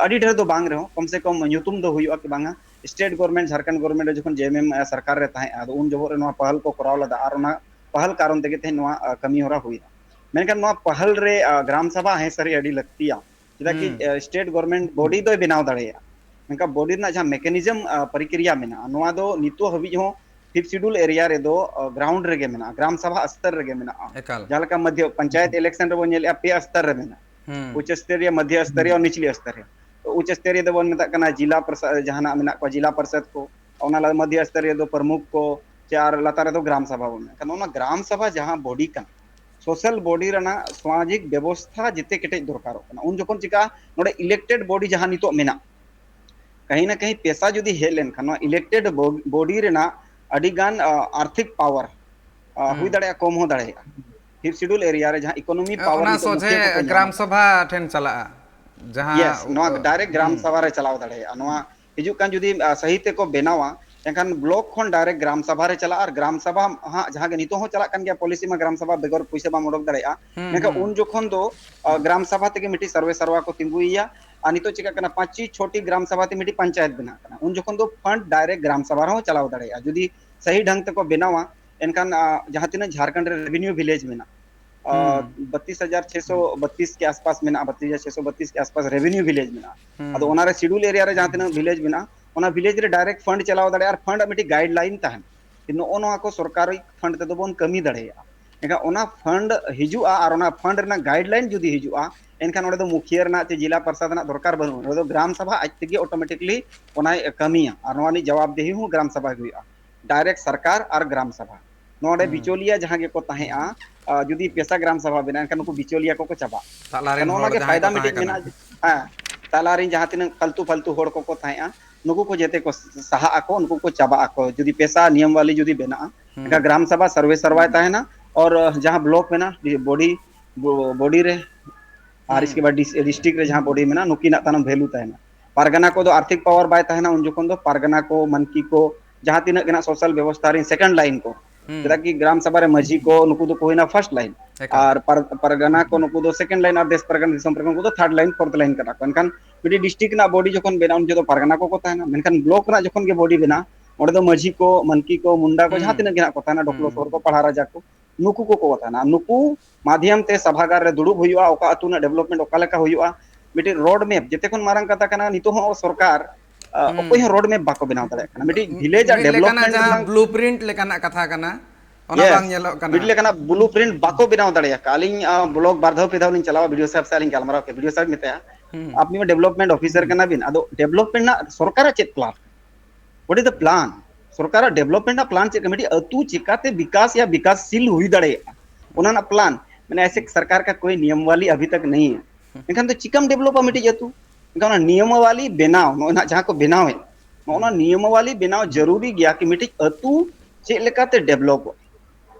ᱟᱹᱰᱤ ᱰᱷᱮᱨ ᱫᱚ ᱵᱟᱝ ᱨᱮᱦᱚᱸ, ᱠᱚᱢ ᱥᱮ ᱠᱚᱢ ᱧᱩᱛᱩᱢ ᱫᱚ ᱦᱩᱭᱩᱜᱼᱟ ᱠᱤ ᱵᱟᱝᱟ᱾ ᱥᱴᱮᱴ ᱜᱚᱵᱷᱚᱨᱢᱮᱱᱴ, ᱡᱷᱟᱲᱠᱷᱚᱸᱰ ᱜᱚᱵᱷᱚᱨᱢᱮᱱᱴ ᱨᱮ ᱡᱚᱠᱷᱚᱱ ᱡᱮ ᱮᱢ ᱮᱢ ᱥᱚᱨᱠᱟᱨ ᱨᱮ ᱛᱟᱦᱮᱸᱜᱼᱟ, ᱟᱫᱚ ᱩᱱ ᱡᱚᱦᱚᱜ ᱨᱮ ᱱᱚᱣᱟ ᱯᱟᱦᱟᱞ ᱠᱚ ᱠᱚᱨᱟᱣ ᱞᱮᱫᱟ, ᱟᱨ ᱚᱱᱟ ᱯᱟᱦᱟᱞ ᱠᱟᱨᱚᱱ ᱛᱮᱜᱮ ᱛᱮᱦᱮᱧ ᱱᱚᱣᱟ, ᱟ, ᱠᱟᱹᱢᱤ ᱦᱚᱨᱟ ᱦᱩᱭᱱᱟ᱾ ᱢᱮᱱᱠᱷᱟᱱ ᱱᱚᱣᱟ ᱯᱟᱦᱟᱞ ᱨᱮ, ᱟ, ᱜᱨᱟᱢ ᱥᱟᱵᱷᱟ ᱦᱮᱸ ᱥᱟᱹᱨᱤ ᱟᱹᱰᱤ ᱞᱟᱹᱠᱛᱤᱭᱟ, ᱪᱮᱫᱟᱜ ᱠᱤ, ᱦᱩᱸ᱾ ᱟ, ᱥᱴᱮᱴ ᱜᱚᱵᱷᱚᱨᱢᱮᱱᱴ ᱵᱚᱰᱤ ᱫᱚᱭ ᱵᱮᱱᱟᱣ ᱫᱟᱲᱮᱭᱟᱜᱼᱟ, ᱢᱮᱱᱠᱷᱟᱱ ᱵᱚᱰᱤ ᱨᱮᱱᱟᱜ ᱡᱟᱦᱟᱸ ᱢᱮᱠᱟᱱᱤᱡᱚᱢ ᱯᱨᱚᱠᱨᱤᱭᱟ ᱢᱮᱱᱟᱜᱼᱟ, ᱱᱚᱣᱟ ᱫᱚ ᱱᱤᱛᱚᱜ ᱦᱟᱹᱵᱤᱡ ᱦᱚᱸ ᱯᱷᱤᱯᱛᱷ ᱥᱤᱰᱩᱞ ᱮᱨᱤᱭᱟ ᱨᱮᱫᱚ ᱜᱨᱟᱣᱩᱱᱰ ᱨᱮᱜᱮ ᱢᱮᱱᱟᱜᱼᱟ, ᱜᱨᱟᱢ ᱥᱟᱵᱷᱟ ᱥᱛᱚᱨ ᱨᱮᱜᱮ ᱢᱮᱱᱟᱜᱼᱟ᱾ ᱮᱠᱟᱞ᱾ ᱡᱟᱦᱟᱸ ᱞᱮᱠᱟ ᱢᱚᱫᱽᱫᱷᱚ ᱯᱚᱧᱪᱟᱭᱮᱛ ᱤᱞᱮᱠᱥᱚᱱ ᱨᱮᱵᱚᱱ ᱧᱮᱞᱮᱜᱼᱟ, ᱯᱮ ᱥᱛᱚᱨ ᱨᱮ ᱢᱮᱱᱟᱜᱼᱟ, ᱦᱩᱸ᱾ ᱩᱪᱪ ᱥᱛᱚᱨᱤᱭᱚ, ᱢᱚᱫᱽᱫᱷᱚ ᱥᱛᱚᱨᱤᱭᱚ ᱟᱨ ᱱᱤᱪᱞᱤ ᱥᱛᱚᱨᱤᱭᱚ᱾ ᱛᱚ ᱩᱪᱪ ᱥᱛᱚᱨᱤᱭᱚ ᱫᱚᱵᱚᱱ ᱢᱮᱛᱟᱜ ᱠᱟᱱᱟ ᱡᱤᱞᱟ ᱯᱨᱚᱥᱟ-, ᱡᱟᱦᱟᱱᱟᱜ ᱢᱮᱱᱟᱜ ᱠᱚᱣᱟ, ᱡᱤᱞᱟ ᱯᱟᱨᱥᱚᱫ ᱠᱚ, ᱚᱱᱟ ᱞᱟᱹᱜᱤᱫ ᱢᱚᱫᱽᱫᱷᱚ ᱥᱛᱚᱨᱤᱭᱚ ᱫᱚ ᱯᱨᱚᱢᱩᱠᱷ ᱠᱚ, ᱪᱮ ᱟᱨ ᱞᱟᱛᱟᱨ ᱨᱮᱫᱚ ᱜᱨᱟᱢ ᱥᱟᱵᱷᱟ ᱵᱚᱱ ᱢᱮᱱᱮᱫ ᱠᱟᱱᱟ᱾ ᱚᱱᱟ ᱜᱨᱟᱢ ᱥᱟᱵᱷᱟ ᱡᱟᱦᱟᱸ ᱵᱚᱰᱤ ᱠᱟᱱᱟ, ᱥᱳᱥᱟᱞ ᱵᱚᱰᱤ ᱨᱮᱱᱟᱜ ᱥᱟᱢᱟᱡᱤᱠ ᱵᱮᱵᱚᱥᱛᱷᱟ ᱡᱮᱛᱮ ᱠᱮᱴᱮᱡ ᱫᱚᱨᱠᱟᱨᱚᱜ ᱠᱟᱱᱟ᱾ ᱩᱱ ᱡᱚᱠᱷᱚᱱ ᱪᱤᱠᱟᱹᱜᱼᱟ, ᱱᱚᱰᱮ ᱤᱞᱮᱠᱴᱮᱰ ᱵᱚᱰᱤ ᱡᱟᱦᱟᱸ ᱱᱤᱛᱚᱜ ᱢᱮᱱᱟᱜ, ᱠᱟᱹᱦᱤ ᱱᱟ ᱠᱟᱹᱦᱤ ᱯᱮᱥᱟ ᱡᱩᱫᱤ ᱦᱮᱡ ᱞᱮᱱᱠᱷᱟᱱ, ᱱᱚᱣᱟ ᱤᱞᱮᱠᱴᱮᱰ ᱵᱚᱰᱤ ᱨᱮᱱᱟᱜ ᱟᱹᱰᱤ ᱜᱟᱱ ᱟᱨᱛᱷᱤᱠ ᱯᱟᱣᱟᱨ ᱦᱩᱭ ᱦᱩᱸ᱾ ᱫᱟᱲᱮᱭᱟᱜᱼᱟ, ᱠᱚᱢ ᱦᱚᱸ ᱫᱟᱲᱮᱭᱟᱜᱼᱟ᱾ ᱯᱷᱤᱯᱛᱷ ᱥᱤᱰᱩᱞ ᱮᱨᱤᱭᱟ ᱨᱮ ᱡᱟᱦᱟᱸ ᱤᱠᱳᱱᱚᱢᱤ ᱯᱟᱣᱟᱨ ᱚᱱᱟ ᱱᱤᱛᱚᱜ ᱥᱚᱡᱷᱮ ᱢᱩᱠᱷᱤᱭᱟᱹ ᱠᱚᱠᱚ ᱧᱟᱢᱟ, ᱜᱨᱟᱢ ᱥᱟᱵᱷᱟ ᱴᱷᱮᱱ ᱪᱟᱞᱟᱜᱼᱟ, ᱡᱟᱦᱟᱸ ᱭᱮᱥ, ᱱᱚᱣᱟ ᱰᱟᱭᱨᱮᱠᱴ ᱜᱨᱟᱢ ᱦᱩᱸ᱾ ᱥᱟᱵᱷᱟ ᱨᱮ ᱪᱟᱞᱟᱣ ᱫᱟᱲᱮᱭᱟᱜᱼᱟ᱾ ᱱᱚᱣᱟ ᱦᱤᱡᱩᱜ ᱠᱟᱱ ᱡᱩᱫᱤ ᱥᱟᱹᱦᱤ ᱛᱮᱠᱚ ᱵᱮᱱᱟᱣᱟ, ᱮᱱᱠᱷᱟᱱ ᱵᱞᱚᱠ ᱠᱷᱚᱱ ᱰᱟᱭᱨᱮᱠᱴ ᱜᱨᱟᱢ ᱥᱟᱵᱷᱟ ᱨᱮ ᱪᱟᱞᱟᱜᱼᱟ᱾ ᱟᱨ ᱜᱨᱟᱢ ᱥᱟᱵᱷᱟ ᱦᱟᱸᱜ ᱡᱟᱦᱟᱸ ᱜᱮ ᱱᱤᱛᱚᱜ ᱦᱚᱸ ᱪᱟᱞᱟᱜ ᱠᱟᱱ ᱜᱮᱭᱟ, ᱯᱚᱞᱤᱥᱤ ᱢᱟ ᱜᱨᱟᱢ ᱥᱟᱵᱷᱟ ᱵᱮᱜᱚᱨ ᱯᱩᱭᱥᱟᱹ ᱵᱟᱢ ᱚᱰᱚᱠ ᱫᱟᱲᱮᱭᱟᱜᱼᱟ᱾ ᱦᱩᱸ, ᱢᱮᱱᱠᱷᱟᱱ ᱦᱩᱸ᱾ ᱩᱱ ᱡᱚᱠᱷᱚᱱ ᱫᱚ ᱟ, ᱜᱨᱟᱢ ᱥᱟᱵᱷᱟ ᱛᱮᱜᱮ ᱢᱤᱫᱴᱤᱡ ᱥᱟᱨᱵᱷᱮ ᱥᱟᱨᱣᱟ ᱠᱚ ᱛᱤᱸᱜᱩᱭᱮᱭᱟ᱾ ᱟᱨ ᱱᱤᱛᱚᱜ ᱪᱤᱠᱟᱹᱜ ᱠᱟᱱᱟ, ᱯᱟᱸᱪ ᱪᱷᱚᱭ ᱪᱷᱚᱴᱤ ᱜᱨᱟᱢ ᱥᱟᱵᱷᱟ ᱛᱮ ᱢᱤᱫᱴᱤᱡ ᱯᱚᱧᱪᱟᱭᱮᱛ ᱵᱮᱱᱟᱜ ᱠᱟᱱᱟ᱾ ᱩᱱ ᱡᱚᱠᱷᱚᱱ ᱫᱚ ᱯᱷᱟᱱᱰ ᱰᱟᱭᱨᱮᱠᱴ ᱜᱨᱟᱢ ᱥᱟᱵᱷᱟ ᱨᱮᱦᱚᱸ ᱪᱟᱞᱟᱣ ᱫᱟᱲᱮᱭᱟᱜᱼᱟ, ᱡᱩᱫᱤ ᱥᱟᱹᱦᱤ ᱰᱷᱟᱝ ᱛᱮᱠᱚ ᱵᱮᱱᱟᱣᱟ᱾ ᱮᱱᱠᱷᱟᱱ ᱟ, ᱡᱟᱦᱟᱸ ᱛᱤᱱᱟᱹᱜ ᱡᱷᱟᱲᱠᱷᱚᱸᱰ ᱨᱮ ᱨᱮᱵᱷᱮᱱᱤᱭᱩ ᱵᱷᱤᱞᱮᱡᱽ ᱢᱮᱱᱟᱜᱼᱟ, ᱟ, ᱦᱩᱸ᱾ ᱵᱟᱛᱤᱥ ᱦᱟᱡᱟᱨ ᱪᱷᱚᱭ ᱥᱚ ᱵᱟᱛᱤᱥ ᱠᱮ ᱟᱥᱯᱟᱥ ᱢᱮᱱᱟᱜᱼᱟ, ᱵᱟᱛᱤᱥ ᱦᱟᱡᱟᱨ ᱪᱷᱚᱭ ᱥᱚ ᱵᱟᱛᱤᱥ ᱠᱮ ᱟᱥᱯᱟᱥ ᱨᱮᱵᱷᱮᱱᱤᱭᱩ ᱵᱷᱤᱞᱮᱡᱽ ᱢᱮᱱᱟᱜᱼᱟ᱾ ᱟᱫᱚ ᱦᱩᱸ᱾ ᱚᱱᱟ ᱨᱮ ᱥᱤᱰᱩᱞ ᱮᱨᱤᱭᱟ ᱨᱮ ᱡᱟᱦᱟᱸ ᱛᱤᱱᱟᱹᱜ ᱵᱷᱤᱞᱮᱡᱽ ᱢᱮᱱᱟᱜᱼᱟ, ᱚᱱᱟ ᱵᱷᱤᱞᱮᱡᱽ ᱨᱮ ᱰᱟᱭᱨᱮᱠᱴ ᱯᱷᱟᱱᱰ ᱪᱟᱞᱟᱣ ᱫᱟᱲᱮᱭᱟᱜᱼᱟ ᱟᱨ ᱯᱷᱟᱱᱰ ᱢᱤᱫᱴᱤᱡ ᱜᱟᱭᱤᱰ ᱞᱟᱭᱤᱱ ᱛᱟᱦᱮᱱᱟ᱾ ᱱᱚᱜᱼᱚ ᱱᱚᱣᱟ ᱠᱚ ᱥᱚᱨᱠᱟᱨᱤ ᱯᱷᱟᱱᱰ ᱛᱮᱫᱚ ᱵᱚᱱ ᱠᱟᱹᱢᱤ ᱫᱟᱲᱮᱭᱟᱜᱼᱟ᱾ ᱮᱱᱠᱷᱟᱱ ᱚᱱᱟ ᱯᱷᱟᱱᱰ ᱦᱤᱡᱩᱜᱼᱟ ᱟᱨ ᱚᱱᱟ ᱯᱷᱟᱱᱰ ᱨᱮᱱᱟᱜ ᱜᱟᱭᱤᱰ ᱞᱟᱭᱤᱱ ᱡᱩᱫᱤ ᱦᱤᱡᱩᱜᱼᱟ, ᱮᱱᱠᱷᱟᱱ ᱚᱸᱰᱮ ᱫᱚ ᱢᱩᱠᱷᱤᱭᱟᱹ ᱨᱮᱱᱟᱜ ᱪᱮ ᱡᱮᱞᱟ ᱯᱨᱚᱥᱟᱫᱽ ᱨᱮᱱᱟᱜ ᱫᱚᱨᱠᱟᱨ ᱵᱟᱹᱱᱩᱜᱼᱟ᱾ ᱚᱸᱰᱮ ᱫᱚ ᱜᱨᱟᱢ ᱥᱟᱵᱷᱟ ᱟᱡ ᱛᱮᱜᱮ ᱚᱴᱳᱢᱮᱴᱤᱠᱞᱤ ᱚᱱᱟᱭ ᱠᱟᱹᱢᱤᱭᱟ ᱟᱨ ᱱᱚᱣᱟ ᱨᱤᱱᱤᱡ ᱡᱟᱣᱟᱵ ᱫᱮᱦᱤ ᱦᱚᱸ ᱜᱨᱟᱢ ᱥᱟᱵᱷᱟ ᱜᱮ ᱦᱩᱭᱩᱜᱼᱟ᱾ ᱰᱟᱭᱨᱮᱠᱴ ᱥᱚᱨᱠᱟᱨ ᱟᱨ ᱜᱨᱟᱢ ᱥᱟᱵᱷᱟ, ᱱᱚᱰᱮ ᱦᱩᱸ᱾ ᱵᱤᱪᱚᱞᱤᱭᱟ ᱡᱟᱦᱟᱸ ᱜᱮᱠᱚ ᱛᱟᱦᱮᱸᱜᱼᱟ, ᱟ, ᱡᱩᱫᱤ ᱯᱮᱥᱟ ᱜᱨᱟᱢ ᱥᱟᱵᱷᱟ ᱵᱮᱱᱟᱜᱼᱟ, ᱮᱱᱠᱷᱟᱱ ᱱᱩᱠᱩ ᱵᱤᱪᱚᱞᱤᱭᱟ ᱠᱚᱠᱚ ᱪᱟᱵᱟᱜᱼᱟ᱾ ᱛᱟᱞᱟ ᱮᱱᱠᱷᱟᱱ ᱨᱮᱱ ᱱᱚᱜᱼᱚ ᱦᱚᱲ ᱱᱚᱣᱟ ᱜᱮ ᱡᱟᱦᱟᱸᱭ ᱯᱷᱟᱭᱫᱟ ᱠᱚ ᱛᱟᱦᱮᱸ ᱢᱤᱫᱴᱤᱡ ᱠᱟᱱᱟ᱾ ᱢᱮᱱᱟᱜᱼᱟ᱾ ᱦᱮᱸ, ᱛᱟᱞᱟ ᱨᱮᱱ ᱡᱟᱦᱟᱸ ᱛᱤᱱᱟᱹᱜ ᱯᱷᱟᱞᱛᱩ ᱯᱷᱟᱞᱛᱩ ᱦᱚᱲ ᱠᱚᱠᱚ ᱛᱟᱦᱮᱸᱜᱼᱟ, ᱱᱩᱠᱩ ᱠᱚ ᱡᱮᱛᱮ ᱠᱚ ᱥᱟᱦᱟᱜ ᱟᱠᱚ, ᱡᱩᱫᱤ ᱯᱮᱥᱟ ᱱᱤᱭᱚᱢ ᱣᱟᱞᱤ ᱡᱩᱫᱤ ᱵᱮᱱᱟᱜᱼᱟ᱾ ᱮᱱᱠᱷᱟᱱ ᱦᱩᱸ᱾ ᱜᱨᱟᱢ ᱥᱟᱵᱷᱟ ᱥᱟᱨᱵᱷᱮ ᱥᱟᱨᱵᱷᱟᱭ ᱛᱟᱦᱮᱱᱟ, ᱟᱨ ᱡᱟᱦᱟᱸ ᱵᱞᱚᱠ ᱢᱮᱱᱟᱜᱼᱟ, ᱵᱚᱰᱤ, ᱵᱚᱰᱤ ᱨᱮ, ᱟᱨ ᱤᱥᱠᱮ ᱦᱩᱸ᱾ ᱵᱟᱫ ᱰᱤᱥ-, ᱰᱤᱥᱴᱨᱤᱠᱴ ᱨᱮ ᱡᱟᱦᱟᱸ ᱵᱚᱰᱤ ᱢᱮᱱᱟᱜᱼᱟ, ᱱᱩᱠᱤᱱᱟᱜ ᱛᱟᱭᱱᱚᱢ ᱵᱷᱮᱞᱩ ᱛᱟᱦᱮᱱᱟ᱾ ᱯᱟᱨᱜᱟᱱᱟ ᱠᱚᱫᱚ ᱟᱨᱛᱷᱤᱠ ᱯᱟᱣᱟᱨ ᱵᱟᱭ ᱛᱟᱦᱮᱱᱟ ᱩᱱ ᱡᱚᱠᱷᱚᱱ ᱫᱚ, ᱯᱟᱨᱜᱟᱱᱟ ᱠᱚ, ᱢᱟᱱᱠᱤ ᱠᱚ, ᱡᱟᱦᱟᱸ ᱛᱤᱱᱟᱹᱜ ᱜᱮ ᱱᱟᱜ ᱥᱳᱥᱟᱞ ᱵᱮᱵᱚᱥᱛᱷᱟ ᱨᱮᱱ ᱥᱮᱠᱮᱱᱰ ᱞᱟᱭᱤᱱ ᱠᱚ, ᱦᱩᱸ᱾ ᱪᱮᱫᱟᱜ ᱠᱤ ᱜᱨᱟᱢ ᱥᱟᱵᱷᱟ ᱨᱮ ᱢᱟᱹᱡᱷᱤ ᱠᱚ, ᱱᱩᱠᱩ ᱫᱚᱠᱚ ᱦᱩᱭᱱᱟ ᱯᱷᱟᱨᱥᱴ ᱞᱟᱭᱤᱱ, ᱮᱠᱟᱞ᱾ ᱟᱨ ᱯᱟᱨ-, ᱯᱟᱨᱜᱟᱱᱟ ᱠᱚ, ᱱᱩᱠᱩ ᱫᱚ ᱥᱮᱠᱮᱱᱰ ᱞᱟᱭᱤᱱ, ᱟᱨ ᱫᱮᱥ ᱯᱟᱨᱜᱟᱱᱟ ᱫᱤᱥᱚᱢ ᱯᱟᱨᱜᱟᱱᱟ, ᱩᱱᱠᱩ ᱫᱚ ᱛᱷᱟᱨᱰ ᱞᱟᱭᱤᱱ, ᱯᱷᱳᱨᱛᱷ ᱞᱟᱭᱤᱱ ᱠᱟᱱᱟ ᱠᱚ᱾ ᱮᱱᱠᱷᱟᱱ ᱢᱤᱫᱴᱤᱡ ᱰᱤᱥᱴᱨᱤᱠᱴ ᱨᱮᱱᱟᱜ ᱵᱚᱰᱤ ᱡᱚᱠᱷᱚᱱ ᱵᱮᱱᱟᱜᱼᱟ, ᱩᱱ ᱡᱚᱠᱷᱚᱱ ᱫᱚ ᱯᱟᱨᱜᱟᱱᱟ ᱠᱚᱠᱚ ᱛᱟᱦᱮᱱᱟ, ᱢᱮᱱᱠᱷᱟᱱ ᱵᱞᱚᱠ ᱨᱮᱱᱟᱜ ᱡᱚᱠᱷᱚᱱ ᱜᱮ ᱵᱚᱰᱤ ᱵᱮᱱᱟᱜᱼᱟ, ᱚᱸᱰᱮ ᱫᱚ ᱢᱟᱹᱡᱷᱤ ᱠᱚ, ᱢᱟᱱᱠᱤ ᱠᱚ, ᱢᱩᱱᱰᱟ ᱠᱚ, ᱡᱟᱦᱟᱸ ᱦᱩᱸ᱾ ᱛᱤᱱᱟᱹᱜ ᱜᱮ ᱦᱮᱱᱟᱜ ᱠᱚ ᱛᱟᱦᱮᱱᱟ, ᱰᱚᱠᱞᱚ ᱦᱩᱸ᱾ ᱥᱚᱦᱚᱨ ᱠᱚ, ᱯᱟᱲᱦᱟ ᱨᱟᱡᱟ ᱠᱚ, ᱱᱩᱠᱩ ᱠᱚᱠᱚ ᱛᱟᱦᱮᱱᱟ᱾ ᱱᱩᱠᱩ ᱢᱟᱫᱷᱭᱚᱢ ᱛᱮ ᱥᱟᱵᱷᱟᱜᱟᱨ ᱨᱮ ᱫᱩᱲᱩᱵ ᱦᱩᱭᱩᱜᱼᱟ, ᱚᱠᱟ ᱟᱹᱛᱩ ᱨᱮᱱᱟᱜ ᱰᱮᱵᱷᱞᱚᱯᱢᱮᱱᱴ ᱚᱠᱟ ᱞᱮᱠᱟ ᱦᱩᱭᱩᱜᱼᱟ, ᱢᱤᱫᱴᱤᱡ ᱨᱳᱰ ᱢᱮᱯ, ᱡᱮᱛᱮ ᱠᱷᱚᱱ ᱢᱟᱨᱟᱝ ᱠᱟᱛᱷᱟ ᱠᱟᱱᱟ, ᱱᱤᱛᱚᱜ ᱦᱚᱸ ᱥᱚᱨᱠᱟᱨ, ᱟ, ᱦᱩᱸ᱾ ᱚᱠᱚᱭ ᱦᱚᱸ ᱨᱳᱰ ᱢᱮᱯ ᱵᱟᱠᱚ ᱵᱮᱱᱟᱣ ᱫᱟᱲᱮᱭᱟᱜ ᱠᱟᱱᱟ᱾ ᱢᱤᱫᱴᱤᱡ ᱵᱷᱤᱞᱮᱡᱽ ᱟᱜ ᱢᱤᱫ ᱞᱮᱠᱟᱱᱟᱜ ᱰᱮᱵᱷᱞᱚᱯᱢᱮᱱᱴ ᱡᱟᱦᱟᱸ ᱨᱮᱱᱟᱜ ᱵᱞᱩ ᱯᱨᱤᱱᱴ ᱞᱮᱠᱟᱱᱟᱜ ᱠᱟᱛᱷᱟ ᱠᱟᱱᱟ, ᱚᱱᱟ Yes, ᱵᱟᱝ ᱧᱮᱞᱚᱜ ᱠᱟᱱᱟ᱾ ᱢᱤᱫ ᱞᱮᱠᱟᱱᱟᱜ ᱵᱞᱩ ᱯᱨᱤᱱᱴ ᱵᱟᱠᱚ ᱵᱮᱱᱟᱣ ᱫᱟᱲᱮᱭᱟᱠᱟᱫᱼᱟ᱾ ᱟᱹᱞᱤᱧ, ᱟ, ᱵᱞᱚᱠ ᱵᱟᱨ ᱫᱷᱟᱣ ᱯᱮ ᱫᱷᱟᱣ ᱞᱤᱧ ᱪᱟᱞᱟᱣᱟ, ᱵᱤ ᱰᱤ ᱳ ᱥᱟᱦᱮᱵᱽ ᱥᱟᱶ ᱞᱤᱧ ᱜᱟᱞᱢᱟᱨᱟᱣ ᱠᱮᱫᱟ, ᱵᱤ ᱰᱤ ᱳ ᱥᱟᱦᱮᱵᱽ ᱢᱮᱛᱟᱭᱟ, ᱦᱩᱸ᱾ "ᱟᱯᱱᱤ ᱢᱟ ᱰᱮᱵᱷᱞᱚᱯᱢᱮᱱᱴ ᱚᱯᱷᱤᱥᱟᱨ ᱠᱟᱱᱟ ᱵᱤᱱ, ᱟᱫᱚ ᱰᱮᱵᱷᱞᱚᱯᱢᱮᱱᱴ ᱨᱮᱱᱟᱜ ᱥᱚᱨᱠᱟᱨᱟᱜ ᱪᱮᱫ plan? What is the plan? ᱥᱚᱨᱠᱟᱨᱟᱜ ᱰᱮᱵᱷᱞᱚᱯᱢᱮᱱᱴ ᱨᱮᱱᱟᱜ ᱯᱞᱟᱱ ᱪᱮᱫ ᱠᱟᱱᱟ? ᱢᱤᱫᱴᱤᱡ ᱟᱹᱛᱩ ᱪᱤᱠᱟᱛᱮ ᱵᱤᱠᱟᱥ ᱭᱟ ᱵᱤᱠᱟᱥᱥᱤᱞ ᱦᱩᱭ ᱫᱟᱲᱮᱭᱟᱜᱼᱟ, ᱚᱱᱟ ᱨᱮᱱᱟᱜ ᱯᱞᱟᱱ ᱢᱟᱱᱮ ᱮᱥᱮ ᱥᱚᱨᱠᱟᱨ ᱠᱟ ᱠᱳᱭ ᱱᱤᱭᱚᱢᱣᱟᱞᱤ ᱟᱵᱷᱤ ᱛᱟᱠ ᱱᱟᱦᱤ ᱦᱮ᱾ ᱮᱱᱠᱷᱟᱱ ᱫᱚ ᱪᱤᱠᱟᱢ ᱰᱮᱵᱷᱞᱚᱯᱟ ᱢᱤᱫᱴᱤᱡ ᱟᱹᱛᱩ?" ᱮᱱᱠᱷᱟᱱ ᱚᱱᱟ ᱱᱤᱭᱚᱢᱟᱣᱟᱞᱤ ᱵᱮᱱᱟᱣ, ᱱᱚᱜᱼᱚᱭ ᱱᱟᱦᱟᱜ ᱡᱟᱦᱟᱸ ᱠᱚ ᱵᱮᱱᱟᱣᱮᱫ, ᱱᱚᱜᱼᱚ ᱱᱟ ᱱᱤᱭᱚᱢᱟᱣᱟᱞᱤ ᱵᱮᱱᱟᱣ ᱡᱟᱹᱨᱩᱨᱤ ᱜᱮᱭᱟ ᱠᱤ ᱢᱤᱫᱴᱤᱡ ᱟᱹᱛᱩ ᱪᱮᱫ ᱞᱮᱠᱟᱛᱮ ᱰᱮᱵᱷᱞᱚᱯᱚᱜᱼᱟ᱾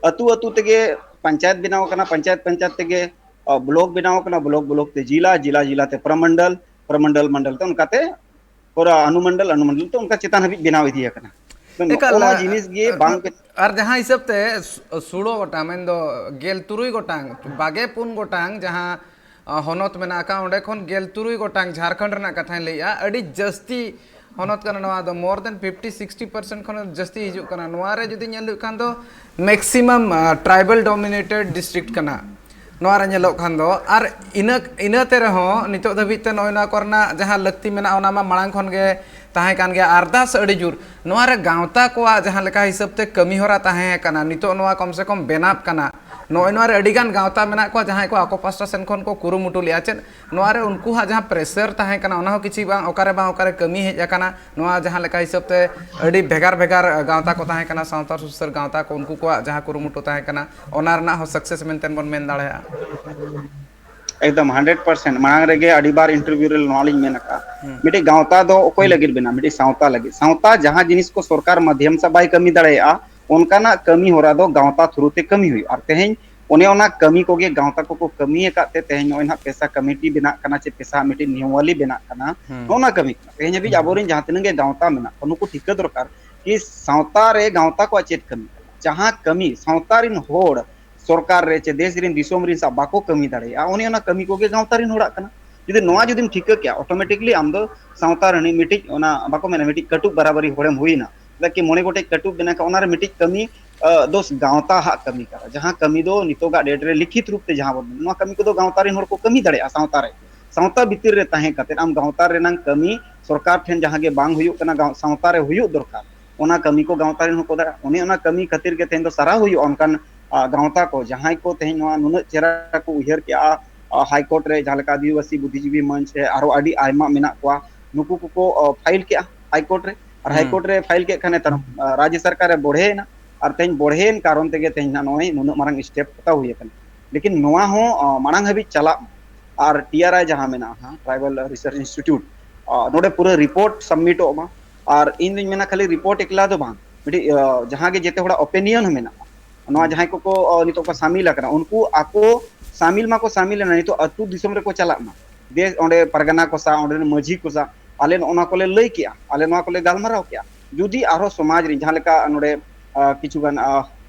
ᱟᱹᱛᱩ ᱟᱹᱛᱩ ᱛᱮᱜᱮ ᱯᱚᱧᱪᱟᱭᱮᱛ ᱵᱮᱱᱟᱣ ᱟᱠᱟᱱᱟ, ᱯᱚᱧᱪᱟᱭᱮᱛ ᱯᱚᱧᱪᱟᱭᱮᱛ ᱛᱮᱜᱮ, ᱟ, ᱵᱞᱚᱠ ᱵᱮᱱᱟᱣ ᱟᱠᱟᱱᱟ, ᱵᱞᱚᱠ ᱵᱞᱚᱠ ᱛᱮ ᱡᱤᱞᱟ, ᱡᱤᱞᱟ ᱡᱤᱞᱟ ᱛᱮ ᱯᱨᱚᱢᱚᱱᱰᱚᱞ, ᱯᱨᱚᱢᱚᱱᱰᱚᱞ ᱢᱚᱱᱰᱚᱞ ᱛᱮ ᱚᱱᱠᱟᱛᱮ ᱯᱩᱨᱟ ᱚᱱᱩᱢᱚᱱᱰᱚᱞ, ᱚᱱᱩᱢᱚᱱᱰᱚᱞ ᱛᱮ ᱚᱱᱠᱟ ᱪᱮᱛᱟᱱ ᱦᱟᱹᱵᱤᱡ ᱵᱮᱱᱟᱣ ᱤᱫᱤ ᱟᱠᱟᱱᱟ᱾ ᱛᱚ ᱱᱚᱜᱼᱚ ᱮᱠᱟᱞ, ᱱᱚᱣᱟ ᱟ, ᱡᱤᱱᱤᱥ ᱜᱮ ᱵᱟᱝ ᱵᱮᱱ- ᱟᱨ ᱡᱟᱦᱟᱸ ᱦᱤᱥᱟᱹᱵ ᱛᱮ ᱥᱩ-, ᱥᱩᱲᱚ ᱜᱚᱴᱟᱝ, ᱢᱮᱱᱫᱚ ᱜᱮᱞ ᱛᱩᱨᱩᱭ ᱜᱚᱴᱟᱝ, ᱵᱟᱜᱮ ᱯᱩᱱ ᱜᱚᱴᱟᱝ ᱡᱟᱦᱟᱸ, ᱟ, ᱦᱚᱱᱚᱛ ᱢᱮᱱᱟᱜ ᱟᱠᱟᱫ, ᱚᱸᱰᱮ ᱠᱷᱚᱱ ᱜᱮᱞ ᱛᱩᱨᱩᱭ ᱜᱚᱴᱟᱝ ᱡᱷᱟᱲᱠᱷᱚᱸᱰ ᱨᱮᱱᱟᱜ ᱠᱟᱛᱷᱟᱧ ᱞᱟᱹᱭᱮᱫᱼᱟ, ᱟᱹᱰᱤ ᱡᱟᱹᱥᱛᱤ ᱦᱚᱱᱚᱛ ᱠᱟᱱᱟ ᱱᱚᱣᱟ ᱫᱚ, more than fifty sixty percent ᱠᱷᱚᱱ ᱡᱟᱹᱥᱛᱤ ᱦᱤᱡᱩᱜ ᱠᱟᱱᱟ᱾ ᱱᱚᱣᱟ ᱨᱮ ᱡᱩᱫᱤ ᱧᱮᱞ ᱦᱩᱭᱩᱜ ᱠᱷᱟᱱ ᱫᱚ maximum, ᱟ, tribal dominated district ᱠᱟᱱᱟ᱾ ᱱᱚᱣᱟ ᱨᱮ ᱧᱮᱞᱚᱜ ᱠᱷᱟᱱ ᱫᱚ, ᱟᱨ ᱤᱱᱟᱹ, ᱤᱱᱟᱹ ᱛᱮ ᱨᱮᱦᱚᱸ ᱱᱤᱛᱚᱜ ᱫᱷᱟᱹᱵᱤᱡ ᱛᱮ ᱱᱚᱜᱼᱚᱭ ᱱᱚᱣᱟ ᱠᱚᱨᱮᱱᱟᱜ ᱡᱟᱦᱟᱸ ᱞᱟᱹᱠᱛᱤ ᱢᱮᱱᱟᱜᱼᱟ, ᱚᱱᱟ ᱢᱟ ᱢᱟᱲᱟᱝ ᱠᱷᱚᱱ ᱜᱮ ᱛᱟᱦᱮᱸ ᱠᱟᱱ ᱜᱮᱭᱟ, ᱟᱨᱫᱟᱥ ᱟᱹᱰᱤ ᱡᱳᱨ᱾ ᱱᱚᱣᱟ ᱨᱮ ᱜᱟᱶᱛᱟ ᱠᱚᱣᱟᱜ ᱡᱟᱦᱟᱸ ᱞᱮᱠᱟ ᱦᱤᱥᱟᱹᱵ ᱛᱮ ᱠᱟᱹᱢᱤ ᱦᱚᱨᱟ ᱛᱟᱦᱮᱸ ᱠᱟᱱᱟ, ᱱᱤᱛᱚᱜ ᱱᱚᱣᱟ ᱠᱚᱢ ᱥᱮ ᱠᱚᱢ ᱵᱮᱱᱟᱣ ᱠᱟᱱᱟ᱾ ᱱᱚᱜᱼᱚᱭ ᱱᱚᱣᱟ ᱨᱮ ᱟᱹᱰᱤ ᱜᱟᱱ ᱜᱟᱶᱛᱟ ᱢᱮᱱᱟᱜ ᱠᱚᱣᱟ, ᱡᱟᱦᱟᱸᱭ ᱠᱚ ᱟᱠᱚ ᱯᱟᱥᱴᱟ ᱥᱮᱱ ᱠᱷᱚᱱ ᱠᱚ ᱠᱩᱨᱩᱢᱩᱴᱩ ᱞᱮᱫᱼᱟ᱾ ᱪᱮᱫ ᱱᱚᱣᱟ ᱨᱮ ᱩᱱᱠᱩᱣᱟᱜ ᱡᱟᱦᱟᱸ pressure ᱛᱟᱦᱮᱸ ᱠᱟᱱᱟ, ᱚᱱᱟ ᱦᱚᱸ ᱠᱤᱪᱷᱤ ᱵᱟᱝ ᱚᱠᱟᱨᱮ ᱵᱟᱝ ᱚᱠᱟᱨᱮ ᱠᱟᱹᱢᱤ ᱦᱮᱡ ᱟᱠᱟᱱᱟ᱾ ᱱᱚᱣᱟ ᱡᱟᱦᱟᱸ ᱞᱮᱠᱟ ᱦᱤᱥᱟᱹᱵ ᱛᱮ ᱟᱹᱰᱤ ᱵᱷᱮᱜᱟᱨ ᱵᱷᱮᱜᱟᱨ ᱜᱟᱶᱛᱟ ᱠᱚ ᱛᱟᱦᱮᱸ ᱠᱟᱱᱟ, ᱥᱟᱶᱛᱟ ᱥᱩᱥᱟᱹᱨ ᱜᱟᱶᱛᱟ ᱠᱚ, ᱩᱱᱠᱩ ᱠᱚᱣᱟᱜ ᱡᱟᱦᱟᱸ ᱠᱩᱨᱩᱢᱩᱴᱩ ᱛᱟᱦᱮᱸ ᱠᱟᱱᱟ, ᱚᱱᱟ ᱨᱮᱱᱟᱜ ᱦᱚᱸ success ᱢᱮᱱᱛᱮ ᱵᱚᱱ ᱢᱮᱱ ᱫᱟᱲᱮᱭᱟᱜᱼᱟ᱾ ᱮᱠᱫᱚᱢ hundred percent᱾ ᱢᱟᱲᱟᱝ ᱨᱮᱜᱮ ᱟᱹᱰᱤ ᱵᱟᱨ interview ᱨᱮ ᱱᱚᱣᱟ ᱞᱤᱧ ᱢᱮᱱ ᱟᱠᱟᱫᱼᱟ, ᱦᱩᱸ᱾ ᱢᱤᱫᱴᱤᱡ ᱜᱟᱶᱛᱟ ᱫᱚ ᱚᱠᱚᱭ ᱞᱟᱹᱜᱤᱫ ᱵᱮᱱᱟᱜᱼᱟ? ᱢᱤᱫᱴᱤᱡ ᱥᱟᱶᱛᱟ ᱞᱟᱹᱜᱤᱫ᱾ ᱥᱟᱶᱛᱟ ᱡᱟᱦᱟᱸ ᱡᱤᱱᱤᱥ ᱠᱚ ᱥᱚᱨᱠᱟᱨ ᱢᱟᱫᱷᱭᱚᱢ ᱥᱮ ᱵᱟᱭ ᱠᱟᱹᱢᱤ ᱫᱟᱲᱮᱭᱟᱜᱼᱟ, ᱚᱱᱠᱟᱱᱟᱜ ᱠᱟᱹᱢᱤ ᱦᱚᱨᱟ ᱫᱚ ᱜᱟᱶᱛᱟ through ᱛᱮ ᱠᱟᱹᱢᱤ ᱦᱩᱭᱩᱜᱼᱟ᱾ ᱟᱨ ᱛᱮᱦᱮᱧ ᱚᱱᱮ ᱚᱱᱟ ᱠᱟᱹᱢᱤ ᱠᱚᱜᱮ ᱜᱟᱶᱛᱟ ᱠᱚᱠᱚ ᱠᱟᱹᱢᱤ ᱟᱠᱟᱫ ᱛᱮ ᱛᱮᱦᱮᱧ ᱱᱚᱜᱼᱚᱭ ᱱᱟᱦᱟᱜ ᱯᱮᱥᱟ ᱠᱚᱢᱤᱴᱤ ᱵᱮᱱᱟᱜ ᱠᱟᱱᱟ, ᱪᱮ ᱯᱮᱥᱟ ᱢᱤᱫᱴᱤᱡ ᱱᱤᱭᱚᱢᱟᱣᱞᱤ ᱵᱮᱱᱟᱜ ᱠᱟᱱᱟ, ᱦᱩᱸ᱾ ᱱᱚᱜᱼᱚ ᱱᱟ ᱠᱟᱹᱢᱤ ᱠᱟᱱᱟ᱾ ᱛᱮᱦᱮᱧ ᱦᱟᱹᱵᱤᱡ ᱟᱵᱚᱨᱮᱱ ᱡᱟᱦᱟᱸ ᱛᱤᱱᱟᱹᱜ ᱜᱮ ᱜᱟᱶᱛᱟ ᱢᱮᱱᱟᱜ ᱠᱚᱣᱟ, ᱱᱩᱠᱩ ᱴᱷᱤᱠᱟᱹ ᱫᱚᱨᱠᱟᱨ ᱠᱤ ᱥᱟᱶᱛᱟ ᱨᱮ ᱜᱟᱶᱛᱟ ᱠᱚᱣᱟᱜ ᱪᱮᱫ ᱠᱟᱹᱢᱤ ᱠᱟᱱᱟ? ᱡᱟᱦᱟᱸ ᱠᱟᱹᱢᱤ ᱥᱟᱶᱛᱟ ᱨᱮᱱ ᱦᱚᱲ ᱥᱚᱨᱠᱟᱨ ᱨᱮ ᱪᱮ ᱫᱮᱥ ᱨᱮᱱ ᱫᱤᱥᱚᱢ ᱨᱮᱱ ᱥᱟᱶ ᱵᱟᱠᱚ ᱠᱟᱹᱢᱤ ᱫᱟᱲᱮᱭᱟᱜᱼᱟ, ᱚᱱᱮ ᱚᱱᱟ ᱠᱟᱹᱢᱤ ᱠᱚᱜᱮ ᱜᱟᱶᱛᱟ ᱨᱮᱱ ᱦᱚᱲᱟᱜ ᱠᱟᱱᱟ᱾ ᱡᱩᱫᱤ ᱱᱚᱣᱟ ᱡᱩᱫᱤᱢ ᱴᱷᱤᱠᱟᱹ ᱠᱮᱜᱼᱟ, automatically ᱟᱢ ᱫᱚ ᱥᱟᱶᱛᱟ ᱨᱤᱱᱤᱡ ᱢᱤᱫᱴᱤᱡ, ᱚᱱᱟ ᱵᱟᱠᱚ ᱢᱮᱱᱟ, ᱢᱤᱫᱴᱤᱡ ᱠᱟᱹᱴᱩᱵ ᱵᱟᱨᱟᱵᱟᱨᱤ ᱦᱚᱲᱮᱢ ᱦᱩᱭᱱᱟ᱾ ᱪᱮᱫᱟᱜ ᱠᱤ ᱢᱚᱬᱮ ᱜᱚᱴᱮᱡ ᱠᱟᱹᱴᱩᱵ ᱵᱮᱱᱟᱣ ᱠᱟᱜ, ᱚᱱᱟ ᱨᱮ ᱢᱤᱫᱴᱤᱡ ᱠᱟᱹᱢᱤ, ᱟ, ᱫᱳᱥ ᱜᱟᱶᱛᱟ ᱦᱟᱜ ᱠᱟᱹᱢᱤ ᱠᱟᱱᱟ᱾ ᱡᱟᱦᱟᱸ ᱠᱟᱹᱢᱤ ᱫᱚ ᱱᱤᱛᱚᱜᱟᱜ date ᱨᱮ ᱞᱤᱠᱷᱤᱛ ᱨᱩᱯ ᱛᱮ ᱡᱟᱦᱟᱸ ᱵᱚᱱ ᱢᱮᱱᱟ, ᱱᱚᱣᱟ ᱠᱟᱹᱢᱤ ᱠᱚᱫᱚ ᱜᱟᱶᱛᱟ ᱨᱮᱱ ᱦᱚᱲ ᱠᱚ ᱠᱟᱹᱢᱤ ᱫᱟᱲᱮᱭᱟᱜᱼᱟ ᱥᱟᱶᱛᱟ ᱨᱮ᱾ ᱥᱟᱶᱛᱟ ᱵᱷᱤᱛᱤᱨ ᱨᱮ ᱛᱟᱦᱮᱸ ᱠᱟᱛᱮ ᱟᱢ ᱜᱟᱶᱛᱟ ᱨᱮᱱᱟᱝ ᱠᱟᱹᱢᱤ ᱥᱚᱨᱠᱟᱨ ᱴᱷᱮᱱ ᱡᱟᱦᱟᱸ ᱜᱮ ᱵᱟᱝ ᱦᱩᱭᱩᱜ ᱠᱟᱱᱟ, ᱜᱟᱶ-, ᱥᱟᱶᱛᱟ ᱨᱮ ᱦᱩᱭᱩᱜ ᱫᱚᱨᱠᱟᱨ, ᱚᱱᱟ ᱠᱟᱹᱢᱤ ᱠᱚ ᱜᱟᱶᱛᱟ ᱨᱮᱱ ᱦᱚᱸᱠᱚ ᱫᱟᱲᱮᱭᱟᱜᱼᱟ᱾ ᱚᱱᱮ ᱚᱱᱟ ᱠᱟᱹᱢᱤ ᱠᱷᱟᱹᱛᱤᱨ ᱜᱮ ᱛᱮᱦᱮᱧ ᱫᱚ ᱥᱟᱨᱦᱟᱣ ᱦᱩᱭᱩᱜᱼᱟ ᱚᱱᱠᱟᱱ, ᱟ, ᱜᱟᱶᱛᱟ ᱠᱚ, ᱡᱟᱦᱟᱸᱭ ᱠᱚ ᱛᱮᱦᱮᱧ ᱱᱚᱣᱟ ᱱᱩᱱᱟᱹᱜ ᱪᱮᱦᱨᱟ ᱠᱚ ᱩᱭᱦᱟᱹᱨ ᱠᱮᱜᱼᱟ, ᱟ, ᱦᱟᱭ ᱠᱳᱨᱴ ᱨᱮ ᱡᱟᱦᱟᱸ ᱞᱮᱠᱟ ᱟᱹᱫᱤᱵᱟᱹᱥᱤ ᱵᱩᱫᱽᱫᱷᱤᱡᱤᱵᱤ ᱢᱚᱧᱪ ᱥᱮ ᱟᱨᱚ ᱟᱹᱰᱤ ᱟᱭᱢᱟ ᱢᱮᱱᱟᱜ ᱠᱚᱣᱟ, ᱱᱩᱠᱩ ᱠᱚᱠᱚ, ᱟ, ᱯᱷᱟᱭᱤᱞ ᱠᱮᱜᱼᱟ ᱦᱟᱭ ᱠᱳᱨᱴ ᱨᱮ᱾ ᱟᱨ ᱦᱟᱭ ᱦᱩᱸ᱾ ᱠᱳᱨᱴ ᱨᱮ ᱯᱷᱟᱭᱤᱞ ᱠᱮᱫ ᱠᱷᱟᱱ ᱱᱮᱛᱟᱨ, ᱟ, ᱨᱟᱡᱽ ᱥᱚᱨᱠᱟᱨ ᱨᱮ ᱵᱚᱲᱦᱮᱭᱮᱱᱟ᱾ ᱟᱨ ᱛᱮᱦᱮᱧ ᱵᱚᱲᱦᱮᱭᱮᱱ ᱠᱟᱨᱚᱱ ᱛᱮᱜᱮ ᱛᱮᱦᱮᱧ ᱱᱟᱜ ᱱᱚᱜᱼᱚᱭ ᱱᱩᱱᱟᱹᱜ ᱢᱟᱨᱟᱝ ᱥᱴᱮᱯ ᱦᱟᱛᱟᱣ ᱦᱩᱭ ᱟᱠᱟᱱᱟ᱾ ᱞᱮᱠᱤᱱ ᱱᱚᱣᱟ ᱦᱚᱸ, ᱟ, ᱢᱟᱲᱟᱝ ᱦᱟᱹᱵᱤᱡ ᱪᱟᱞᱟᱜ ᱢᱟ᱾ ᱟᱨ ᱴᱤ ᱟᱨ ᱟᱭ ᱡᱟᱦᱟᱸ ᱢᱮᱱᱟᱜᱼᱟ, ᱴᱨᱟᱭᱵᱟᱞ ᱨᱤᱥᱟᱨᱪ ᱤᱱᱥᱴᱤᱴᱤᱭᱩᱴ, ᱟ, ᱱᱚᱰᱮ ᱯᱩᱨᱟᱹ ᱨᱤᱯᱳᱨᱴ ᱥᱟᱵᱢᱤᱴᱚᱜ ᱢᱟ᱾ ᱟᱨ ᱤᱧ ᱫᱩᱧ ᱢᱮᱱᱟ ᱠᱷᱟᱹᱞᱤ ᱨᱤᱯᱳᱨᱴ ᱮᱠᱞᱟ ᱫᱚ ᱵᱟᱝ, ᱢᱤᱫᱴᱤᱡ, ᱟ, ᱡᱟᱦᱟᱸ ᱜᱮ ᱡᱮᱛᱮ ᱦᱚᱲᱟᱜ ᱚᱯᱤᱱᱤᱭᱚᱱ ᱦᱚᱸ ᱢᱮᱱᱟᱜᱼᱟ᱾ ᱱᱚᱣᱟ ᱦᱩᱸ᱾ ᱡᱟᱦᱟᱸᱭ ᱠᱚᱠᱚ, ᱟ, ᱱᱤᱛᱚᱜ ᱠᱚ ᱥᱟᱢᱤᱞ ᱟᱠᱟᱱᱟ, ᱩᱱᱠᱩ ᱟᱠᱚ ᱥᱟᱢᱤᱞ ᱢᱟᱠᱚ ᱥᱟᱢᱤᱞ ᱮᱱᱟ, ᱱᱤᱛᱚᱜ ᱟᱹᱛᱩ ᱫᱤᱥᱚᱢ ᱨᱮᱠᱚ ᱪᱟᱞᱟᱜ ᱢᱟ᱾ ᱫᱮᱥ, ᱚᱸᱰᱮ ᱯᱟᱨᱜᱟᱱᱟ ᱠᱚ ᱥᱟᱶ, ᱚᱸᱰᱮ ᱨᱮᱱ ᱢᱟᱹᱡᱷᱤ ᱠᱚ ᱥᱟᱶ, ᱟᱞᱮ ᱱᱚᱜᱼᱚ ᱱᱚᱣᱟ ᱠᱚᱞᱮ ᱞᱟᱹᱭ ᱠᱮᱜᱼᱟ, ᱟᱞᱮ ᱱᱚᱣᱟ ᱠᱚᱞᱮ ᱜᱟᱞᱢᱟᱨᱟᱣ ᱠᱮᱜᱼᱟ᱾ ᱡᱩᱫᱤ ᱟᱨᱦᱚᱸ ᱥᱚᱢᱟᱡᱽ ᱨᱮ ᱡᱟᱦᱟᱸ ᱞᱮᱠᱟ ᱱᱚᱰᱮ, ᱟ, ᱠᱤᱪᱷᱩ ᱜᱟᱱ, ᱟ,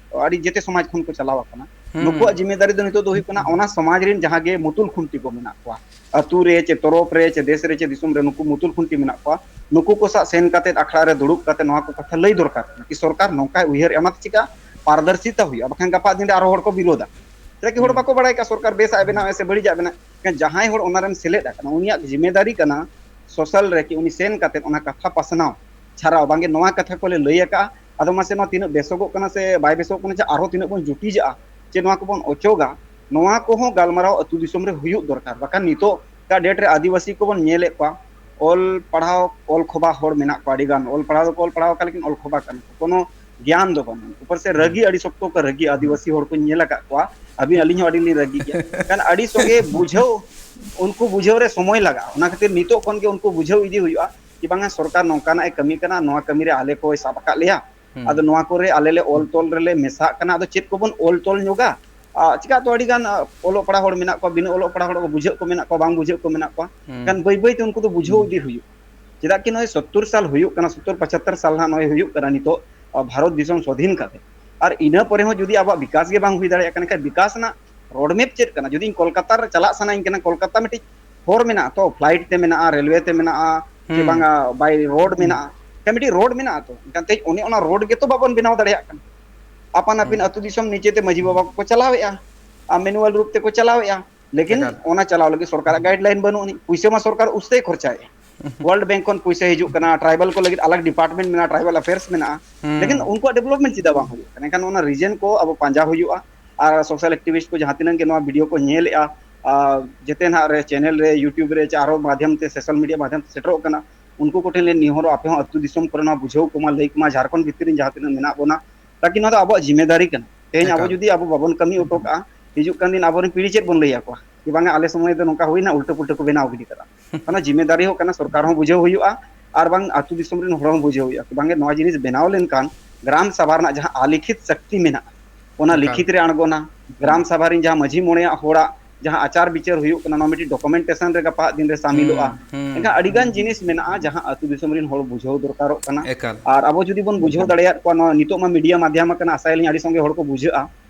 ᱟᱹᱰᱤ ᱡᱮᱛᱮ ᱥᱚᱢᱟᱡᱽ ᱠᱷᱚᱱ ᱠᱚ ᱪᱟᱞᱟᱣ ᱟᱠᱟᱱᱟ, ᱦᱩᱸ᱾ ᱱᱩᱠᱩᱣᱟᱜ ᱡᱤᱢᱢᱮᱫᱟᱨᱤ ᱫᱚ ᱱᱤᱛᱚᱜ ᱫᱚ ᱦᱩᱭᱩᱜ ᱠᱟᱱᱟ ᱚᱱᱟ ᱥᱚᱢᱟᱡᱽ ᱨᱮᱱ ᱡᱟᱦᱟᱸ ᱜᱮ ᱢᱩᱛᱩᱞ ᱠᱷᱩᱱᱴᱤ ᱠᱚ ᱢᱮᱱᱟᱜ ᱠᱚᱣᱟ, ᱟᱹᱛᱩ ᱨᱮ ᱪᱮ ᱛᱚᱨᱚᱯ ᱨᱮ ᱪᱮ ᱫᱮᱥ ᱨᱮ ᱪᱮ ᱫᱤᱥᱚᱢ ᱨᱮ ᱱᱩᱠᱩ ᱢᱩᱛᱩᱞ ᱠᱷᱩᱱᱴᱤ ᱢᱮᱱᱟᱜ ᱠᱚᱣᱟ, ᱱᱩᱠᱩ ᱠᱚ ᱥᱟᱶ ᱥᱮᱱ ᱠᱟᱛᱮ ᱟᱠᱷᱲᱟ ᱨᱮ ᱫᱩᱲᱩᱵ ᱠᱟᱛᱮ ᱱᱚᱣᱟ ᱠᱚ ᱠᱟᱛᱷᱟ ᱞᱟᱹᱭ ᱫᱚᱨᱠᱟᱨ ᱠᱟᱱᱟ ᱠᱤ ᱥᱚᱨᱠᱟᱨ ᱱᱚᱝᱠᱟᱭ ᱩᱭᱦᱟᱹᱨ ᱮᱫᱼᱟ, ᱚᱱᱟᱛᱮ ᱪᱤᱠᱟ ᱯᱟᱨᱫᱚᱨᱥᱤᱛᱟ ᱦᱩᱭᱩᱜᱼᱟ, ᱵᱟᱠᱷᱟᱱ ᱜᱟᱯᱟ ᱫᱤᱱ ᱨᱮ ᱟᱨᱦᱚᱸ ᱦᱚᱲ ᱠᱚ ᱵᱤᱨᱳᱫᱟ᱾ ᱪᱮᱫᱟᱜ ᱠᱤ ᱦᱚᱲ ᱦᱩᱸ᱾ ᱵᱟᱠᱚ ᱵᱟᱲᱟᱭ ᱠᱟᱜᱼᱟ ᱥᱚᱨᱠᱟᱨ ᱵᱮᱥᱟᱜ ᱮ ᱵᱮᱱᱟᱣᱮᱫᱼᱟ ᱥᱮ ᱵᱟᱹᱲᱤᱡᱟᱜ ᱵᱮᱱᱟᱣ᱾ ᱮᱱᱠᱷᱟᱱ ᱡᱟᱦᱟᱸᱭ ᱦᱚᱲ ᱚᱱᱟ ᱨᱮᱢ ᱥᱮᱞᱮᱫ ᱟᱠᱟᱱᱟ, ᱩᱱᱤᱭᱟᱜ ᱡᱤᱢᱢᱮᱫᱟᱨᱤ ᱠᱟᱱᱟ ᱥᱳᱥᱟᱞ ᱨᱮ ᱠᱤ ᱩᱱᱤ ᱥᱮᱱ ᱠᱟᱛᱮ ᱚᱱᱟ ᱠᱟᱛᱷᱟ ᱯᱟᱥᱱᱟᱣ ᱪᱷᱟᱨᱟᱣ, ᱵᱟᱝᱜᱮ ᱱᱚᱣᱟ ᱠᱟᱛᱷᱟ ᱠᱚᱞᱮ ᱞᱟᱹᱭ ᱟᱠᱟᱜᱼᱟ, ᱟᱫᱚ ᱢᱟᱥᱮ ᱱᱚᱣᱟ ᱛᱤᱱᱟᱹᱜ ᱵᱮᱥᱚᱜᱚᱜ ᱠᱟᱱᱟ ᱥᱮ ᱵᱟᱭ ᱵᱮᱥᱚᱜ ᱠᱟᱱᱟ, ᱪᱮ ᱟᱨᱦᱚᱸ ᱛᱤᱱᱟᱹᱜ ᱵᱚᱱ ᱡᱩᱴᱤᱡᱟᱜᱼᱟ, ᱪᱮ ᱱᱚᱣᱟ ᱠᱚᱵᱚᱱ ᱚᱪᱚᱜᱟ, ᱱᱚᱣᱟ ᱠᱚᱦᱚᱸ ᱜᱟᱞᱢᱟᱨᱟᱣ ᱟᱹᱛᱩ ᱫᱤᱥᱚᱢ ᱨᱮ ᱦᱩᱭᱩᱜ ᱫᱚᱨᱠᱟᱨ᱾ ᱵᱟᱠᱷᱟᱱ ᱱᱤᱛᱚᱜ ᱚᱠᱟ ᱰᱮᱴ ᱨᱮ ᱟᱹᱫᱤᱵᱟᱹᱥᱤ ᱠᱚᱵᱚᱱ ᱧᱮᱞᱮᱫ ᱠᱚᱣᱟ, ᱚᱞ ᱯᱟᱲᱦᱟᱣ, ᱚᱞ ᱠᱷᱚᱵᱟ ᱦᱚᱲ ᱢᱮᱱᱟᱜ ᱠᱚᱣᱟ ᱟᱹᱰᱤ ᱜᱟᱱ, ᱚᱞ ᱯᱟᱲᱦᱟᱣ ᱫᱚᱠᱚ ᱚᱞ ᱯᱟᱲᱦᱟᱣ ᱟᱠᱟᱫ, ᱞᱮᱠᱤᱱ ᱚᱞ ᱠᱷᱚᱵᱟ ᱠᱟᱱᱟ ᱠᱚ, ᱠᱳᱱᱳ ᱜᱮᱭᱟᱱ ᱫᱚ ᱵᱟᱹᱱᱩᱜ᱾ ᱩᱯᱚᱨ ᱥᱮ ᱦᱩᱸ᱾ ᱨᱟᱹᱜᱤ, ᱟᱹᱰᱤ ᱥᱚᱠᱛᱚ ᱠᱚ ᱨᱟᱹᱜᱤ ᱟᱹᱫᱤᱵᱟᱹᱥᱤ ᱦᱚᱲ ᱠᱚᱧ ᱧᱮᱞ ᱟᱠᱟᱫ ᱠᱚᱣᱟ, ᱟᱹᱵᱤᱱ, ᱟᱹᱞᱤᱧ ᱦᱚᱸ ᱟᱹᱰᱤ ᱞᱤᱧ ᱨᱟᱹᱜᱤ ᱜᱮᱭᱟ᱾ ᱠᱷᱟᱱ ᱟᱹᱰᱤ ᱥᱚᱸᱜᱮ ᱵᱩᱡᱷᱟᱹᱣ, ᱩᱱᱠᱩ ᱵᱩᱡᱷᱟᱹᱣ ᱨᱮ ᱥᱚᱢᱚᱭ ᱞᱟᱜᱟᱜᱼᱟ᱾ ᱚᱱᱟ ᱠᱷᱟᱹᱛᱤᱨ ᱱᱤᱛᱚᱜ ᱠᱷᱚᱱ ᱜᱮ ᱩᱱᱠᱩ ᱵᱩᱡᱷᱟᱹᱣ ᱤᱫᱤ ᱦᱩᱭᱩᱜᱼᱟ ᱡᱮ ᱵᱟᱝᱟ ᱥᱚᱨᱠᱟᱨ ᱱᱚᱝᱠᱟᱱᱟᱜ ᱮ ᱠᱟᱹᱢᱤ ᱠᱟᱱᱟ, ᱱᱚᱣᱟ ᱠᱟᱹᱢᱤ ᱨᱮ ᱟᱞᱮ ᱠᱚᱭ ᱥᱟᱵ ᱟᱠᱟᱫ ᱞᱮᱭᱟ᱾ ᱦᱩᱸ᱾ ᱟᱫᱚ ᱱᱚᱣᱟ ᱠᱚᱨᱮ ᱟᱞᱮ ᱞᱮ ᱚᱞ ᱛᱚᱞ ᱨᱮᱞᱮ ᱢᱮᱥᱟᱜ ᱠᱟᱱᱟ, ᱟᱫᱚ ᱪᱮᱫ ᱠᱚᱵᱚᱱ ᱚᱞ ᱛᱚᱞ ᱧᱚᱜᱟ? ᱟ, ᱪᱤᱠᱟ ᱛᱚ ᱟᱹᱰᱤ ᱜᱟᱱ, ᱟ, ᱚᱞᱚᱜ ᱯᱟᱲᱦᱟᱣ ᱦᱚᱲ ᱢᱮᱱᱟᱜ ᱠᱚᱣᱟ, ᱵᱤᱱᱟᱹ ᱚᱞᱚᱜ ᱯᱟᱲᱦᱟᱣ ᱦᱚᱲ ᱠᱚ ᱵᱩᱡᱷᱟᱹᱜ ᱠᱚ ᱢᱮᱱᱟᱜ ᱠᱚᱣᱟ, ᱵᱟᱝ ᱵᱩᱡᱷᱟᱹᱜ ᱠᱚ ᱢᱮᱱᱟᱜ ᱠᱚᱣᱟ᱾ ᱦᱩᱸ᱾ ᱠᱷᱟᱱ ᱵᱟᱹᱭ ᱵᱟᱹᱭ ᱛᱮ ᱩᱱᱠᱩ ᱫᱚ ᱵᱩᱡᱷᱟᱹᱣ ᱦᱩᱸ᱾ ᱤᱫᱤ ᱦᱩᱭᱩᱜ᱾ ᱪᱮᱫᱟᱜ ᱠᱤ ᱱᱚᱜᱼᱚᱭ ᱥᱚᱛᱛᱚᱨ ᱥᱟᱞ ᱦᱩᱭᱩᱜ ᱠᱟᱱᱟ, ᱥᱚᱛᱛᱚᱨ ᱯᱚᱸᱪᱟᱛᱛᱚᱨ ᱥᱟᱞ ᱦᱟᱸᱜ ᱱᱚᱜᱼᱚᱭ ᱦᱩᱭᱩᱜ ᱠᱟᱱᱟ ᱱᱤᱛᱚᱜ, ᱟ, ᱵᱷᱟᱨᱚᱛ ᱫᱤᱥᱚᱢ ᱥᱣᱟᱫᱷᱤᱱ ᱠᱟᱛᱮ᱾ ᱟᱨ ᱤᱱᱟᱹ ᱯᱚᱨᱮ ᱦᱚᱸ ᱡᱩᱫᱤ ᱟᱵᱚᱣᱟᱜ ᱵᱤᱠᱟᱥ ᱜᱮ ᱵᱟᱝ ᱦᱩᱭ ᱫᱟᱲᱮᱭᱟᱜ ᱠᱟᱱᱟ, ᱮᱱᱠᱷᱟᱱ ᱵᱤᱠᱟᱥ ᱨᱮᱱᱟᱜ ᱨᱳᱰᱢᱮᱯ ᱪᱮᱫ ᱠᱟᱱᱟ? ᱡᱩᱫᱤ ᱤᱧ ᱠᱳᱞᱠᱟᱛᱟ ᱨᱮ ᱪᱟᱞᱟᱜ ᱥᱟᱱᱟᱧ ᱠᱟᱱᱟ, ᱠᱳᱞᱠᱟᱛᱟ ᱢᱤᱫᱴᱤᱡ ᱦᱚᱨ ᱢᱮᱱᱟᱜᱼᱟ ᱛᱚ, ᱯᱷᱞᱟᱭᱤᱴ ᱛᱮ ᱢᱮᱱᱟᱜᱼᱟ, ᱪᱮ ᱦᱩᱸ᱾ ᱵᱟᱝᱟ by road ᱢᱮᱱᱟᱜᱼᱟ, ᱮᱱᱠᱷᱟᱱ ᱢᱤᱫᱴᱤᱡ ᱨᱳᱰ ᱢᱮᱱᱟᱜᱼᱟ ᱛᱚ, ᱮᱱᱠᱷᱟᱱ ᱛᱮᱦᱮᱧ ᱚᱱᱮ ᱚᱱᱟ ᱨᱳᱰ ᱜᱮᱛᱚ ᱵᱟᱵᱚᱱ ᱵᱮᱱᱟᱣ ᱫᱟᱲᱮᱭᱟᱜ ᱠᱟᱱᱟ᱾ ᱟᱯᱟᱱ ᱟᱹᱯᱤᱱ ᱦᱩᱸ᱾ ᱟᱹᱛᱩ ᱫᱤᱥᱚᱢ ᱱᱤᱡᱮᱛᱮ ᱢᱟᱹᱡᱷᱤ ᱵᱟᱵᱟ ᱠᱚᱠᱚ ᱪᱟᱞᱟᱣᱮᱫᱼᱟ, ᱟᱨ ᱢᱮᱱᱩᱣᱟᱞ ᱨᱩᱯ ᱛᱮᱠᱚ ᱪᱟᱞᱟᱣᱮᱫᱼᱟ᱾ ᱞᱮᱠᱤᱱ ᱮᱠᱟᱞ᱾ ᱚᱱᱟ ᱪᱟᱞᱟᱣ ᱞᱟᱹᱜᱤᱫ ᱥᱚᱨᱠᱟᱨᱟᱜ ᱜᱟᱭᱤᱰ ᱞᱟᱭᱤᱱ ᱵᱟᱹᱱᱩᱜ ᱟᱹᱱᱤᱡ, ᱯᱩᱭᱥᱟᱹ ᱢᱟ ᱥᱚᱨᱠᱟᱨ ᱩᱥᱛᱟᱹᱭ ᱠᱷᱚᱨᱪᱟᱭᱮᱫ᱾ ᱣᱟᱨᱞᱰ ᱵᱮᱝᱠ ᱠᱷᱚᱱ ᱯᱩᱭᱥᱟᱹ ᱦᱤᱡᱩᱜ ᱠᱟᱱᱟ, ᱴᱨᱟᱭᱵᱟᱞ ᱠᱚ ᱞᱟᱹᱜᱤᱫ ᱟᱞᱟᱜᱽ ᱰᱤᱯᱟᱨᱴᱢᱮᱱᱴ ᱢᱮᱱᱟᱜᱼᱟ, ᱴᱨᱟᱭᱵᱟᱞ ᱟᱯᱷᱮᱭᱟᱨᱥ ᱢᱮᱱᱟᱜᱼᱟ, ᱦᱩᱸ᱾ ᱞᱮᱠᱤᱱ ᱩᱱᱠᱩᱣᱟᱜ ᱰᱮᱵᱷᱞᱚᱯᱢᱮᱱᱴ ᱪᱮᱫᱟᱜ ᱵᱟᱝ ᱦᱩᱭᱩᱜ ᱠᱟᱱᱟ? ᱮᱱᱠᱷᱟᱱ ᱚᱱᱟ ᱨᱤᱡᱮᱱ ᱠᱚ ᱟᱵᱚ ᱯᱟᱸᱡᱟ ᱦᱩᱭᱩᱜᱼᱟ᱾ ᱟᱨ ᱥᱳᱥᱟᱞ ᱮᱠᱴᱤᱵᱷᱤᱥᱴ ᱠᱚ ᱡᱟᱦᱟᱸ ᱛᱤᱱᱟᱹᱜ ᱜᱮ ᱱᱚᱣᱟ ᱵᱷᱤᱰᱤᱭᱳ ᱠᱚ ᱧᱮᱞᱮᱫᱼᱟ, ᱟᱨ ᱡᱮᱛᱮ ᱱᱟᱦᱟᱜ ᱨᱮ, ᱪᱮᱱᱮᱞ ᱨᱮ, ᱭᱩᱴᱩᱵᱽ ᱨᱮ, ᱪᱮ ᱟᱨᱦᱚᱸ ᱢᱟᱫᱷᱭᱚᱢ ᱛᱮ, ᱥᱳᱥᱟᱞ ᱢᱤᱰᱤᱭᱟ ᱢᱟᱫᱷᱭᱚᱢ ᱛᱮ ᱥᱮᱴᱮᱨᱚᱜ ᱠᱟᱱᱟ, ᱩᱱᱠᱩ ᱠᱚᱴᱷᱮᱱ ᱞᱮ ᱱᱮᱦᱚᱨᱚᱜᱼᱟ, ᱟᱯᱮ ᱦᱚᱸ ᱟᱹᱛᱩ ᱫᱤᱥᱚᱢ ᱠᱚᱨᱮ ᱱᱚᱣᱟ ᱵᱩᱡᱷᱟᱹᱣ ᱠᱚᱢᱟ, ᱞᱟᱹᱭ ᱠᱚᱢᱟ, ᱡᱷᱟᱲᱠᱷᱚᱸᱰ ᱵᱷᱤᱛᱨᱤ ᱨᱮᱱ ᱡᱟᱦᱟᱸ ᱛᱤᱱᱟᱹᱜ ᱢᱮᱱᱟᱜ ᱵᱚᱱᱟ, ᱛᱟᱠᱤ ᱱᱚᱣᱟ ᱫᱚ ᱟᱵᱚᱣᱟᱜ ᱡᱤᱢᱮᱫᱟᱨᱤ ᱠᱟᱱᱟ᱾ ᱛᱮᱦᱮᱧ ᱟᱵᱚ ᱮᱠᱟᱞ᱾ ᱡᱩᱫᱤ ᱟᱵᱚ ᱵᱟᱵᱚᱱ ᱠᱟᱹᱢᱤ ᱚᱴᱚ ᱠᱟᱜᱼᱟ, ᱦᱤᱡᱩᱜ ᱠᱟᱱ ᱫᱤᱱ ᱟᱵᱚᱨᱮᱱ ᱯᱤᱲᱦᱤ ᱪᱮᱫ ᱵᱚᱱ ᱞᱟᱹᱭ ᱟᱠᱚᱣᱟ? ᱡᱮ ᱵᱟᱝᱟ, ᱟᱞᱮ ᱥᱚᱢᱚᱭ ᱫᱚ ᱱᱚᱝᱠᱟ ᱦᱩᱭᱱᱟ, ᱩᱞᱴᱟᱹ ᱯᱩᱞᱴᱟᱹ ᱠᱚ ᱵᱮᱱᱟᱣ ᱜᱤᱰᱤ ᱠᱟᱫᱟ᱾ ᱚᱱᱟ ᱡᱤᱢᱮᱫᱟᱨᱤ ᱦᱚᱸ ᱠᱟᱱᱟ, ᱥᱚᱨᱠᱟᱨ ᱦᱚᱸ ᱵᱩᱡᱷᱟᱹᱣ ᱦᱩᱭᱩᱜᱼᱟ, ᱟᱨ ᱵᱟᱝ ᱟᱹᱛᱩ ᱫᱤᱥᱚᱢ ᱨᱮᱱ ᱦᱚᱲ ᱦᱚᱸ ᱵᱩᱡᱷᱟᱹᱣ ᱦᱩᱭᱩᱜᱼᱟ᱾ ᱵᱟᱝᱜᱮ, ᱱᱚᱣᱟ ᱡᱤᱱᱤᱥ ᱵᱮᱱᱟᱣ ᱞᱮᱱᱠᱷᱟᱱ ᱜᱨᱟᱢ ᱥᱟᱵᱷᱟ ᱨᱮᱱᱟᱜ ᱡᱟᱦᱟᱸ ᱟᱞᱤᱠᱷᱤᱛ ᱥᱚᱠᱛᱤ ᱢᱮᱱᱟᱜᱼᱟ, ᱚᱱᱟ ᱮᱠᱟᱞ᱾ ᱞᱤᱠᱷᱤᱛ ᱨᱮ ᱟᱬᱜᱚᱱᱟ᱾ ᱜᱨᱟᱢ ᱦᱩᱸ᱾ ᱥᱟᱵᱷᱟ ᱨᱮᱱ ᱡᱟᱦᱟᱸ ᱢᱟᱹᱡᱷᱤ ᱢᱚᱬᱮᱭᱟᱜ ᱦᱚᱲᱟᱜ ᱡᱟᱦᱟᱸ ᱟᱪᱟᱨ ᱵᱤᱪᱟᱹᱨ ᱦᱩᱭᱩᱜ ᱠᱟᱱᱟ, ᱱᱚᱣᱟ ᱢᱤᱫᱴᱤᱡ ᱰᱚᱠᱩᱢᱮᱱᱴᱮᱥᱚᱱ ᱨᱮ ᱜᱟᱯᱟ ᱫᱤᱱ ᱨᱮ ᱥᱟᱢᱤᱞᱚᱜᱼᱟ᱾ ᱦᱩᱸ, ᱦᱩᱸ᱾ ᱮᱱᱠᱷᱟᱱ ᱟᱹᱰᱤ ᱜᱟᱱ ᱡᱤᱱᱤᱥ ᱢᱮᱱᱟᱜᱼᱟ, ᱡᱟᱦᱟᱸ ᱟᱹᱛᱩ ᱫᱤᱥᱚᱢ ᱨᱮᱱ ᱦᱚᱲ ᱵᱩᱡᱷᱟᱹᱣ ᱫᱚᱨᱠᱟᱨᱚᱜ ᱠᱟᱱᱟ᱾ ᱮᱠᱟᱞ᱾ ᱟᱨ ᱟᱵᱚ ᱡᱩᱫᱤ ᱵᱚᱱ ᱵᱩᱡᱷᱟᱹᱣ ᱫᱟᱲᱮᱭᱟᱫ ᱠᱚᱣᱟ, ᱱᱚᱣᱟ ᱱᱤᱛᱚᱜ ᱢᱟ ᱢᱤᱰᱤᱭᱟ ᱢᱟᱫᱷᱭᱟᱢ ᱟᱠᱟᱱᱟ, ᱟᱥᱟᱭᱟᱞᱤᱧ ᱟᱹᱰᱤ ᱥᱚᱸᱜᱮ ᱦᱚᱲ ᱠᱚ ᱵᱩᱡᱷᱟᱹᱜᱼᱟ᱾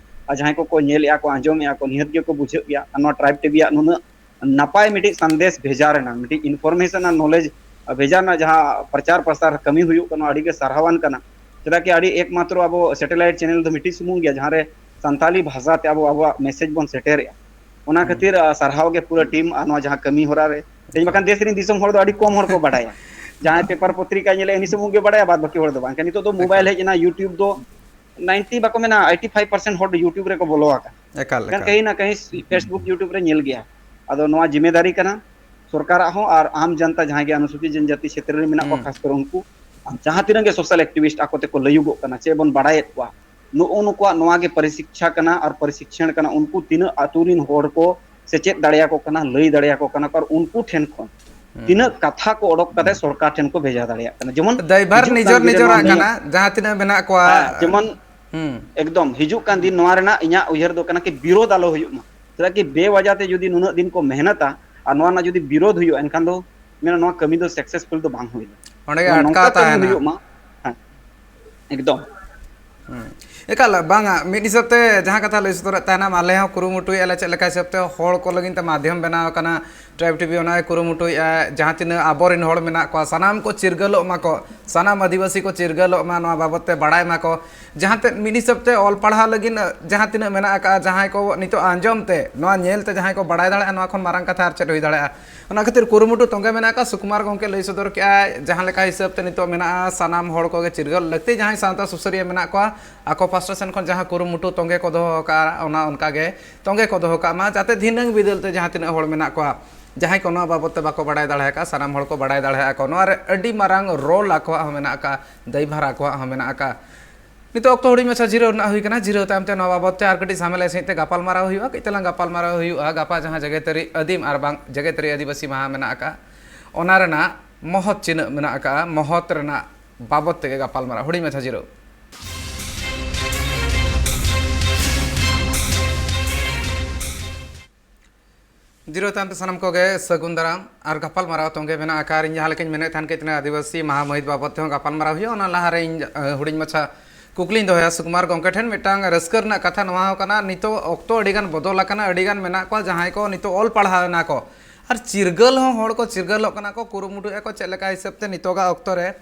ᱟᱨ ᱡᱟᱦᱟᱸᱭ ᱠᱚᱠᱚ ᱧᱮᱞᱮᱫᱼᱟ ᱠᱚ, ᱟᱸᱡᱚᱢᱮᱫᱼᱟ ᱠᱚ, ᱱᱤᱦᱟᱹᱛ ᱜᱮᱠᱚ ᱵᱩᱡᱷᱟᱹᱜ ᱜᱮᱭᱟ᱾ ᱟᱨ ᱱᱚᱣᱟ ᱴᱨᱟᱭᱤᱵᱽ ᱴᱤᱵᱷᱤᱭᱟᱜ ᱱᱩᱱᱟᱹᱜ ᱱᱟᱯᱟᱭ ᱢᱤᱫᱴᱤᱡ ᱥᱟᱸᱫᱮᱥ ᱵᱷᱮᱡᱟ ᱨᱮᱱᱟᱜ, ᱢᱤᱫᱴᱤᱡ ᱤᱱᱯᱷᱚᱨᱢᱮᱥᱚᱱ ᱟᱨ ᱱᱚᱞᱮᱡᱽ ᱵᱷᱮᱡᱟ ᱨᱮᱱᱟᱜ ᱡᱟᱦᱟᱸ ᱯᱨᱚᱪᱟᱨ ᱯᱨᱚᱥᱟᱨ ᱠᱟᱹᱢᱤ ᱦᱩᱭᱩᱜ ᱠᱟᱱᱟ, ᱟᱹᱰᱤ ᱜᱮ ᱥᱟᱨᱦᱟᱣᱟᱱ ᱠᱟᱱᱟ᱾ ᱪᱮᱫᱟᱜ ᱠᱤ ᱟᱹᱰᱤ ᱮᱠᱢᱟᱛᱨᱚ ᱟᱵᱚ ᱥᱮᱴᱮᱞᱟᱭᱤᱴ ᱪᱮᱱᱮᱞ ᱫᱚ ᱢᱤᱫᱴᱤᱡ ᱥᱩᱢᱩᱝ ᱜᱮᱭᱟ, ᱡᱟᱦᱟᱸ ᱨᱮ ᱥᱟᱱᱛᱟᱞᱤ ᱵᱷᱟᱥᱟ ᱛᱮ ᱟᱵᱚ ᱟᱵᱚᱣᱟᱜ ᱢᱮᱥᱮᱡᱽ ᱵᱚᱱ ᱥᱮᱴᱮᱨᱮᱜᱼᱟ᱾ ᱚᱱᱟ ᱦᱩᱸ᱾ ᱠᱷᱟᱹᱛᱤᱨ, ᱟ, ᱥᱟᱨᱦᱟᱣ ᱜᱮ ᱯᱩᱨᱟᱹ ᱴᱤᱢ ᱟᱨ ᱱᱚᱣᱟ ᱡᱟᱦᱟᱸ ᱠᱟᱹᱢᱤ ᱦᱚᱨᱟ ᱨᱮ᱾ ᱛᱮᱦᱮᱧ ᱮᱠᱟᱞ᱾ ᱵᱟᱠᱷᱟᱱ ᱫᱮᱥ ᱨᱮᱱ ᱫᱤᱥᱚᱢ ᱦᱚᱲ ᱫᱚ ᱟᱹᱰᱤ ᱠᱚᱢ ᱦᱚᱲ ᱠᱚ ᱵᱟᱰᱟᱭᱟ᱾ ᱡᱟᱦᱟᱸᱭ ᱯᱮᱯᱟᱨ ᱯᱚᱛᱨᱤᱠᱟ ᱧᱮᱞᱮ, ᱩᱱᱤ ᱥᱩᱢᱩᱝ ᱜᱮ ᱵᱟᱰᱟᱭᱟ, ᱵᱟᱫ ᱵᱟᱹᱠᱤ ᱦᱚᱲ ᱫᱚ ᱵᱟᱝ᱾ ᱮᱱᱠᱷᱟᱱ ᱱᱤᱛᱚᱜ ᱫᱚ ᱢᱳᱵᱟᱭᱤᱞ ᱮᱠᱟᱞ᱾ ᱦᱮᱡ ᱮᱱᱟ, YouTube ᱫᱚ ᱱᱟᱭᱤᱱᱴᱤ ᱵᱟᱠᱚ ᱢᱮᱱᱟ, ᱮᱭᱤᱴᱤ ᱯᱷᱟᱭᱤᱵᱷ ᱯᱟᱨᱥᱮᱱᱴ ᱦᱚᱲ ᱫᱚ YouTube ᱨᱮᱠᱚ ᱵᱚᱞᱚ ᱟᱠᱟᱱᱟ᱾ ᱮᱠᱟᱞ, ᱮᱱᱠᱷᱟᱱ ᱮᱠᱟᱞ᱾ ᱠᱟᱹᱦᱤ ᱱᱟ ᱠᱟᱹᱦᱤ Facebook, YouTube ᱨᱮ ᱧᱮᱞ ᱜᱮᱭᱟ᱾ ᱟᱫᱚ ᱱᱚᱣᱟ ᱡᱤᱢᱮᱫᱟᱨᱤ ᱠᱟᱱᱟ ᱥᱚᱨᱠᱟᱨᱟᱜ ᱦᱚᱸ ᱟᱨ ᱟᱢ ᱡᱟᱱᱛᱟ ᱡᱟᱦᱟᱸᱭ ᱜᱮ ᱚᱱᱩᱥᱩᱪᱤᱛ ᱡᱚᱱᱡᱟᱛᱤ ᱪᱷᱮᱛᱨᱚ ᱨᱮ ᱢᱮᱱᱟᱜ ᱠᱚᱣᱟ, ᱦᱩᱸ᱾ ᱠᱷᱟᱥ ᱠᱚᱨᱮ ᱩᱱᱠᱩ, ᱟᱨ ᱡᱟᱦᱟᱸ ᱛᱤᱱᱟᱹᱜ ᱜᱮ ᱥᱳᱥᱟᱞ ᱮᱠᱴᱤᱵᱷᱤᱥᱴ ᱟᱠᱚ ᱛᱮᱠᱚ ᱞᱟᱹᱭᱩᱜᱚᱜ ᱠᱟᱱᱟ, ᱪᱮᱫ ᱵᱚᱱ ᱵᱟᱲᱟᱭᱮᱫ ᱠᱚᱣᱟ, ᱱᱩᱜᱼᱩ ᱱᱩᱠᱩᱣᱟᱜ ᱱᱚᱣᱟ ᱜᱮ ᱯᱚᱨᱤᱥᱤᱠᱪᱷᱟ ᱠᱟᱱᱟ ᱟᱨ ᱯᱚᱨᱤᱥᱤᱠᱪᱷᱚᱱ ᱠᱟᱱᱟ᱾ ᱩᱱᱠᱩ ᱛᱤᱱᱟᱹᱜ ᱟᱹᱛᱩ ᱨᱤᱱ ᱦᱚᱲ ᱠᱚ ᱥᱮᱪᱮᱫ ᱫᱟᱲᱮᱭᱟᱠᱚ ᱠᱟᱱᱟ, ᱞᱟᱹᱭ ᱫᱟᱲᱮᱭᱟᱠᱚ ᱠᱟᱱᱟ ᱠᱚ, ᱟᱨ ᱩᱱᱠᱩ ᱴᱷᱮᱱ ᱠᱷᱚᱱ ᱦᱩᱸ᱾ ᱛᱤᱱᱟᱹᱜ ᱠᱟᱛᱷᱟ ᱠᱚ ᱚᱰᱚᱠ ᱠᱟᱛᱮ ᱥᱚᱨᱠᱟᱨ ᱴᱷᱮᱱ ᱠᱚ ᱵᱷᱮᱡᱟ ᱫᱟᱲᱮᱭᱟᱜ ᱠᱟᱱᱟ᱾ ᱡᱮᱢᱚᱱ ᱫᱟᱭᱵᱷᱟᱨ ᱦᱤᱡᱩᱜ ᱠᱟᱱ ᱱᱤᱡᱚᱨ ᱫᱤᱱ ᱨᱮ ᱱᱚᱣᱟ ᱱᱤᱡᱚᱨᱟᱜ ᱱᱤᱭᱟᱹ ᱠᱟᱱᱟ, ᱡᱟᱦᱟᱸ ᱛᱤᱱᱟᱹᱜ ᱢᱮᱱᱟᱜ ᱠᱚᱣᱟ᱾ ᱦᱮᱸ, ᱡᱮᱢᱚᱱ ᱦᱩᱸ᱾ ᱮᱠᱫᱚᱢ ᱦᱤᱡᱩᱜ ᱠᱟᱱ ᱫᱤᱱ ᱱᱚᱣᱟ ᱨᱮᱱᱟᱜ ᱤᱧᱟᱹᱜ ᱩᱭᱦᱟᱹᱨ ᱫᱚ ᱠᱟᱱᱟ ᱠᱤ ᱵᱤᱨᱳᱫᱷ ᱟᱞᱚ ᱦᱩᱭᱩᱜ ᱢᱟ᱾ ᱪᱮᱫᱟᱜ ᱠᱤ ᱵᱮᱣᱟᱡᱟ ᱛᱮ ᱡᱩᱫᱤ ᱱᱩᱱᱟᱹᱜ ᱫᱤᱱ ᱠᱚ ᱢᱮᱦᱱᱚᱛᱟ ᱟᱨ ᱱᱚᱣᱟ ᱨᱮᱱᱟᱜ ᱡᱩᱫᱤ ᱵᱤᱨᱳᱫᱷ ᱦᱩᱭᱩᱜᱼᱟ, ᱮᱱᱠᱷᱟᱱ ᱫᱚ ᱢᱮᱱᱟ ᱱᱚᱣᱟ ᱠᱟᱹᱢᱤ ᱫᱚ ᱥᱟᱠᱥᱮᱥᱯᱷᱩᱞ ᱫᱚ ᱵᱟᱝ ᱦᱩᱭ ᱞᱮᱱᱟ᱾ ᱚᱸᱰᱮ ᱜᱮ ᱱᱚᱣᱟ ᱟᱴᱠᱟᱣ ᱱᱚᱝᱠᱟ ᱠᱟᱹᱢᱤ ᱛᱟᱦᱮᱱᱟ᱾ ᱦᱩᱭᱩᱜ ᱢᱟ᱾ ᱦᱮᱸ, ᱮᱠᱫᱚᱢ᱾ ᱦᱩᱸ᱾ ᱮᱠᱟᱞ, ᱵᱟᱝᱟ, ᱢᱤᱫ ᱦᱤᱥᱟᱹᱵ ᱛᱮ ᱡᱟᱦᱟᱸ ᱠᱟᱛᱷᱟ ᱞᱟᱹᱭ ᱥᱚᱫᱚᱨᱮᱫ ᱛᱟᱦᱮᱱᱟᱢ, ᱟᱞᱮ ᱦᱚᱸ ᱠᱩᱨᱩᱢᱩᱴᱩᱭᱮᱫᱼᱟ ᱞᱮ ᱪᱮᱫ ᱞᱮᱠᱟ ᱦᱤᱥᱟᱹᱵ ᱛᱮ ᱦᱚᱲ ᱠᱚ ᱞᱟᱹᱜᱤᱫ ᱛᱮ ᱢᱟᱫᱷᱭᱚᱢ ᱵᱮᱱᱟᱣ ᱟᱠᱟᱱᱟ, ᱴᱨᱟᱭᱤᱵᱽ ᱴᱤᱵᱷᱤ ᱚᱱᱟᱭ ᱠᱩᱨᱩᱢᱩᱴᱩᱭᱮᱫᱼᱟ, ᱡᱟᱦᱟᱸ ᱛᱤᱱᱟᱹᱜ ᱟᱵᱚᱨᱮᱱ ᱦᱚᱲ ᱢᱮᱱᱟᱜ ᱠᱚᱣᱟ, ᱥᱟᱱᱟᱢ ᱠᱚ ᱪᱤᱨᱜᱟᱹᱞᱚᱜ ᱢᱟᱠᱚ, ᱥᱟᱱᱟᱢ ᱟᱹᱫᱤᱵᱟᱹᱥᱤ ᱠᱚ ᱪᱤᱨᱜᱟᱹᱞᱚᱜ ᱢᱟ, ᱱᱚᱣᱟ ᱵᱟᱵᱚᱛ ᱛᱮ ᱵᱟᱲᱟᱭ ᱢᱟᱠᱚ᱾ ᱡᱟᱦᱟᱸ ᱛᱮ ᱢᱤᱫ ᱦᱤᱥᱟᱹᱵ ᱛᱮ ᱚᱞ ᱯᱟᱲᱦᱟᱣ ᱞᱟᱹᱜᱤᱫ ᱡᱟᱦᱟᱸ ᱛᱤᱱᱟᱹᱜ ᱢᱮᱱᱟᱜ ᱟᱠᱟᱫᱼᱟ, ᱡᱟᱦᱟᱸᱭ ᱠᱚ ᱱᱤᱛᱚᱜ ᱟᱸᱡᱚᱢ ᱛᱮ, ᱱᱚᱣᱟ ᱧᱮᱞ ᱛᱮ ᱡᱟᱦᱟᱸᱭ ᱠᱚ ᱵᱟᱲᱟᱭ ᱫᱟᱲᱮᱭᱟᱜᱼᱟ, ᱱᱚᱣᱟ ᱠᱷᱚᱱ ᱢᱟᱨᱟᱝ ᱠᱟᱛᱷᱟ ᱟᱨ ᱪᱮᱫ ᱦᱩᱭ ᱫᱟᱲᱮᱭᱟᱜᱼᱟ? ᱚᱱᱟ ᱠᱷᱟᱹᱛᱤᱨ ᱠᱩᱨᱩᱢᱩᱴᱩ ᱛᱚᱸᱜᱮ ᱢᱮᱱᱟᱜ ᱟᱠᱟᱫ᱾ ᱥᱩᱠᱩᱢᱟᱨ ᱜᱚᱢᱠᱮ ᱞᱟᱹᱭ ᱥᱚᱫᱚᱨ ᱠᱮᱫᱼᱟᱭ, ᱡᱟᱦᱟᱸ ᱞᱮᱠᱟ ᱦᱤᱥᱟᱹᱵ ᱛᱮ ᱱᱤᱛᱚᱜ ᱢᱮᱱᱟᱜᱼᱟ, ᱥᱟᱱᱟᱢ ᱦᱚᱲ ᱠᱚᱜᱮ ᱪᱤᱨᱜᱟᱹᱞ ᱞᱟᱹᱠᱛᱤ᱾ ᱡᱟᱦᱟᱸᱭ ᱥᱟᱶᱛᱟ ᱥᱩᱥᱟᱹᱨᱤᱭᱟᱹ ᱢᱮᱱᱟᱜ ᱠᱚᱣᱟ, ᱟᱠᱚ ᱯᱟᱥᱴᱟ ᱥᱮᱱ ᱠᱷᱚᱱ ᱡᱟᱦᱟᱸ ᱠᱩᱨᱩᱢᱩᱴᱩ ᱛᱚᱸᱜᱮ ᱠᱚ ᱫᱚᱦᱚ ᱟᱠᱟᱫᱼᱟ, ᱚᱱᱟ ᱚᱱᱠᱟ ᱜᱮ ᱛᱚᱸᱜᱮ ᱠᱚ ᱫᱚᱦᱚ ᱠᱟᱜ ᱢᱟ, ᱡᱟᱛᱮ ᱫᱷᱤᱱᱟᱹᱝ ᱵᱤᱫᱟᱹᱞ ᱛᱮ ᱡᱟᱦᱟᱸ ᱛᱤᱱᱟᱹᱜ ᱦᱚᱲ ᱢᱮᱱᱟᱜ ᱠᱚᱣᱟ, ᱡᱟᱦᱟᱸᱭ ᱠᱚ ᱱᱚᱣᱟ ᱵᱟᱵᱚᱛ ᱛᱮ ᱵᱟᱠᱚ ᱵᱟᱲᱟᱭ ᱫᱟᱲᱮ ᱟᱠᱟᱫᱼᱟ, ᱥᱟᱱᱟᱢ ᱦᱚᱲ ᱠᱚ ᱵᱟᱲᱟᱭ ᱫᱟᱲᱮᱭᱟᱜᱼᱟ ᱠᱚ᱾ ᱱᱚᱣᱟ ᱨᱮ ᱟᱹᱰᱤ ᱢᱟᱨᱟᱝ ᱨᱳᱞ ᱟᱠᱚᱣᱟᱜ ᱦᱚᱸ ᱢᱮᱱᱟᱜ ᱟᱠᱟᱫᱼᱟ, ᱫᱟᱭᱵᱷᱟᱨ ᱟᱠᱚᱣᱟᱜ ᱦᱚᱸ ᱢᱮᱱᱟᱜ ᱟᱠᱟᱫᱼᱟ᱾ ᱱᱤᱛᱚᱜ ᱚᱠᱛᱚ ᱦᱩᱰᱤᱧ ᱢᱟᱪᱷᱟ ᱡᱤᱨᱟᱹᱣ ᱨᱮᱱᱟᱜ ᱦᱩᱭ ᱠᱟᱱᱟ᱾ ᱡᱤᱨᱟᱹᱣ ᱛᱟᱭᱚᱢ ᱛᱮ ᱱᱚᱣᱟ ᱵᱟᱵᱚᱛ ᱛᱮ ᱟᱨ ᱠᱟᱹᱴᱤᱡ ᱥᱟᱢᱮᱞᱟᱭ ᱥᱟᱺᱦᱤᱡ ᱛᱮ ᱜᱟᱯᱟᱞᱢᱟᱨᱟᱣ ᱦᱩᱭᱩᱜᱼᱟ᱾ ᱠᱟᱹᱡ ᱛᱟᱞᱟᱝ ᱜᱟᱯᱟᱞᱢᱟᱨᱟᱣ ᱦᱩᱭᱩᱜᱼᱟ ᱜᱟᱯᱟ ᱡᱟᱦᱟᱸ ᱡᱮᱜᱮᱛᱟᱹᱨᱤ ᱟᱹᱫᱤᱢ ᱟᱨ ᱵᱟᱝ ᱡᱮᱜᱮᱛᱟᱹᱨᱤ ᱟᱹᱫᱤᱵᱟᱹᱥᱤ ᱢᱟᱦᱟ ᱢᱮᱱᱟᱜ ᱟᱠᱟᱫᱼᱟ, ᱚᱱᱟ ᱨᱮᱱᱟᱜ ᱢᱚᱦᱚᱛ ᱪᱤᱱᱟᱹᱜ ᱢᱮᱱᱟᱜ ᱟᱠᱟᱫᱼᱟ, ᱢᱚᱦᱚᱛ ᱨᱮᱱᱟᱜ ᱵᱟᱵᱚᱛ ᱛᱮᱜᱮ ᱜᱟᱯᱟᱞᱢᱟᱨᱟᱣ᱾ ᱦᱩᱰᱤᱧ ᱢᱟᱪᱷᱟ ᱡᱤᱨᱟᱹᱣ᱾ ᱡᱤᱨᱟᱹᱣ ᱛᱟᱭᱚᱢ ᱛᱮ ᱥᱟᱱᱟᱢ ᱠᱚᱜᱮ ᱥᱟᱹᱜᱩᱱ ᱫᱟᱨᱟᱢ ᱟᱨ ᱜᱟᱯᱟᱞᱢᱟᱨᱟᱣ ᱛᱚᱸᱜᱮ ᱢᱮᱱᱟᱜ ᱟᱠᱟᱫ᱾ ᱟᱨ ᱤᱧ ᱡᱟᱦᱟᱸ ᱞᱮᱠᱟᱧ ᱢᱮᱱᱮᱫ ᱛᱟᱦᱮᱱ, ᱠᱟᱹᱡ ᱛᱟᱞᱟᱝ ᱟᱹᱫᱤᱵᱟᱹᱥᱤ ᱢᱟᱦᱟ ᱢᱟᱹᱦᱤᱛ ᱵᱟᱵᱚᱛ ᱛᱮᱦᱚᱸ ᱜᱟᱯᱟᱞᱢᱟᱨᱟᱣ ᱦᱩᱭᱩᱜᱼᱟ᱾ ᱚᱱᱟ ᱞᱟᱦᱟᱨᱮ ᱤᱧ, ᱟᱹ, ᱦᱩᱰᱤᱧ ᱢᱟᱪᱷᱟ ᱠᱩᱠᱞᱤᱧ ᱫᱚᱦᱚᱭᱟ ᱥᱩᱠᱩᱢᱟᱨ ᱜᱚᱢᱠᱮ ᱴᱷᱮᱱ᱾ ᱢᱤᱫᱴᱟᱝ ᱨᱟᱹᱥᱠᱟᱹ ᱨᱮᱱᱟᱜ ᱠᱟᱛᱷᱟ ᱱᱚᱣᱟ ᱦᱚᱸ ᱠᱟᱱᱟ, ᱱᱤᱛᱚᱜ ᱚᱠᱛᱚ ᱟᱹᱰᱤᱜᱟᱱ ᱵᱚᱫᱚᱞ ᱟᱠᱟᱱᱟ, ᱟᱹᱰᱤᱜᱟᱱ ᱢᱮᱱᱟᱜ ᱠᱚᱣᱟ ᱡᱟᱦᱟᱸᱭ ᱠᱚ ᱱᱤᱛᱚᱜ ᱚᱞ ᱯᱟᱲᱦᱟᱣ ᱮᱱᱟ ᱠᱚ, ᱟᱨ ᱪᱤᱨᱜᱟᱹᱞ ᱦᱚᱸ ᱦᱚᱲ ᱠᱚ ᱪᱤᱨᱜᱟᱹᱞᱚᱜ ᱠᱟᱱᱟ ᱠᱚ, ᱠᱩᱨᱩᱢᱩᱴᱩᱭᱮᱫᱼᱟ ᱠᱚ ᱪᱮᱫ ᱞᱮᱠᱟ ᱦᱤᱥᱟᱹᱵ ᱛᱮ ᱱᱤᱛᱚᱜᱟᱜ ᱚᱠᱛᱚ ᱨᱮ,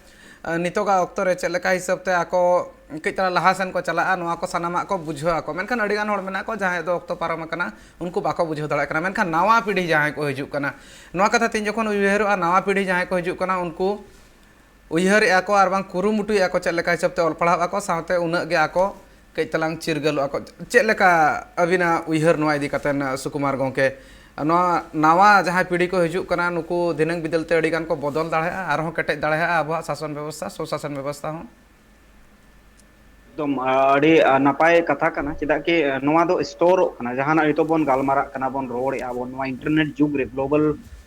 ᱟᱹ, ᱱᱤᱛᱚᱜᱟᱜ ᱚᱠᱛᱚ ᱨᱮ ᱪᱮᱫ ᱞᱮᱠᱟ ᱦᱤᱥᱟᱹᱵ ᱛᱮ ᱟᱠᱚ ᱠᱟᱹᱡ ᱛᱟᱞᱟᱝ ᱞᱟᱦᱟ ᱥᱮᱱ ᱠᱚ ᱪᱟᱞᱟᱜᱼᱟ, ᱱᱚᱣᱟ ᱠᱚ ᱥᱟᱱᱟᱢᱟᱜ ᱠᱚ ᱵᱩᱡᱷᱟᱹᱣ ᱟᱠᱚ᱾ ᱢᱮᱱᱠᱷᱟᱱ ᱟᱹᱰᱤᱜᱟᱱ ᱦᱚᱲ ᱢᱮᱱᱟᱜ ᱠᱚᱣᱟ ᱡᱟᱦᱟᱸᱭ ᱫᱚ ᱚᱠᱛᱚ ᱯᱟᱨᱚᱢ ᱟᱠᱟᱱᱟ, ᱩᱱᱠᱩ ᱵᱟᱠᱚ ᱵᱩᱡᱷᱟᱹᱣ ᱫᱟᱲᱮᱭᱟᱜ ᱠᱟᱱᱟ᱾ ᱢᱮᱱᱠᱷᱟᱱ ᱱᱟᱣᱟ ᱯᱤᱲᱦᱤ ᱡᱟᱦᱟᱸᱭ ᱠᱚ ᱦᱤᱡᱩᱜ ᱠᱟᱱᱟ, ᱱᱚᱣᱟ ᱠᱟᱛᱷᱟ ᱛᱤᱧ ᱡᱚᱠᱷᱚᱱ ᱩᱭᱦᱟᱹᱨᱚᱜᱼᱟ, ᱱᱟᱣᱟ ᱯᱤᱲᱦᱤ ᱡᱟᱦᱟᱸᱭ ᱠᱚ ᱦᱤᱡᱩᱜ ᱠᱟᱱᱟ, ᱩᱱᱠᱩ ᱩᱭᱦᱟᱹᱨᱮᱜᱼᱟ ᱠᱚ ᱟᱨ ᱵᱟᱝ ᱠᱩᱨᱩᱢᱩᱴᱩᱭᱮᱫᱼᱟ ᱠᱚ ᱪᱮᱫ ᱞᱮᱠᱟ ᱦᱤᱥᱟᱹᱵ ᱛᱮ ᱚᱞ ᱯᱟᱲᱦᱟᱣ ᱟᱠᱚ, ᱥᱟᱶᱛᱮ ᱩᱱᱟᱹᱜ ᱜᱮ ᱟᱠᱚ ᱠᱟᱹᱡ ᱛᱟᱞᱟᱝ ᱪᱤᱨᱜᱟᱹᱞᱚᱜᱼᱟ ᱠᱚ᱾ ᱪᱮᱫ ᱞᱮᱠᱟ ᱟᱹᱵᱤᱱᱟᱜ ᱩᱭᱦᱟᱹᱨ ᱱᱚᱣᱟ ᱤᱫᱤ ᱠᱟᱛᱮ, ᱥᱩᱠᱩᱢᱟᱨ ᱜᱚᱢᱠᱮ? ᱱᱚᱣᱟ ᱱᱟᱣᱟ ᱡᱟᱦᱟᱸᱭ ᱯᱤᱲᱦᱤ ᱠᱚ ᱦᱤᱡᱩᱜ ᱠᱟᱱᱟ, ᱱᱩᱠᱩ ᱫᱷᱤᱱᱟᱹᱝ ᱵᱤᱫᱟᱹᱞ ᱛᱮ ᱟᱹᱰᱤ ᱜᱟᱱ ᱠᱚ ᱵᱚᱫᱚᱞ ᱫᱟᱲᱮᱭᱟᱜᱼᱟ, ᱟᱨᱦᱚᱸ ᱠᱮᱴᱮᱡ ᱫᱟᱲᱮᱭᱟᱜᱼᱟ ᱟᱵᱚᱣᱟᱜ ᱥᱟᱥᱚᱱ ᱵᱮᱵᱚᱥᱛᱷᱟ, ᱥᱩᱥᱟᱥᱚᱱ ᱵᱮᱵᱚᱥᱛᱷᱟ ᱦᱚᱸ᱾ ᱮᱠᱫᱚᱢ, ᱟᱹᱰᱤ, ᱟ, ᱱᱟᱯᱟᱭ ᱠᱟᱛᱷᱟ ᱠᱟᱱᱟ᱾ ᱪᱮᱫᱟᱜ ᱠᱤ, ᱟ, ᱱᱚᱣᱟ ᱫᱚ ᱥᱴᱳᱨᱚᱜ ᱠᱟᱱᱟ᱾ ᱡᱟᱦᱟᱱᱟᱜ ᱱᱤᱛᱚᱜ ᱵᱚᱱ ᱜᱟᱞᱢᱟᱨᱟᱜ ᱠᱟᱱᱟ, ᱵᱚᱱ ᱨᱚᱲᱮᱫᱼᱟ ᱵᱚᱱ, ᱱᱚᱣᱟ ᱤᱱᱴᱟᱨᱱᱮᱴ ᱡᱩᱜᱽ ᱨᱮ, ᱜᱞᱳᱵᱟᱞ,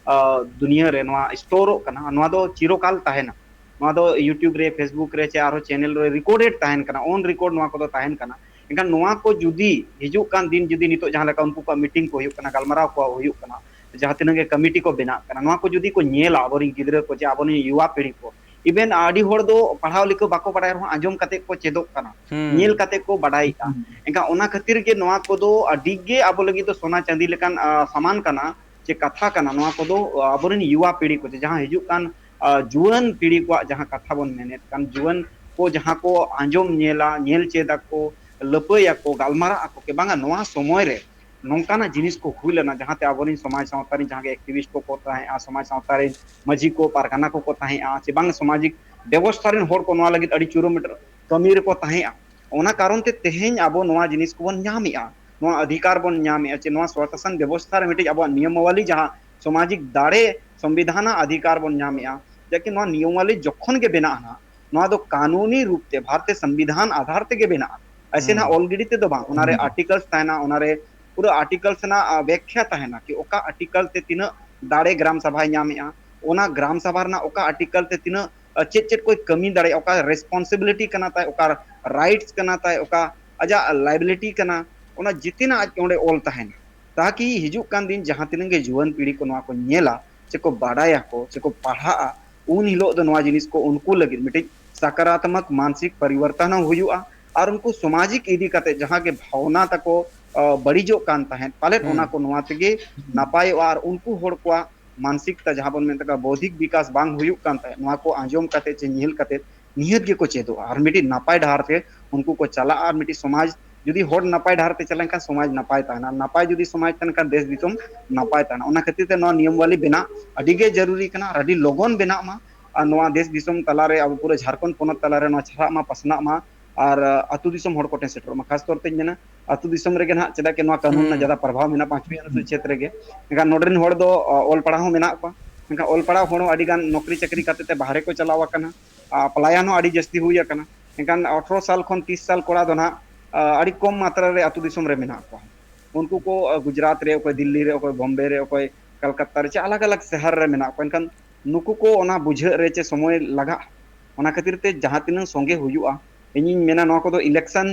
ᱟ, ᱫᱩᱱᱤᱭᱟᱹ ᱨᱮ ᱱᱚᱣᱟ ᱥᱴᱳᱨᱚᱜ ᱠᱟᱱᱟ᱾ ᱱᱚᱣᱟ ᱫᱚ ᱪᱤᱨᱚᱠᱟᱞ ᱛᱟᱦᱮᱱᱟ᱾ ᱱᱚᱣᱟ ᱫᱚ YouTube ᱨᱮ, Facebook ᱨᱮ, ᱪᱮ ᱟᱨᱦᱚᱸ ᱪᱮᱱᱮᱞ ᱨᱮ ᱨᱮᱠᱚᱨᱰᱮᱰ ᱛᱟᱦᱮᱱ ᱠᱟᱱᱟ, ᱚᱱ ᱨᱮᱠᱚᱨᱰ ᱱᱚᱣᱟ ᱠᱚᱫᱚ ᱛᱟᱦᱮᱱ ᱠᱟᱱᱟ᱾ ᱮᱱᱠᱷᱟᱱ ᱱᱚᱣᱟ ᱠᱚ ᱡᱩᱫᱤ ᱦᱤᱡᱩᱜ ᱠᱟᱱ ᱫᱤᱱ ᱡᱩᱫᱤ ᱱᱤᱛᱚᱜ ᱡᱟᱦᱟᱸ ᱞᱮᱠᱟ ᱩᱱᱠᱩ ᱠᱚᱣᱟᱜ ᱢᱤᱴᱤᱝ ᱠᱚ ᱦᱩᱭᱩᱜ ᱠᱟᱱᱟ, ᱜᱟᱞᱢᱟᱨᱟᱣ ᱠᱚ ᱦᱩᱭᱩᱜ ᱠᱟᱱᱟ, ᱡᱟᱦᱟᱸ ᱛᱤᱱᱟᱹᱜ ᱜᱮ ᱠᱚᱢᱤᱴᱤ ᱠᱚ ᱵᱮᱱᱟᱜ ᱠᱟᱱᱟ, ᱱᱚᱣᱟ ᱠᱚ ᱡᱩᱫᱤ ᱠᱚ ᱧᱮᱞᱟ ᱟᱵᱚᱨᱮᱱ ᱜᱤᱫᱽᱨᱟᱹ ᱠᱚ, ᱪᱮ ᱟᱵᱚᱨᱮᱱ ᱭᱩᱣᱟ ᱯᱤᱲᱦᱤ ᱠᱚ, ᱤᱵᱷᱮᱱ ᱟᱹᱰᱤ ᱦᱚᱲ ᱫᱚ ᱯᱟᱲᱦᱟᱣ ᱞᱮᱠᱷᱟ ᱵᱟᱠᱚ ᱵᱟᱲᱟᱭ ᱨᱮᱦᱚᱸ ᱟᱸᱡᱚᱢ ᱠᱟᱛᱮ ᱠᱚ ᱪᱮᱫᱚᱜ ᱠᱟᱱᱟ, ᱧᱮᱞ ᱦᱩᱸ᱾ ᱠᱟᱛᱮ ᱠᱚ ᱵᱟᱰᱟᱭᱮᱫᱼᱟ᱾ ᱮᱱᱠᱷᱟᱱ ᱚᱱᱟ ᱠᱷᱟᱹᱛᱤᱨ ᱜᱮ ᱱᱚᱣᱟ ᱠᱚᱫᱚ ᱟᱹᱰᱤ ᱜᱮ ᱟᱵᱚ ᱞᱟᱹᱜᱤᱫ ᱫᱚ ᱥᱚᱱᱟ ᱪᱟᱸᱫᱤ ᱞᱮᱠᱟᱱ, ᱟ, ᱥᱟᱢᱟᱱ ᱠᱟᱱᱟ᱾ ᱪᱮ ᱠᱟᱛᱷᱟ ᱠᱟᱱᱟ, ᱱᱚᱣᱟ ᱠᱚᱫᱚ ᱟᱵᱚᱨᱮᱱ ᱭᱩᱣᱟ ᱯᱤᱲᱦᱤ ᱠᱚ, ᱡᱟᱦᱟᱸ ᱦᱤᱡᱩᱜ ᱠᱟᱱ, ᱟ, ᱡᱩᱣᱟᱹᱱ ᱯᱤᱲᱦᱤ ᱠᱚᱣᱟᱜ ᱡᱟᱦᱟᱸ ᱠᱟᱛᱷᱟ ᱵᱚᱱ ᱢᱮᱱᱮᱫ ᱠᱟᱱ, ᱡᱩᱣᱟᱹᱱ ᱠᱚ ᱡᱟᱦᱟᱸ ᱠᱚ ᱟᱸᱡᱚᱢ ᱧᱮᱞᱟ, ᱧᱮᱞ ᱪᱮᱫᱟ ᱠᱚ, ᱞᱟᱹᱯᱟᱹᱭᱟᱠᱚ, ᱜᱟᱞᱢᱟᱨᱟᱜ ᱟᱠᱚ ᱠᱤ ᱵᱟᱝᱟ, ᱱᱚᱣᱟ ᱥᱚᱢᱚᱭ ᱨᱮ ᱱᱚᱝᱠᱟᱱᱟᱜ ᱡᱤᱱᱤᱥ ᱠᱚ ᱦᱩᱭ ᱞᱮᱱᱟ, ᱡᱟᱦᱟᱸᱛᱮ ᱟᱵᱚᱨᱮᱱ ᱥᱚᱢᱟᱡᱽ ᱥᱟᱶᱛᱟ ᱨᱮᱱ ᱡᱟᱦᱟᱸ ᱜᱮ activist ᱠᱚᱠᱚ ᱛᱟᱦᱮᱸᱜᱼᱟ, ᱥᱚᱢᱟᱡᱽ ᱥᱟᱶᱛᱟ ᱨᱮᱱ ᱢᱟᱹᱡᱷᱤ ᱠᱚ, ᱯᱟᱨᱜᱟᱱᱟ ᱠᱚᱠᱚ ᱛᱟᱦᱮᱸᱜᱼᱟ, ᱪᱮ ᱵᱟᱝ ᱥᱟᱢᱟᱡᱤᱠ ᱵᱮᱵᱚᱥᱛᱷᱟ ᱨᱮᱱ ᱦᱚᱲ ᱠᱚ ᱱᱚᱣᱟ ᱞᱟᱹᱜᱤᱫ ᱟᱹᱰᱤ ᱪᱩᱨᱩᱢᱩᱴᱩ ᱠᱟᱹᱢᱤ ᱨᱮᱠᱚ ᱛᱟᱦᱮᱸᱜᱼᱟ᱾ ᱚᱱᱟ ᱠᱟᱨᱚᱱ ᱛᱮ ᱛᱮᱦᱮᱧ ᱟᱵᱚ ᱱᱚᱣᱟ ᱡᱤᱱᱤᱥ ᱠᱚᱵᱚᱱ ᱧᱟᱢᱮᱜᱼᱟ, ᱱᱚᱣᱟ ᱚᱫᱷᱤᱠᱟᱨ ᱵᱚᱱ ᱧᱟᱢᱮᱜᱼᱟ, ᱪᱮ ᱱᱚᱣᱟ ᱥᱚᱥᱟᱥᱚᱱ ᱵᱮᱵᱚᱥᱛᱷᱟ ᱨᱮ ᱢᱤᱫᱴᱤᱡ ᱟᱵᱚᱣᱟᱜ ᱱᱤᱭᱚᱢᱟᱣᱟᱞᱤ ᱡᱟᱦᱟᱸ ᱥᱟᱢᱟᱡᱤᱠ ᱫᱟᱲᱮ ᱥᱚᱝᱵᱤᱫᱷᱟᱱᱟᱜ ᱚᱫᱷᱤᱠᱟᱨ ᱵᱚᱱ ᱧᱟᱢᱮᱜᱼᱟ, ᱡᱟᱠᱤ ᱱᱚᱣᱟ ᱱᱤᱭᱚᱢᱟᱣᱟᱞᱤ ᱡᱚᱠᱷᱚᱱ ᱜᱮ ᱵᱮᱱᱟᱜᱼᱟ ᱱᱟᱦᱟᱜ, ᱱᱚᱣᱟ ᱫᱚ ᱠᱟᱹᱱᱩᱱᱤ ᱨᱩᱯ ᱛᱮ ᱵᱷᱟᱨᱚᱛ ᱥᱚᱝᱵᱤᱫᱷᱟᱱ ᱟᱫᱷᱟᱨ ᱛᱮᱜᱮ ᱵᱮᱱᱟᱜᱼᱟ᱾ ᱮᱥᱮ ᱱᱟᱦᱟᱜ ᱚᱞ ᱜᱤᱰᱤ ᱛᱮᱫᱚ ᱵᱟᱝ, ᱚᱱᱟᱨᱮ ᱦᱩᱸ᱾ Articles ᱛᱟᱦᱮᱱᱟ, ᱚᱱᱟᱨᱮ ᱯᱩᱨᱟᱹ articles ᱨᱮᱱᱟᱜ, ᱟ, ᱵᱮᱠᱷᱭᱟ ᱛᱟᱦᱮᱱᱟ ᱠᱤ ᱚᱠᱟ article ᱛᱮ ᱛᱤᱱᱟᱹᱜ ᱫᱟᱲᱮ ᱜᱨᱟᱢ ᱥᱟᱵᱷᱟᱭ ᱧᱟᱢᱮᱜᱼᱟ, ᱚᱱᱟ ᱜᱨᱟᱢ ᱥᱟᱵᱷᱟ ᱨᱮᱱᱟᱜ ᱚᱠᱟ article ᱛᱮ ᱛᱤᱱᱟᱹᱜ, ᱟ, ᱪᱮᱫ ᱪᱮᱫ ᱠᱚᱭ ᱠᱟᱹᱢᱤ ᱫᱟᱲᱮᱭᱟᱜᱼᱟ, ᱚᱠᱟ responsibility ᱠᱟᱱᱟ ᱛᱟᱭ, ᱚᱠᱟ rights ᱠᱟᱱᱟ ᱛᱟᱭ, ᱚᱠᱟ ᱟᱡᱟᱜ liability ᱠᱟᱱᱟ, ᱚᱱᱟ ᱡᱤᱛᱤᱱᱟᱜ ᱟᱡ ᱚᱸᱰᱮ ᱚᱞ ᱛᱟᱦᱮᱱᱟ᱾ ᱛᱟᱠᱤ ᱦᱤᱡᱩᱜ ᱠᱟᱱ ᱫᱤᱱ ᱡᱟᱦᱟᱸ ᱛᱤᱱᱟᱹᱜ ᱜᱮ ᱡᱩᱣᱟᱹᱱ ᱯᱤᱲᱦᱤ ᱠᱚ ᱱᱚᱣᱟ ᱠᱚ ᱧᱮᱞᱟ, ᱪᱮ ᱠᱚ ᱵᱟᱰᱟᱭᱟᱠᱚ, ᱪᱮ ᱠᱚ ᱯᱟᱲᱦᱟᱜᱼᱟ, ᱩᱱ ᱦᱤᱞᱳᱜ ᱫᱚ ᱱᱚᱣᱟ ᱡᱤᱱᱤᱥ ᱠᱚ ᱩᱱᱠᱩ ᱞᱟᱹᱜᱤᱫ ᱢᱤᱫᱴᱤᱡ ᱥᱟᱠᱟᱨᱟᱛᱢᱚᱠ ᱢᱟᱱᱥᱤᱠ ᱯᱚᱨᱤᱵᱚᱨᱛᱚᱱ ᱦᱚᱸ ᱦᱩᱭᱩᱜᱼᱟ᱾ ᱟᱨ ᱩᱱᱠᱩ ᱥᱟᱢᱟᱡᱤᱠ ᱤᱫᱤ ᱠᱟᱛᱮ ᱡᱟᱦᱟᱸ ᱜᱮ ᱵᱷᱟᱵᱽᱱᱟ ᱛᱟᱠᱚ, ᱟ, ᱵᱟᱹᱲᱤᱡᱚᱜ ᱠᱟᱱ ᱛᱟᱦᱮᱸᱫ, ᱯᱟᱞᱮᱫ ᱦᱩᱸ᱾ ᱚᱱᱟ ᱠᱚ ᱱᱚᱣᱟ ᱛᱮᱜᱮ ᱱᱟᱯᱟᱭᱚᱜᱼᱟ᱾ ᱟᱨ ᱩᱱᱠᱩ ᱦᱚᱲ ᱠᱚᱣᱟᱜ ᱢᱟᱱᱥᱤᱠᱛᱟ, ᱡᱟᱦᱟᱸ ᱵᱚᱱ ᱢᱮᱱ ᱛᱟᱠᱚᱣᱟ ᱵᱳᱫᱷᱤᱠ ᱵᱤᱠᱟᱥ ᱵᱟᱝ ᱦᱩᱭᱩᱜ ᱠᱟᱱ ᱛᱟᱦᱮᱸᱫ, ᱱᱚᱣᱟ ᱠᱚ ᱟᱸᱡᱚᱢ ᱠᱟᱛᱮ ᱪᱮ ᱧᱮᱞ ᱠᱟᱛᱮ ᱱᱤᱦᱟᱹᱛ ᱜᱮᱠᱚ ᱪᱮᱫᱚᱜᱼᱟ᱾ ᱟᱨ ᱢᱤᱫᱴᱤᱡ ᱱᱟᱯᱟᱭ ᱰᱟᱦᱟᱨ ᱛᱮ ᱩᱱᱠᱩ ᱠᱚ ᱪᱟᱞᱟᱜᱼᱟ᱾ ᱟᱨ ᱢᱤᱫᱴᱤᱡ ᱥᱚᱢᱟᱡᱽ ᱡᱩᱫᱤ ᱦᱚᱲ ᱱᱟᱯᱟᱭ ᱰᱟᱦᱟᱨ ᱛᱮ ᱪᱟᱞᱟᱣ ᱞᱮᱱᱠᱷᱟᱱ ᱥᱚᱢᱟᱡᱽ ᱱᱟᱯᱟᱭ ᱛᱟᱦᱮᱱᱟ, ᱱᱟᱯᱟᱭ ᱡᱩᱫᱤ ᱥᱚᱢᱟᱡᱽ ᱛᱟᱦᱮᱱ ᱠᱷᱟᱱ ᱫᱮᱥ ᱫᱤᱥᱚᱢ ᱱᱟᱯᱟᱭ ᱛᱟᱦᱮᱱᱟ᱾ ᱚᱱᱟ ᱠᱷᱟᱹᱛᱤᱨ ᱛᱮ ᱱᱚᱣᱟ ᱱᱤᱭᱚᱢ ᱣᱟᱞᱤ ᱵᱮᱱᱟᱜ ᱟᱹᱰᱤ ᱜᱮ ᱡᱟᱹᱨᱩᱨᱤ ᱠᱟᱱᱟ ᱟᱨ ᱟᱹᱰᱤ ᱞᱚᱜᱚᱱ ᱵᱮᱱᱟᱜ ᱢᱟ᱾ ᱟᱨ ᱱᱚᱣᱟ ᱫᱮᱥ ᱫᱤᱥᱚᱢ ᱛᱟᱞᱟᱨᱮ, ᱟᱵᱚ ᱯᱩᱨᱟᱹ ᱡᱷᱟᱲᱠᱷᱚᱸᱰ ᱯᱚᱱᱚᱛ ᱛᱟᱞᱟᱨᱮ ᱱᱚᱣᱟ ᱪᱷᱟᱨᱟᱜ ᱢᱟ, ᱯᱟᱥᱱᱟᱜ ᱢᱟ, ᱟᱨ, ᱟ, ᱟᱹᱛᱩ ᱫᱤᱥᱚᱢ ᱦᱚᱲ ᱠᱚᱴᱷᱮᱱ ᱥᱮᱴᱮᱨᱚᱜ ᱢᱟ᱾ ᱠᱷᱟᱥ ᱛᱚᱨ ᱛᱮᱧ ᱢᱮᱱᱟ, ᱟᱹᱛᱩ ᱫᱤᱥᱚᱢ ᱨᱮᱜᱮ ᱱᱟᱦᱟᱜ, ᱪᱮᱫᱟᱜ ᱠᱤ ᱱᱚᱣᱟ ᱠᱟᱹᱱᱩᱱ ᱨᱮᱱᱟᱜ ᱦᱩᱸ᱾ ᱡᱟᱫᱟ ᱯᱨᱚᱵᱷᱟᱵᱽ ᱢᱮᱱᱟᱜᱼᱟ ᱯᱟᱸᱪᱣᱤ ᱚᱱᱩᱥᱩᱪᱤᱛ ᱨᱮᱜᱮ᱾ ᱮᱱᱠᱷᱟᱱ ᱱᱚᱰᱮ ᱨᱮᱱ ᱦᱚᱲ ᱫᱚ, ᱟ, ᱚᱞ ᱯᱟᱲᱦᱟᱣ ᱦᱚᱸ ᱢᱮᱱᱟᱜ ᱠᱚᱣᱟ, ᱢᱮᱱᱠᱷᱟᱱ ᱚᱞ ᱯᱟᱲᱦᱟᱣ ᱦᱚᱲ ᱦᱚᱸ ᱟᱹᱰᱤ ᱜᱟᱱ ᱱᱚᱠᱨᱤ ᱪᱟᱹᱠᱨᱤ ᱠᱟᱛᱮ ᱛᱮ ᱵᱟᱦᱨᱮ ᱠᱚ ᱪᱟᱞᱟᱣ ᱟᱠᱟᱱᱟ᱾ ᱟ, ᱯᱞᱟᱭᱟᱱ ᱦᱚᱸ ᱟᱹᱰᱤ ᱡᱟᱹᱥᱛᱤ ᱦᱩᱭ ᱟᱠᱟᱱᱟ᱾ ᱮᱱᱠᱷᱟᱱ ᱟᱴᱷᱨᱚ ᱥᱟᱞ ᱠᱷᱚᱱ ᱛᱤᱥ ᱥᱟᱞ ᱠᱚᱲᱟ ᱫᱚ ᱱᱟᱦᱟᱜ, ᱟ, ᱟᱹᱰᱤ ᱠᱚᱢ ᱢᱟᱛᱨᱟ ᱨᱮ ᱟᱹᱛᱩ ᱫᱤᱥᱚᱢ ᱨᱮ ᱢᱮᱱᱟᱜ ᱠᱚᱣᱟ᱾ ᱩᱱᱠᱩ ᱠᱚ, ᱟ, ᱜᱩᱡᱽᱨᱟᱴ ᱨᱮ, ᱚᱠᱚᱭ ᱫᱤᱞᱞᱤ ᱨᱮ, ᱚᱠᱚᱭ ᱵᱚᱢᱵᱮ ᱨᱮ, ᱚᱠᱚᱭ ᱠᱟᱞᱠᱟᱛᱛᱟ ᱨᱮ, ᱪᱮ ᱟᱞᱟᱜᱽ ᱟᱞᱟᱜᱽ ᱥᱟᱦᱟᱨ ᱨᱮ ᱢᱮᱱᱟᱜ ᱠᱚᱣᱟ᱾ ᱮᱱᱠᱷᱟᱱ ᱱᱩᱠᱩ ᱠᱚ ᱚᱱᱟ ᱵᱩᱡᱷᱟᱹᱜ ᱨᱮ ᱪᱮ ᱥᱚᱢᱚᱭ ᱞᱟᱜᱟᱜᱼᱟ᱾ ᱚᱱᱟ ᱠᱷᱟᱹᱛᱤᱨ ᱛᱮ ᱡᱟᱦᱟᱸ ᱛᱤᱱᱟᱹᱜ ᱥᱚᱸᱜᱮ ᱦᱩᱭᱩᱜᱼᱟ, ᱤᱧᱤᱧ ᱢᱮᱱᱟ ᱱᱚᱣᱟ ᱠᱚᱫᱚ election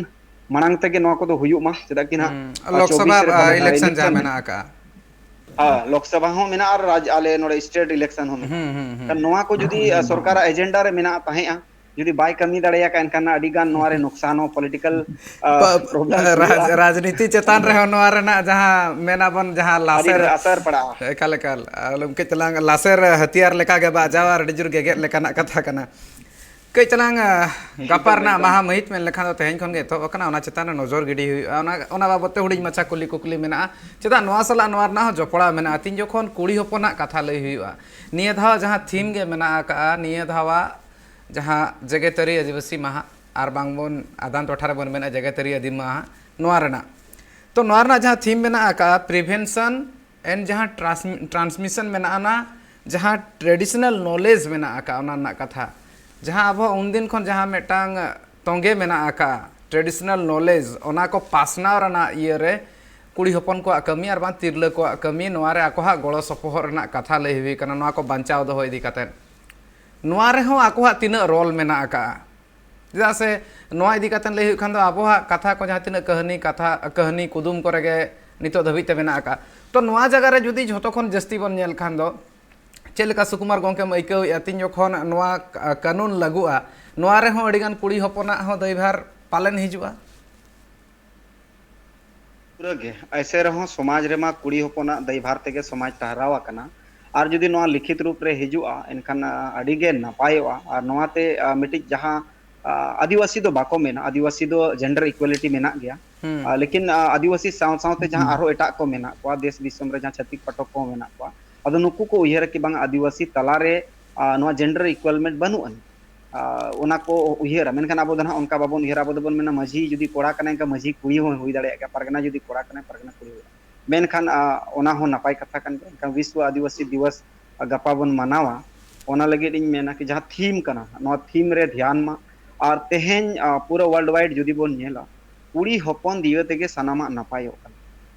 ᱢᱟᱲᱟᱝ ᱛᱮᱜᱮ ᱱᱚᱣᱟ ᱠᱚᱫᱚ ᱦᱩᱭᱩᱜ ᱢᱟ, ᱪᱮᱫᱟᱜ ᱠᱤ ᱱᱟᱦᱟᱜ, ᱦᱩᱸ, ᱟᱨ ᱞᱳᱠᱥᱚᱵᱷᱟ, ᱪᱚᱵᱵᱤᱥ ᱨᱮ ᱟᱨ ᱵᱷᱟᱵᱮ ᱫᱷᱟᱨᱟ election ᱡᱟᱦᱟᱸ election ᱢᱮᱱᱟᱜ ᱢᱮᱱᱟᱜᱼᱟ᱾ ᱟᱠᱟᱜᱼᱟ᱾ ᱦᱮᱸ, ᱞᱳᱠᱥᱚᱵᱷᱟ ᱦᱚᱸ ᱢᱮᱱᱟᱜᱼᱟ ᱟᱨ ᱨᱟᱡᱽ, ᱟᱞᱮ ᱱᱚᱰᱮ state election ᱦᱚᱸ ᱢᱮᱱᱟᱜᱼᱟ᱾ ᱦᱩᱸ, ᱦᱩᱸ, ᱦᱩᱸ᱾ ᱠᱷᱟᱱ ᱱᱚᱣᱟ ᱠᱚ ᱡᱩᱫᱤ, ᱟ, ᱥᱚᱨᱠᱟᱨᱟᱜ agenda ᱨᱮ ᱢᱮᱱᱟᱜᱼᱟ, ᱛᱟᱦᱮᱸᱜᱼᱟ, ᱡᱩᱫᱤ ᱵᱟᱭ ᱠᱟᱹᱢᱤ ᱫᱟᱲᱮᱭᱟᱜ ᱠᱷᱟᱱ ᱟᱹᱰᱤ ᱜᱟᱱ ᱱᱚᱣᱟ ᱨᱮ ᱱᱩᱠᱥᱟᱱ ᱦᱚᱸ, ᱯᱚᱞᱤᱴᱤᱠᱟᱞ ᱯᱨᱚᱵᱞᱮᱢ᱾ ᱨᱟᱡᱽᱱᱤᱛᱤ ᱪᱮᱛᱟᱱ ᱨᱮᱦᱚᱸ ᱱᱚᱣᱟ ᱨᱮᱱᱟᱜ ᱡᱟᱦᱟᱸ ᱢᱮᱱᱟᱵᱚᱱ, ᱡᱟᱦᱟᱸ ᱟᱹᱰᱤ ᱞᱟᱥᱮᱨ ᱟᱥᱟᱨ ᱯᱟᱲᱟᱜᱼᱟ᱾ ᱮᱠᱟᱞ ᱮᱠᱟᱞ᱾ ᱟᱞᱚᱢ ᱠᱟᱹᱡ ᱛᱟᱞᱟᱝ ᱞᱟᱥᱮᱨ ᱦᱟᱹᱛᱤᱭᱟᱨ ᱞᱮᱠᱟᱜᱮ ᱵᱟᱡᱟᱣᱟ, ᱟᱹᱰᱤ ᱡᱳᱨ ᱜᱮᱜᱮᱫ ᱞᱮᱠᱟᱱᱟᱜ ᱠᱟᱛᱷᱟ ᱠᱟᱱᱟ᱾ ᱠᱟᱹᱡ ᱛᱟᱞᱟᱝ ᱜᱟᱯᱟ ᱨᱮᱱᱟᱜ ᱢᱟᱦᱟ ᱢᱟᱹᱦᱤᱛ ᱢᱮᱱ ᱞᱮᱠᱷᱟᱱ ᱫᱚ ᱛᱮᱦᱮᱧ ᱠᱷᱚᱱ ᱜᱮ ᱮᱛᱚᱦᱚᱵ ᱟᱠᱟᱱᱟ, ᱚᱱᱟ ᱪᱮᱛᱟᱱ ᱨᱮ ᱱᱚᱡᱚᱨ ᱜᱤᱰᱤ ᱦᱩᱭᱩᱜᱼᱟ᱾ ᱚᱱᱟ ᱚᱱᱟ ᱵᱟᱵᱚᱫ ᱛᱮ ᱦᱩᱰᱤᱧ ᱢᱟᱪᱷᱟ ᱠᱩᱞᱤ ᱠᱩᱠᱞᱤ ᱢᱮᱱᱟᱜᱼᱟ᱾ ᱪᱮᱫᱟᱜ ᱱᱚᱣᱟ ᱥᱟᱞᱟᱜ ᱱᱚᱣᱟ ᱨᱮᱱᱟᱜ ᱦᱚᱸ ᱡᱚᱯᱲᱟᱣ ᱢᱮᱱᱟᱜᱼᱟ? ᱛᱤᱧ ᱡᱚᱠᱷᱚᱱ ᱠᱩᱲᱤ ᱦᱚᱯᱚᱱᱟᱜ ᱠᱟᱛᱷᱟ ᱞᱟᱹᱭ ᱦᱩᱭᱩᱜᱼᱟ, ᱱᱤᱭᱟᱹ ᱫᱷᱟᱣ ᱡᱟᱦᱟᱸ ᱛᱷᱤᱢ ᱜᱮ ᱢᱮᱱᱟᱜ ᱟᱠᱟᱫᱼᱟ, ᱱᱤᱭᱟᱹ ᱫᱷᱟᱣᱟᱜ ᱡᱟᱦᱟᱸ ᱡᱮᱜᱮᱛᱟᱹᱨᱤ ᱟᱹᱫᱤᱵᱟᱹᱥᱤ ᱢᱟᱦᱟ, ᱟᱨ ᱵᱟᱝ ᱵᱚᱱ ᱟᱫᱷᱟᱱ ᱴᱚᱴᱷᱟ ᱨᱮᱵᱚᱱ ᱢᱮᱱᱟ ᱡᱮᱜᱮᱛᱟᱹᱨᱤ ᱟᱹᱫᱤᱢ ᱢᱟᱦᱟ, ᱱᱚᱣᱟ ᱨᱮᱱᱟᱜ, ᱛᱚ ᱱᱚᱣᱟ ᱨᱮᱱᱟᱜ ᱡᱟᱦᱟᱸ ᱛᱷᱤᱢ ᱢᱮᱱᱟᱜ ᱟᱠᱟᱫᱼᱟ, ᱯᱨᱤᱵᱷᱮᱱᱥᱚᱱ ᱮᱱᱰ ᱡᱟᱦᱟᱸ ᱴᱨᱟᱱᱥᱢᱤᱥᱚᱱ ᱢᱮᱱᱟᱜᱼᱟ, ᱚᱱᱟ ᱡᱟᱦᱟᱸ ᱴᱨᱮᱰᱤᱥᱚᱱᱟᱞ ᱱᱚᱞᱮᱡᱽ ᱢᱮᱱᱟᱜ ᱟᱠᱟᱫᱼᱟ, ᱚᱱᱟ ᱨᱮᱱᱟᱜ ᱠᱟᱛᱷᱟ, ᱡᱟᱦᱟᱸ ᱟᱵᱚ ᱩᱱᱫᱤᱱ ᱠᱷᱚᱱ ᱡᱟᱦᱟᱸ ᱢᱤᱫᱴᱟᱝ ᱛᱚᱸᱜᱮ ᱢᱮᱱᱟᱜ ᱟᱠᱟᱫᱼᱟ, ᱴᱨᱮᱰᱤᱥᱚᱱᱟᱞ ᱱᱚᱞᱮᱡᱽ, ᱚᱱᱟ ᱠᱚ ᱯᱟᱥᱱᱟᱣ ᱨᱮᱱᱟᱜ ᱤᱭᱟᱹ ᱨᱮ ᱠᱩᱲᱤ ᱦᱚᱯᱚᱱ ᱠᱚᱣᱟᱜ ᱠᱟᱹᱢᱤ ᱟᱨ ᱵᱟᱝ ᱛᱤᱨᱞᱟᱹ ᱠᱚᱣᱟᱜ ᱠᱟᱹᱢᱤ, ᱱᱚᱣᱟ ᱨᱮ ᱟᱠᱚᱣᱟᱜ ᱜᱚᱲᱚ ᱥᱚᱯᱚᱦᱚᱫ ᱨᱮᱱᱟᱜ ᱠᱟᱛᱷᱟ ᱞᱟᱹᱭ ᱦᱩᱭ ᱠᱟᱱᱟ, ᱱᱚᱣᱟ ᱠᱚ ᱵᱟᱧᱪᱟᱣ ᱫᱚᱦᱚ ᱤᱫᱤ ᱠᱟᱛᱮᱫ᱾ ᱱᱚᱣᱟ ᱨᱮᱦᱚᱸ ᱟᱠᱚᱣᱟᱜ ᱛᱤᱱᱟᱹᱜ ᱨᱳᱞ ᱢᱮᱱᱟᱜ ᱟᱠᱟᱫᱼᱟ? ᱪᱮᱫᱟᱜ ᱥᱮ ᱱᱚᱣᱟ ᱤᱫᱤ ᱠᱟᱛᱮ ᱞᱟᱹᱭ ᱦᱩᱭᱩᱜ ᱠᱷᱟᱱ ᱫᱚ ᱟᱵᱚᱣᱟᱜ ᱠᱟᱛᱷᱟ ᱠᱚ ᱡᱟᱦᱟᱸ ᱛᱤᱱᱟᱹᱜ ᱠᱟᱹᱦᱱᱤ, ᱠᱟᱛᱷᱟ, ᱠᱟᱹᱦᱱᱤ ᱠᱩᱫᱩᱢ ᱠᱚᱨᱮ ᱜᱮ ᱱᱤᱛᱚᱜ ᱫᱷᱟᱹᱵᱤᱡ ᱛᱮ ᱢᱮᱱᱟᱜ ᱟᱠᱟᱫ᱾ ᱛᱚ ᱱᱚᱣᱟ ᱡᱟᱭᱜᱟ ᱨᱮ ᱡᱩᱫᱤ ᱡᱷᱚᱛᱚ ᱠᱷᱚᱱ ᱡᱟᱹᱥᱛᱤ ᱵᱚᱱ ᱧᱮᱞ ᱠᱷᱟᱱ ᱫᱚ, ᱪᱮᱫ ᱞᱮᱠᱟ ᱥᱩᱠᱩᱢᱟᱨ ᱜᱚᱢᱠᱮᱢ ᱟᱹᱭᱠᱟᱹᱣᱮᱫᱼᱟ, ᱛᱤᱧ ᱡᱚᱠᱷᱚᱱ ᱱᱚᱣᱟ ᱠᱟ-, ᱠᱟᱹᱱᱩᱱ ᱞᱟᱹᱜᱩᱜᱼᱟ, ᱱᱚᱣᱟ ᱨᱮᱦᱚᱸ ᱟᱹᱰᱤᱜᱟᱱ ᱠᱩᱲᱤ ᱦᱚᱯᱚᱱᱟᱜ ᱦᱚᱸ ᱫᱟᱹᱭᱵᱷᱟᱨ ᱯᱟᱞᱮᱱ ᱦᱤᱡᱩᱜᱼᱟ? ᱯᱩᱨᱟᱹ ᱜᱮ᱾ ᱮᱭᱥᱮ ᱨᱮᱦᱚᱸ ᱥᱚᱢᱟᱡᱽ ᱨᱮᱢᱟ ᱠᱩᱲᱤ ᱦᱚᱯᱚᱱᱟᱜ ᱫᱟᱹᱭᱵᱷᱟᱨ ᱛᱮᱜᱮ ᱥᱚᱢᱟᱡᱽ ᱴᱟᱨᱦᱟᱣ ᱟᱠᱟᱱᱟ᱾ ᱟᱨ ᱡᱩᱫᱤ ᱱᱚᱣᱟ ᱞᱤᱠᱷᱤᱛ ᱨᱩᱯ ᱨᱮ ᱦᱤᱡᱩᱜᱼᱟ, ᱮᱱᱠᱷᱟᱱ, ᱟ, ᱟᱹᱰᱤ ᱜᱮ ᱱᱟᱯᱟᱭᱚᱜᱼᱟ᱾ ᱟᱨ ᱱᱚᱣᱟᱛᱮ, ᱟ, ᱢᱤᱫᱴᱤᱡ ᱡᱟᱦᱟᱸ, ᱟ, ᱟᱹᱫᱤᱵᱟᱹᱥᱤ ᱫᱚ ᱵᱟᱠᱚ ᱢᱮᱱᱟ, ᱟᱹᱫᱤᱵᱟᱹᱥᱤ ᱫᱚ ᱡᱮᱱᱰᱟᱨ ᱤᱠᱩᱣᱟᱞᱤᱴᱤ ᱢᱮᱱᱟᱜ ᱜᱮᱭᱟ᱾ ᱦᱩᱸ᱾ ᱟ, ᱞᱮᱠᱤᱱ, ᱟ, ᱟᱹᱫᱤᱵᱟᱹᱥᱤ ᱥᱟᱶ ᱥᱟᱶᱛᱮ ᱡᱟᱦᱟᱸ ᱟᱨᱦᱚᱸ ᱮᱴᱟᱜ ᱠᱚ ᱢᱮᱱᱟᱜ ᱠᱚᱣᱟ, ᱫᱮᱥ ᱫᱤᱥᱚᱢ ᱨᱮ ᱡᱟᱦᱟᱸ ᱪᱷᱟᱹᱛᱤᱠ ᱯᱟᱴᱷᱚᱠ ᱠᱚ ᱢᱮᱱᱟᱜ ᱠᱚᱣᱟ, ᱟᱫᱚ ᱱᱩᱠᱩ ᱠᱚ ᱩᱭᱦᱟᱹᱨᱟ ᱠᱤ ᱵᱟᱝ ᱟᱹᱫᱤᱵᱟᱹᱥᱤ ᱛᱟᱞᱟᱨᱮ, ᱟ, ᱱᱚᱣᱟ ᱡᱮᱱᱰᱟᱨ ᱤᱠᱩᱣᱟᱞᱢᱮᱱᱴ ᱵᱟᱹᱱᱩᱜ ᱟᱹᱱᱤᱡ᱾ ᱟ, ᱚᱱᱟ ᱠᱚ ᱩᱭᱦᱟᱹᱨᱟ᱾ ᱢᱮᱱᱠᱷᱟᱱ ᱟᱵᱚ ᱫᱚ ᱱᱟᱦᱟᱜ ᱚᱱᱠᱟ ᱵᱟᱵᱚᱱ ᱩᱭᱦᱟᱹᱨᱟ᱾ ᱟᱵᱚ ᱫᱚᱵᱚᱱ ᱢᱮᱱᱟ, ᱢᱟᱹᱡᱷᱤ ᱡᱩᱫᱤ ᱠᱚᱲᱟ ᱠᱟᱱᱟᱭ, ᱮᱱᱠᱷᱟᱱ ᱢᱟᱹᱡᱷᱤ ᱠᱩᱲᱤ ᱦᱚᱸ ᱦᱩᱭ ᱫᱟᱲᱮᱭᱟᱜ ᱜᱮᱭᱟ, ᱯᱟᱨᱜᱟᱱᱟ ᱡᱩᱫᱤ ᱠᱚᱲᱟ ᱠᱟᱱᱟᱭ, ᱯᱟᱨᱜᱟᱱᱟ ᱠᱩᱲᱤ ᱦᱩᱭ ᱫᱟᱲᱮᱭᱟᱜᱼᱟ᱾ ᱢᱮᱱᱠᱷᱟᱱ, ᱟ, ᱚᱱᱟ ᱦᱚᱸ ᱱᱟᱯᱟᱭ ᱠᱟᱛᱷᱟ ᱠᱟᱱ ᱜᱮᱭᱟ᱾ ᱮᱱᱠᱷᱟᱱ ᱵᱤᱥᱣᱚ ᱟᱹᱫᱤᱵᱟᱹᱥᱤ ᱫᱤᱵᱚᱥ, ᱟ, ᱜᱟᱯᱟ ᱵᱚᱱ ᱢᱟᱱᱟᱣᱟ᱾ ᱚᱱᱟ ᱞᱟᱹᱜᱤᱫ ᱤᱧ ᱢᱮᱱᱟ ᱠᱤ ᱡᱟᱦᱟᱸ ᱛᱷᱤᱢ ᱠᱟᱱᱟ, ᱱᱚᱣᱟ ᱛᱷᱤᱢ ᱨᱮ ᱫᱷᱮᱭᱟᱱ ᱢᱟ᱾ ᱟᱨ ᱛᱮᱦᱮᱧ, ᱟ, ᱯᱩᱨᱟᱹ ᱣᱟᱨᱞᱰ ᱣᱟᱭᱤᱰ ᱡᱩᱫᱤ ᱵᱚᱱ ᱧᱮᱞᱟ, ᱠᱩᱲᱤ ᱦᱚᱯᱚᱱ ᱫᱤᱭᱮ ᱛᱮᱜᱮ ᱥᱟᱱᱟᱢᱟᱜ ᱱᱟᱯᱟᱭᱚᱜ ᱠᱟᱱᱟ᱾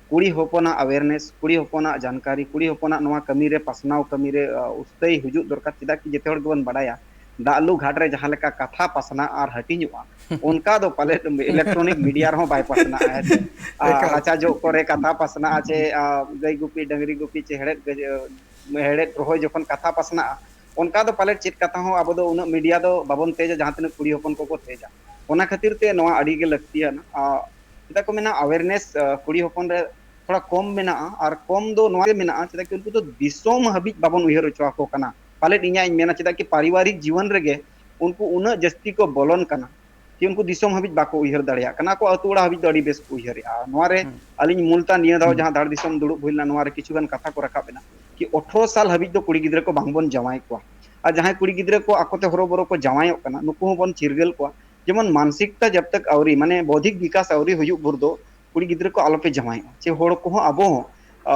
ᱠᱩᱲᱤ ᱦᱚᱯᱚᱱᱟᱜ ᱟᱣᱮᱨᱱᱮᱥ, ᱠᱩᱲᱤ ᱦᱚᱯᱚᱱᱟᱜ ᱡᱟᱱᱠᱟᱨᱤ, ᱠᱩᱲᱤ ᱦᱚᱯᱚᱱᱟᱜ ᱱᱚᱣᱟ ᱠᱟᱹᱢᱤ ᱨᱮ, ᱯᱟᱥᱱᱟᱣ ᱠᱟᱹᱢᱤ ᱨᱮ, ᱟ, ᱩᱥᱛᱟᱹᱭ ᱦᱤᱡᱩᱜ ᱫᱚᱨᱠᱟᱨ᱾ ᱪᱮᱫᱟᱜ ᱠᱤ ᱡᱮᱛᱮ ᱦᱚᱲ ᱜᱮᱵᱚᱱ ᱵᱟᱰᱟᱭᱟ, ᱫᱟᱜ ᱞᱩ ᱜᱷᱟᱴ ᱨᱮ ᱡᱟᱦᱟᱸ ᱞᱮᱠᱟ ᱠᱟᱛᱷᱟ ᱯᱟᱥᱱᱟᱜᱼᱟ ᱟᱨ ᱦᱟᱹᱴᱤᱧᱚᱜᱼᱟ, ᱚᱱᱠᱟ ᱫᱚ ᱯᱟᱞᱮᱫ ᱤᱞᱮᱠᱴᱨᱚᱱᱤᱠ ᱢᱤᱰᱤᱭᱟ ᱨᱮᱦᱚᱸ ᱵᱟᱭ ᱯᱟᱥᱱᱟᱜᱼᱟ, ᱦᱮᱸ ᱥᱮ? ᱟ, ᱮᱠᱟᱞ᱾ ᱨᱟᱪᱟ ᱡᱚᱜ ᱠᱚᱨᱮ ᱠᱟᱛᱷᱟ ᱯᱟᱥᱱᱟᱜᱼᱟ, ᱪᱮ, ᱟ, ᱜᱟᱹᱭ ᱜᱩᱯᱤ, ᱰᱟᱹᱝᱨᱤ ᱜᱩᱯᱤ, ᱪᱮ ᱦᱮᱲᱦᱮᱫ ᱜᱟᱹ-, ᱦᱮᱲᱦᱮᱫ ᱨᱚᱦᱚᱭ ᱡᱚᱠᱷᱚᱱ ᱠᱟᱛᱷᱟ ᱯᱟᱥᱱᱟᱜᱼᱟ, ᱚᱱᱠᱟ ᱫᱚ ᱯᱟᱞᱮᱫ ᱪᱮᱫ ᱠᱟᱛᱷᱟ ᱦᱚᱸ ᱟᱵᱚ ᱫᱚ ᱩᱱᱟᱹᱜ ᱢᱤᱰᱤᱭᱟ ᱫᱚ ᱵᱟᱵᱚᱱ ᱛᱮᱡᱟ ᱡᱟᱦᱟᱸ ᱛᱤᱱᱟᱹᱜ ᱠᱩᱲᱤ ᱦᱚᱯᱚᱱ ᱠᱚᱠᱚ ᱛᱮᱡᱟ᱾ ᱚᱱᱟ ᱠᱷᱟᱹᱛᱤᱨ ᱛᱮ ᱱᱚᱣᱟ ᱟᱹᱰᱤ ᱜᱮ ᱞᱟᱹᱠᱛᱤᱭᱟᱱᱟ᱾ ᱟᱨ ᱪᱮᱫᱟᱜ ᱠᱚ ᱢᱮᱱᱟ, ᱟᱣᱮᱨᱱᱮᱥ ᱠᱩᱲᱤ ᱦᱚᱯᱚᱱ ᱨᱮ ᱛᱷᱚᱲᱟ ᱠᱚᱢ ᱢᱮᱱᱟᱜᱼᱟ᱾ ᱟᱨ ᱠᱚᱢ ᱫᱚ ᱱᱚᱣᱟ ᱜᱮ ᱢᱮᱱᱟᱜᱼᱟ, ᱪᱮᱫᱟᱜ ᱠᱤ ᱩᱱᱠᱩ ᱫᱚ ᱫᱤᱥᱚᱢ ᱦᱟᱹᱵᱤᱡ ᱵᱟᱵᱚᱱ ᱩᱭᱦᱟᱹᱨ ᱦᱚᱪᱚ ᱟᱠᱚ ᱠᱟᱱᱟ᱾ ᱯᱟᱞᱮᱫ ᱤᱧᱟᱹᱜ ᱤᱧ ᱢᱮᱱᱟ, ᱪᱮᱫᱟᱜ ᱠᱤ ᱯᱟᱨᱤᱵᱟᱨᱤᱠ ᱡᱤᱭᱚᱱ ᱨᱮᱜᱮ ᱩᱱᱠᱩ ᱩᱱᱟᱹᱜ ᱡᱟᱹᱥᱛᱤ ᱠᱚ ᱵᱚᱞᱚᱱ ᱠᱟᱱᱟ ᱠᱤ ᱩᱱᱠᱩ ᱫᱤᱥᱚᱢ ᱦᱟᱹᱵᱤᱡ ᱵᱟᱠᱚ ᱩᱭᱦᱟᱹᱨ ᱫᱟᱲᱮᱭᱟᱜ ᱠᱟᱱᱟ᱾ ᱟᱠᱚ ᱟᱹᱛᱩ ᱚᱲᱟᱜ ᱦᱟᱹᱵᱤᱡ ᱫᱚ ᱟᱹᱰᱤ ᱵᱮᱥ ᱠᱚ ᱩᱭᱦᱟᱹᱨᱮᱜᱼᱟ᱾ ᱱᱚᱣᱟ ᱨᱮ ᱦᱩᱸ᱾ ᱟᱹᱞᱤᱧ ᱢᱩᱞ ᱛᱟᱱ ᱱᱤᱭᱟᱹ ᱫᱷᱟᱣ ᱦᱩᱸ᱾ ᱡᱟᱦᱟᱸ ᱫᱷᱟᱲ ᱫᱤᱥᱚᱢ ᱫᱩᱲᱩᱵ ᱦᱩᱭ ᱞᱮᱱᱟ, ᱱᱚᱣᱟ ᱨᱮ ᱠᱤᱪᱷᱩ ᱜᱟᱱ ᱠᱟᱛᱷᱟ ᱠᱚ ᱨᱟᱠᱟᱵ ᱮᱱᱟ ᱠᱤ ᱟᱴᱷᱨᱚ ᱥᱟᱞ ᱦᱟᱹᱵᱤᱡ ᱫᱚ ᱠᱩᱲᱤ ᱜᱤᱫᱽᱨᱟᱹ ᱠᱚ ᱵᱟᱝᱵᱚᱱ ᱡᱟᱶᱟᱭ ᱠᱚᱣᱟ᱾ ᱟᱨ ᱡᱟᱦᱟᱸᱭ ᱠᱩᱲᱤ ᱜᱤᱫᱽᱨᱟᱹ ᱠᱚ ᱟᱠᱚ ᱛᱮ ᱦᱚᱨᱚ ᱵᱚᱨᱚ ᱠᱚ ᱡᱟᱶᱟᱭᱚᱜ ᱠᱟᱱᱟ, ᱱᱩᱠᱩ ᱦᱚᱸᱵᱚᱱ ᱪᱤᱨᱜᱟᱹᱞ ᱠᱚᱣᱟ᱾ ᱡᱮᱢᱚᱱ ᱢᱟᱱᱥᱤᱠᱛᱟ ᱡᱟᱵ ᱛᱟᱠ ᱟᱹᱣᱨᱤ, ᱢᱟᱱᱮ ᱵᱳᱫᱷᱤᱠ ᱵᱤᱠᱟᱥ ᱟᱹᱣᱨᱤ ᱦᱩᱭᱩᱜ ᱵᱷᱳᱨ ᱫᱚ ᱠᱩᱲᱤ ᱜᱤᱫᱽᱨᱟᱹ ᱠᱚ ᱟᱞᱚᱯᱮ ᱡᱟᱶᱟᱭᱚᱜᱼᱟ᱾ ᱪᱮ ᱦᱚᱲ ᱠᱚᱦᱚᱸ ᱟᱵᱚ ᱦᱚᱸ, ᱟ,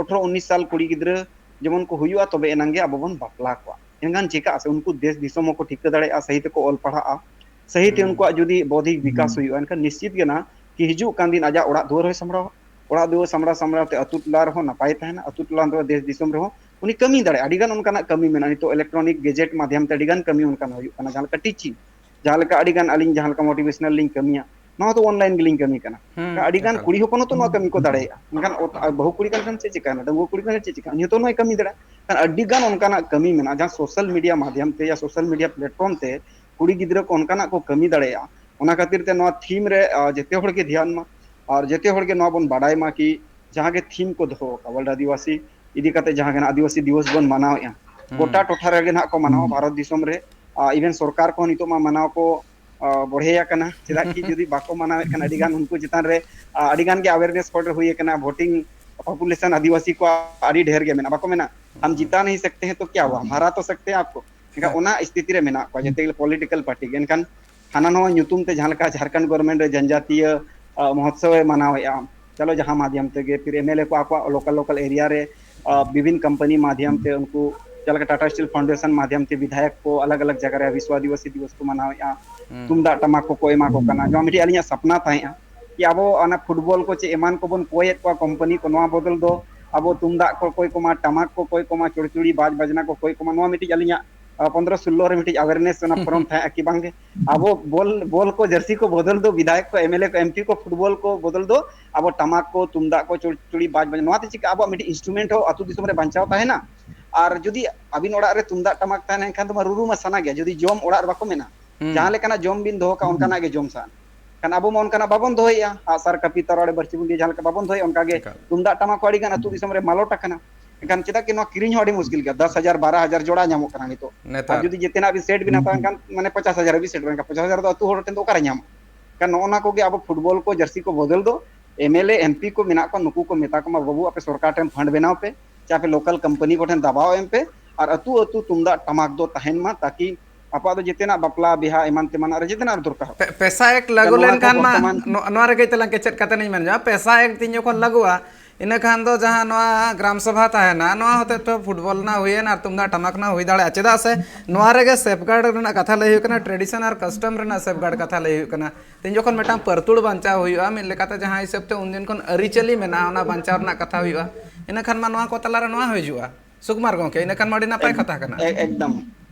ᱟᱴᱷᱨᱚ ᱩᱱᱤᱥ ᱥᱟᱞ ᱠᱩᱲᱤ ᱜᱤᱫᱽᱨᱟᱹ ᱡᱮᱢᱚᱱ ᱠᱚ ᱦᱩᱭᱩᱜᱼᱟ, ᱛᱚᱵᱮ ᱮᱱᱟᱝ ᱜᱮ ᱟᱵᱚ ᱵᱚᱱ ᱵᱟᱯᱞᱟ ᱠᱚᱣᱟ᱾ ᱮᱱᱠᱷᱟᱱ ᱪᱤᱠᱟᱹᱜᱼᱟ ᱥᱮ, ᱩᱱᱠᱩ ᱫᱮᱥ ᱫᱤᱥᱚᱢ ᱦᱚᱸᱠᱚ ᱴᱷᱤᱠᱟᱹ ᱫᱟᱲᱮᱭᱟᱜᱼᱟ, ᱥᱟᱹᱦᱤ ᱛᱮᱠᱚ ᱚᱞ ᱯᱟᱲᱦᱟᱜᱼᱟ, ᱥᱟᱹᱦᱤ ᱛᱮ ᱦᱩᱸ᱾ ᱩᱱᱠᱩᱣᱟᱜ ᱡᱩᱫᱤ ᱵᱳᱫᱷᱤᱠ ᱵᱤᱠᱟᱥ ᱦᱩᱭᱩᱜᱼᱟ, ᱮᱱᱠᱷᱟᱱ ᱱᱤᱥᱪᱤᱛ ᱜᱮ ᱱᱟ ᱠᱤ ᱦᱤᱡᱩᱜ ᱠᱟᱱ ᱫᱤᱱ ᱟᱡᱟᱜ ᱚᱲᱟᱜ ᱫᱩᱣᱟᱹᱨ ᱦᱚᱸᱭ ᱥᱟᱢᱵᱲᱟᱣᱟ᱾ ᱚᱲᱟᱜ ᱫᱩᱣᱟᱹᱨ ᱥᱟᱢᱵᱲᱟᱣ ᱥᱟᱢᱵᱲᱟᱣ ᱛᱮ ᱟᱹᱛᱩ ᱴᱚᱞᱟ ᱨᱮᱦᱚᱸ ᱱᱟᱯᱟᱭ ᱛᱟᱦᱮᱱᱟ, ᱟᱹᱛᱩ ᱴᱚᱞᱟ ᱨᱮᱦᱚᱸ ᱫᱮᱥ ᱫᱤᱥᱚᱢ ᱨᱮᱦᱚᱸ ᱩᱱᱤ ᱠᱟᱹᱢᱤ ᱫᱟᱲᱮᱭᱟᱜᱼᱟ᱾ ᱟᱹᱰᱤ ᱜᱟᱱ ᱚᱱᱠᱟᱱᱟᱜ ᱠᱟᱹᱢᱤ ᱢᱮᱱᱟᱜᱼᱟ᱾ ᱱᱤᱛᱚᱜ ᱤᱞᱮᱠᱴᱨᱚᱱᱤᱠ ᱜᱮᱡᱮᱴ ᱢᱟᱫᱷᱭᱚᱢ ᱛᱮ ᱟᱹᱰᱤ ᱜᱟᱱ ᱠᱟᱹᱢᱤ ᱚᱱᱠᱟᱱ ᱦᱩᱭᱩᱜ ᱠᱟᱱᱟ, ᱡᱟᱦᱟᱸ ᱞᱮᱠᱟ ᱴᱤᱪᱤᱝ, ᱡᱟᱦᱟᱸ ᱞᱮᱠᱟ ᱟᱹᱰᱤ ᱜᱟᱱ ᱟᱹᱞᱤᱧ ᱡᱟᱦᱟᱸ ᱞᱮᱠᱟ ᱢᱳᱴᱤᱵᱷᱮᱥᱚᱱᱟᱞ ᱞᱤᱧ ᱠᱟᱹᱢᱤᱭᱟ, ᱱᱚᱣᱟ ᱫᱚ ᱚᱱᱞᱟᱭᱤᱱ ᱜᱮᱞᱤᱧ ᱠᱟᱹᱢᱤ ᱠᱟᱱᱟ᱾ ᱦᱩᱸ, ᱟᱹᱰᱤ ᱜᱟᱱ ᱮᱠᱟᱞ᱾ ᱠᱩᱲᱤ ᱦᱚᱯᱚᱱ ᱦᱚᱸᱛᱚ ᱱᱚᱣᱟ ᱠᱟᱹᱢᱤ ᱠᱚ ᱫᱟᱲᱮᱭᱟᱜᱼᱟ᱾ ᱢᱮᱱᱠᱷᱟᱱ ᱚᱛ-, ᱟᱨ ᱵᱟᱹᱦᱩ ᱠᱩᱲᱤ ᱠᱟᱱ ᱠᱷᱟᱱ ᱪᱮᱫ ᱪᱤᱠᱟᱹᱭᱮᱱᱟ? ᱰᱟᱺᱜᱩᱣᱟᱹ ᱠᱩᱲᱤ ᱠᱟᱱ ᱠᱷᱟᱱ ᱪᱮᱫ ᱪᱤᱠᱟᱹᱭᱮᱱᱟ? ᱩᱱᱤ ᱦᱚᱸᱛᱚ ᱱᱚᱣᱟᱭ ᱠᱟᱹᱢᱤ ᱫᱟᱲᱮᱭᱟᱜᱼᱟ᱾ ᱠᱷᱟᱱ ᱟᱹᱰᱤ ᱜᱟᱱ ᱚᱱᱠᱟᱱᱟᱜ ᱠᱟᱹᱢᱤ ᱢᱮᱱᱟᱜᱼᱟ, ᱡᱟᱦᱟᱸ ᱥᱳᱥᱟᱞ ᱢᱤᱰᱤᱭᱟ ᱢᱟᱫᱷᱭᱚᱢ ᱛᱮ ᱭᱟ ᱥᱳᱥᱟᱞ ᱢᱤᱰᱤᱭᱟ ᱯᱞᱮᱴᱯᱷᱚᱨᱢ ᱛᱮ ᱠᱩᱲᱤ ᱜᱤᱫᱽᱨᱟᱹ ᱠᱚ ᱚᱱᱠᱟᱱᱟᱜ ᱠᱚ ᱠᱟᱹᱢᱤ ᱫᱟᱲᱮᱭᱟᱜᱼᱟ᱾ ᱚᱱᱟ ᱠᱷᱟᱹᱛᱤᱨ ᱛᱮ ᱱᱚᱣᱟ ᱛᱷᱤᱢ ᱨᱮ, ᱟ, ᱡᱮᱛᱮ ᱦᱚᱲ ᱜᱮ ᱫᱷᱮᱭᱟᱱ ᱢᱟ, ᱟᱨ ᱡᱮᱛᱮ ᱦᱚᱲ ᱜᱮ ᱱᱚᱣᱟ ᱵᱚᱱ ᱵᱟᱰᱟᱭ ᱢᱟ ᱠᱤ ᱡᱟᱦᱟᱸ ᱜᱮ ᱛᱷᱤᱢ ᱠᱚ ᱫᱚᱦᱚ ᱟᱠᱟᱫ ᱣᱟᱨᱞᱰ ᱟᱹᱫᱤᱵᱟᱹᱥᱤ ᱤᱫᱤ ᱠᱟᱛᱮ, ᱡᱟᱦᱟᱸ ᱜᱮ ᱟᱹᱫᱤᱵᱟᱹᱥᱤ ᱫᱤᱵᱚᱥ ᱵᱚᱱ ᱢᱟᱱᱟᱣᱮᱫᱼᱟ, ᱦᱩᱸ᱾ ᱜᱚᱴᱟ ᱴᱚᱴᱷᱟ ᱨᱮᱜᱮ ᱱᱟᱦᱟᱜ ᱠᱚ ᱢᱟᱱᱟᱣᱟ, ᱦᱩᱸ᱾ ᱵᱷᱟᱨᱚᱛ ᱫᱤᱥᱚᱢ ᱨᱮ᱾ ᱟ, even ᱥᱚᱨᱠᱟᱨ ᱠᱚᱦᱚᱸ ᱱᱤᱛᱚᱜ ᱢᱟ ᱢᱟᱱᱟᱣ ᱠᱚ, ᱟ, ᱵᱚᱲᱦᱮ ᱟᱠᱟᱱᱟ᱾ ᱪᱮᱫᱟᱜ ᱠᱤ ᱡᱩᱫᱤ ᱵᱟᱠᱚ ᱢᱟᱱᱟᱣᱮᱫ ᱠᱷᱟᱱ, ᱟᱹᱰᱤ ᱜᱟᱱ ᱩᱱᱠᱩ ᱪᱮᱛᱟᱱ ᱨᱮ, ᱟ, ᱟᱹᱰᱤ ᱜᱟᱱ ᱜᱮ ᱟᱣᱮᱨᱱᱮᱥ ᱦᱚᱲ ᱨᱮ ᱦᱩᱭ ᱟᱠᱟᱱᱟ, ᱵᱷᱳᱴᱤᱝ ᱯᱚᱯᱩᱞᱮᱥᱚᱱ ᱟᱹᱫᱤᱵᱟᱹᱥᱤ ᱠᱚᱣᱟᱜ ᱟᱹᱰᱤ ᱰᱷᱮᱨ ᱜᱮ ᱢᱮᱱᱟᱜᱼᱟ᱾ ᱵᱟᱠᱚ ᱢᱮᱱᱟ, "ᱦᱟᱢ ᱦᱩᱸ᱾ ᱡᱤᱛᱟ ᱱᱟᱦᱤᱸ ᱥᱟᱠᱛᱮ ᱦᱮᱸ ᱛᱚ ᱠᱭᱟ ᱦᱩᱣᱟ, ᱦᱟᱨᱟ ᱛᱚ ᱥᱟᱠᱛᱮ ᱦᱮᱸ ᱟᱯᱠᱳ?" ᱮᱱᱠᱷᱟᱱ ᱦᱮᱸ᱾ ᱚᱱᱟ ᱥᱛᱷᱤᱛᱤ ᱨᱮ ᱢᱮᱱᱟᱜ ᱠᱚᱣᱟ ᱡᱮᱛᱮ ᱜᱮ ᱯᱚᱞᱤᱴᱤᱠᱟᱞ ᱯᱟᱨᱴᱤ ᱜᱮ᱾ ᱮᱱᱠᱷᱟᱱ ᱦᱟᱱᱟ ᱱᱚᱣᱟ ᱧᱩᱛᱩᱢ ᱛᱮ ᱡᱟᱦᱟᱸ ᱞᱮᱠᱟ ᱡᱷᱟᱲᱠᱷᱚᱸᱰ ᱜᱚᱵᱷᱚᱨᱱᱢᱮᱱᱴ ᱨᱮ ᱡᱚᱱᱡᱟᱛᱤᱭᱚ, ᱟ, ᱢᱚᱦᱳᱛᱥᱚᱵ ᱮ ᱢᱟᱱᱟᱣᱮᱫᱼᱟ, ᱪᱚᱞᱚ ᱡᱟᱦᱟᱸ ᱢᱟᱫᱷᱭᱚᱢ ᱛᱮᱜᱮ, ᱯᱷᱤᱨ ᱮᱢ ᱮᱞ ᱮ ᱠᱚ ᱟᱠᱚᱣᱟᱜ ᱞᱳᱠᱟᱞ, ᱞᱳᱠᱟᱞ ᱮᱨᱤᱭᱟ ᱨᱮ, ᱟ, ᱵᱤᱵᱷᱤᱱ ᱠᱳᱢᱯᱟᱱᱤ ᱢᱟᱫᱷᱭᱚᱢ ᱛᱮ ᱩᱱᱠᱩ ᱡᱟᱦᱟᱸ ᱞᱮᱠᱟ ᱴᱟᱴᱟ ᱥᱴᱤᱞ ᱯᱷᱟᱣᱩᱱᱰᱮᱥᱚᱱ ᱢᱟᱫᱷᱭᱚᱢ ᱛᱮ ᱵᱤᱫᱷᱟᱭᱚᱠ ᱠᱚ ᱟᱞᱟᱜᱽ ᱟᱞᱟᱜᱽ ᱡᱟᱭᱜᱟ ᱨᱮ ᱵᱤᱥᱣ ᱟᱹᱫᱤᱵᱟᱹᱥᱤ ᱫᱤᱵᱚᱥ ᱠᱚ ᱢᱟᱱᱟᱣᱮᱫᱼᱟ, ᱦᱩᱸ᱾ ᱛᱩᱢᱫᱟᱜ ᱴᱟᱢᱟᱠ ᱠᱚᱠᱚ ᱮᱢᱟ ᱠᱚ ᱠᱟᱱᱟ᱾ ᱱᱚᱣᱟ ᱢᱤᱫᱴᱤᱡ ᱟᱹᱞᱤᱧᱟᱜ ᱥᱟᱯᱱᱟ ᱛᱟᱦᱮᱸᱜᱼᱟ ᱠᱤ ᱟᱵᱚ ᱚᱱᱟ ᱯᱷᱩᱴᱵᱚᱞ ᱠᱚ ᱪᱮ ᱮᱢᱟᱱ ᱠᱚᱵᱚᱱ ᱠᱚᱭᱮᱫ ᱠᱚᱣᱟ ᱠᱳᱢᱯᱟᱱᱤ ᱠᱚ, ᱱᱚᱣᱟ ᱵᱚᱫᱚᱞ ᱫᱚ ᱟᱵᱚ ᱛᱩᱢᱫᱟᱜ ᱠᱚ ᱠᱚᱭ ᱠᱚᱢᱟ, ᱴᱟᱢᱟᱠ ᱠᱚ ᱠᱚᱭ ᱠᱚᱢᱟ, ᱪᱚᱲᱪᱩᱲᱤ ᱵᱟᱡᱽ ᱵᱟᱡᱽᱱᱟ ᱠᱚ ᱠᱚᱭ ᱠᱚᱢᱟ᱾ ᱱᱚᱣᱟ ᱢᱤᱫᱴᱤᱡ ᱟᱹᱞᱤᱧᱟᱜ, ᱟ, ᱯᱚᱱᱫᱽᱨᱚ ᱥᱳᱞᱞᱳ ᱨᱮ ᱢᱤᱫᱴᱤᱡ ᱟᱣᱮᱨᱱᱮᱥ ᱚᱱᱟ ᱯᱷᱚᱨᱚᱢ ᱛᱟᱦᱮᱸᱜᱼᱟ ᱠᱤ ᱵᱟᱝᱜᱮ ᱟᱵᱚ ᱵᱚᱞ, ᱵᱚᱞ ᱠᱚ ᱡᱟᱹᱨᱥᱤ ᱠᱚ ᱵᱚᱫᱚᱞ ᱫᱚ ᱵᱤᱫᱷᱟᱭᱚᱠ ᱠᱚ, ᱮᱢ ᱮᱞ ᱮ ᱠᱚ, ᱮᱢ ᱯᱤ ᱠᱚ ᱯᱷᱩᱴᱵᱚᱞ ᱠᱚ ᱵᱚᱫᱚᱞ ᱫᱚ ᱟᱵᱚ ᱴᱟᱢᱟᱠ ᱠᱚ, ᱛᱩᱢᱫᱟᱜ ᱠᱚ, ᱪᱚᱲᱪᱩᱲᱤ ᱵᱟᱡᱽ ᱵᱟᱡᱽᱱᱟ, ᱱᱚᱣᱟ ᱛᱮ ᱪᱤᱠᱟ ᱟᱵᱚᱣᱟᱜ ᱢᱤᱫᱴᱤᱡ ᱤᱱᱥᱴᱨᱩᱢᱮᱱᱴ ᱦᱚᱸ ᱟᱹᱛᱩ ᱫᱤᱥᱚᱢ ᱨᱮ ᱵᱟᱧᱪᱟᱣ ᱛᱟᱦᱮᱱᱟ? ᱟᱨ ᱡᱩᱫᱤ ᱟᱹᱵᱤᱱ ᱚᱲᱟᱜ ᱨᱮ ᱛᱩᱢᱫᱟᱜ ᱴᱟᱢᱟᱠ ᱛᱟᱦᱮᱸ ᱞᱮᱱᱠᱷᱟᱱ ᱫᱚ ᱢᱟ ᱨᱩᱨᱩ ᱢᱟ ᱥᱟᱱᱟ ᱜᱮᱭᱟ, ᱡᱩᱫᱤ ᱡᱚᱢ ᱚᱲᱟᱜ ᱨᱮ ᱵᱟᱠᱚ ᱢᱮᱱᱟ, ᱦᱩᱸ᱾ ᱡᱟᱦᱟᱸ ᱞᱮᱠᱟᱱᱟᱜ ᱡᱚᱢ ᱵᱤᱱ ᱫᱚᱦᱚ ᱠᱟᱜᱼᱟ, ᱚᱱᱠᱟᱱᱟᱜ ᱜᱮ ᱡᱚᱢ ᱥᱟᱱᱟ᱾ ᱠᱷᱟᱱ ᱟᱵᱚ ᱢᱟ ᱚᱱᱠᱟᱱᱟᱜ ᱵᱟᱵᱚᱱ ᱫᱚᱦᱚᱭᱮᱫᱼᱟ, ᱟᱜᱼᱥᱟᱨ ᱠᱟᱹᱯᱤ ᱛᱟᱨᱣᱟᱲᱤ ᱵᱟᱹᱲᱪᱤ ᱵᱩᱝᱜᱤ ᱡᱟᱦᱟᱸ ᱞᱮᱠᱟ ᱵᱟᱵᱚᱱ ᱫᱚᱦᱚᱭᱮᱫᱼᱟ, ᱚᱱᱠᱟ ᱜᱮ ᱮᱠᱟᱞ᱾ ᱛᱩᱢᱫᱟᱜ ᱴᱟᱢᱟᱠ ᱠᱚ ᱟᱹᱰᱤ ᱜᱟᱱ ᱟᱹᱛᱩ ᱫᱤᱥᱚᱢ ᱨᱮ ᱢᱟᱞᱚᱴ ᱟᱠᱟᱱᱟ᱾ ᱮᱱᱠᱷᱟᱱ ᱪᱮᱫᱟᱜ ᱠᱤ ᱱᱚᱣᱟ ᱠᱤᱨᱤᱧ ᱦᱚᱸ ᱟᱹᱰᱤ ᱢᱩᱥᱠᱤᱞ ᱜᱮᱭᱟ, ᱫᱚᱥ ᱦᱟᱡᱟᱨ, ᱵᱟᱨᱚ ᱦᱟᱡᱟᱨ ᱡᱚᱲᱟ ᱧᱟᱢᱚᱜ ᱠᱟᱱᱟ ᱱᱤᱛᱚᱜ᱾ ᱟᱨ ᱱᱮᱛᱟᱨ᱾ ᱡᱩᱫᱤ ᱡᱮᱛᱮᱱᱟᱜ ᱵᱤᱱ ᱥᱮᱴ ᱵᱤᱱ ᱦᱟᱛᱟᱣᱟ, ᱮᱱᱠᱷᱟᱱ ᱢᱟᱱᱮ ᱯᱚᱪᱟᱥ ᱦᱟᱡᱟᱨ ᱦᱟᱹᱵᱤᱡ ᱥᱮᱴᱮᱨ ᱮᱱᱠᱷᱟᱱ ᱯᱚᱪᱟᱥ ᱦᱟᱡᱟᱨ ᱫᱚ ᱟᱹᱛᱩ ᱦᱚᱲ ᱴᱷᱮᱱ ᱫᱚ ᱚᱠᱟᱨᱮ ᱧᱟᱢᱚᱜᱼᱟ? ᱮᱱᱠᱷᱟᱱ ᱱᱚᱜᱼᱚ ᱱᱚᱣᱟ ᱠᱚᱜᱮ ᱟᱵᱚ ᱯᱷᱩᱴᱵᱚᱞ ᱠᱚ ᱡᱟᱹᱨᱥᱤ ᱠᱚ ᱵᱚᱫᱚᱞ ᱫᱚ, M L A, M P ᱠᱚ ᱢᱮᱱᱟᱜ ᱠᱚᱣᱟ, ᱱᱩᱠᱩ ᱠᱚ ᱢᱮᱛᱟ ᱠᱚᱢᱟ, "ᱵᱟᱹᱵᱩ, ᱟᱯᱮ ᱥᱚᱨᱠᱟᱨ ᱴᱷᱮᱱ ᱯᱷᱟᱱᱰ ᱵᱮᱱᱟᱣ ᱯᱮ, ᱪᱮ ᱟᱯᱮ ᱞᱳᱠᱟᱞ ᱠᱳᱢᱯᱟᱱᱤ ᱠᱚᱴᱷᱮᱱ ᱫᱟᱵᱟᱣ ᱮᱢ ᱯᱮ, ᱟᱨ ᱟᱹᱛᱩ ᱟᱹᱛᱩ ᱛᱩᱢᱫᱟᱜ ᱴᱟᱢᱟᱠ ᱫᱚ ᱛᱟᱦᱮᱱ ᱢᱟ, ᱛᱟᱠᱤ ᱟᱵᱚᱣᱟᱜ ᱫᱚ ᱡᱮᱛᱮᱱᱟᱜ ᱵᱟᱯᱞᱟ ᱵᱤᱦᱟ ᱮᱢᱟᱱ ᱛᱮᱢᱟᱱᱟᱜ ᱨᱮ ᱡᱮᱛᱮᱱᱟᱜ ᱨᱮ ᱫᱚᱨᱠᱟᱨᱚᱜ ᱠᱟᱱᱟ᱾" ᱯᱮ-, ᱯᱮᱥᱟ ᱮᱠᱴ ᱞᱟᱹᱜᱩ ᱱᱚᱣᱟ ᱠᱚ ᱞᱮᱱᱠᱷᱟᱱ ᱢᱟ ᱵᱚᱨᱛᱚᱢᱟᱱ ᱱᱚ-, ᱱᱚᱣᱟ ᱨᱮᱜᱮ ᱛᱟᱞᱟᱝ ᱠᱮᱪᱮᱫ ᱠᱟᱛᱷᱟ ᱞᱤᱧ ᱢᱮᱱ ᱡᱚᱝᱟ, ᱯᱮᱥᱟ ᱮᱠᱴ ᱛᱤᱧ ᱡᱚᱠᱷᱚᱱ ᱞᱟᱹᱜᱩᱜᱼᱟ, ᱤᱱᱟᱹ ᱠᱷᱟᱱ ᱫᱚ ᱡᱟᱦᱟᱸ ᱱᱚᱣᱟ ᱜᱨᱟᱢ ᱥᱚᱵᱷᱟ ᱛᱟᱦᱮᱱᱟ, ᱱᱚᱣᱟ ᱦᱚᱛᱮᱡ ᱛᱮ ᱯᱷᱩᱴᱵᱚᱞ ᱨᱮᱱᱟᱜ ᱦᱩᱭᱮᱱ ᱟᱨ ᱛᱩᱢᱫᱟᱜ ᱴᱟᱢᱟᱠ ᱨᱮᱱᱟᱜ ᱦᱩᱭ ᱫᱟᱲᱮᱭᱟᱜᱼᱟ᱾ ᱪᱮᱫᱟᱜ ᱥᱮ ᱱᱚᱣᱟ ᱨᱮᱜᱮ ᱥᱮᱯᱷᱜᱟᱨᱰ ᱨᱮᱱᱟᱜ ᱠᱟᱛᱷᱟ ᱞᱟᱹᱭ ᱦᱩᱭᱩᱜ ᱠᱟᱱᱟ, ᱴᱨᱮᱰᱤᱥᱚᱱ ᱟᱨ ᱠᱟᱥᱴᱚᱢ ᱨᱮᱱᱟᱜ ᱥᱮᱯᱷᱜᱟᱨᱰ ᱠᱟᱛᱷᱟ ᱞᱟᱹᱭ ᱦᱩᱭᱩᱜ ᱠᱟᱱᱟ᱾ ᱛᱮᱦᱮᱧ ᱡᱚᱠᱷᱚᱱ ᱢᱤᱫᱴᱟᱝ ᱯᱟᱹᱨᱛᱩᱲ ᱵᱟᱧᱪᱟᱣ ᱦᱩᱭᱩᱜᱼᱟ, ᱢᱤᱫ ᱞᱮᱠᱟᱛᱮ ᱡᱟᱦᱟᱸ ᱦᱤᱥᱟᱹᱵ ᱛᱮ ᱩᱱᱫᱤᱱ ᱠᱷᱚᱱ ᱟᱹᱨᱤᱪᱟᱹᱞᱤ ᱢᱮᱱᱟᱜᱼᱟ, ᱚᱱᱟ ᱵᱟᱧᱪᱟᱣ ᱨᱮᱱᱟᱜ ᱠᱟᱛᱷᱟ ᱦᱩᱭᱩᱜᱼᱟ, ᱤᱱᱟᱹ ᱠᱷᱟᱱ ᱢᱟ ᱱᱚᱣᱟ ᱠᱚ ᱛᱟᱞᱟᱨᱮ ᱱᱚᱣᱟ ᱦᱤᱡᱩᱜᱼᱟ᱾ ᱥᱩᱠᱩᱢᱟᱨ ᱜᱚᱢᱠᱮ, ᱤᱱᱟᱹ ᱠᱷᱟᱱ ᱢᱟ ᱟᱹᱰᱤ ᱱᱟᱯᱟᱭ ᱮᱠ-, ᱠᱟᱛᱷᱟ ᱠᱟᱱᱟ᱾ ᱮ-, ᱮᱠᱫᱚᱢ᱾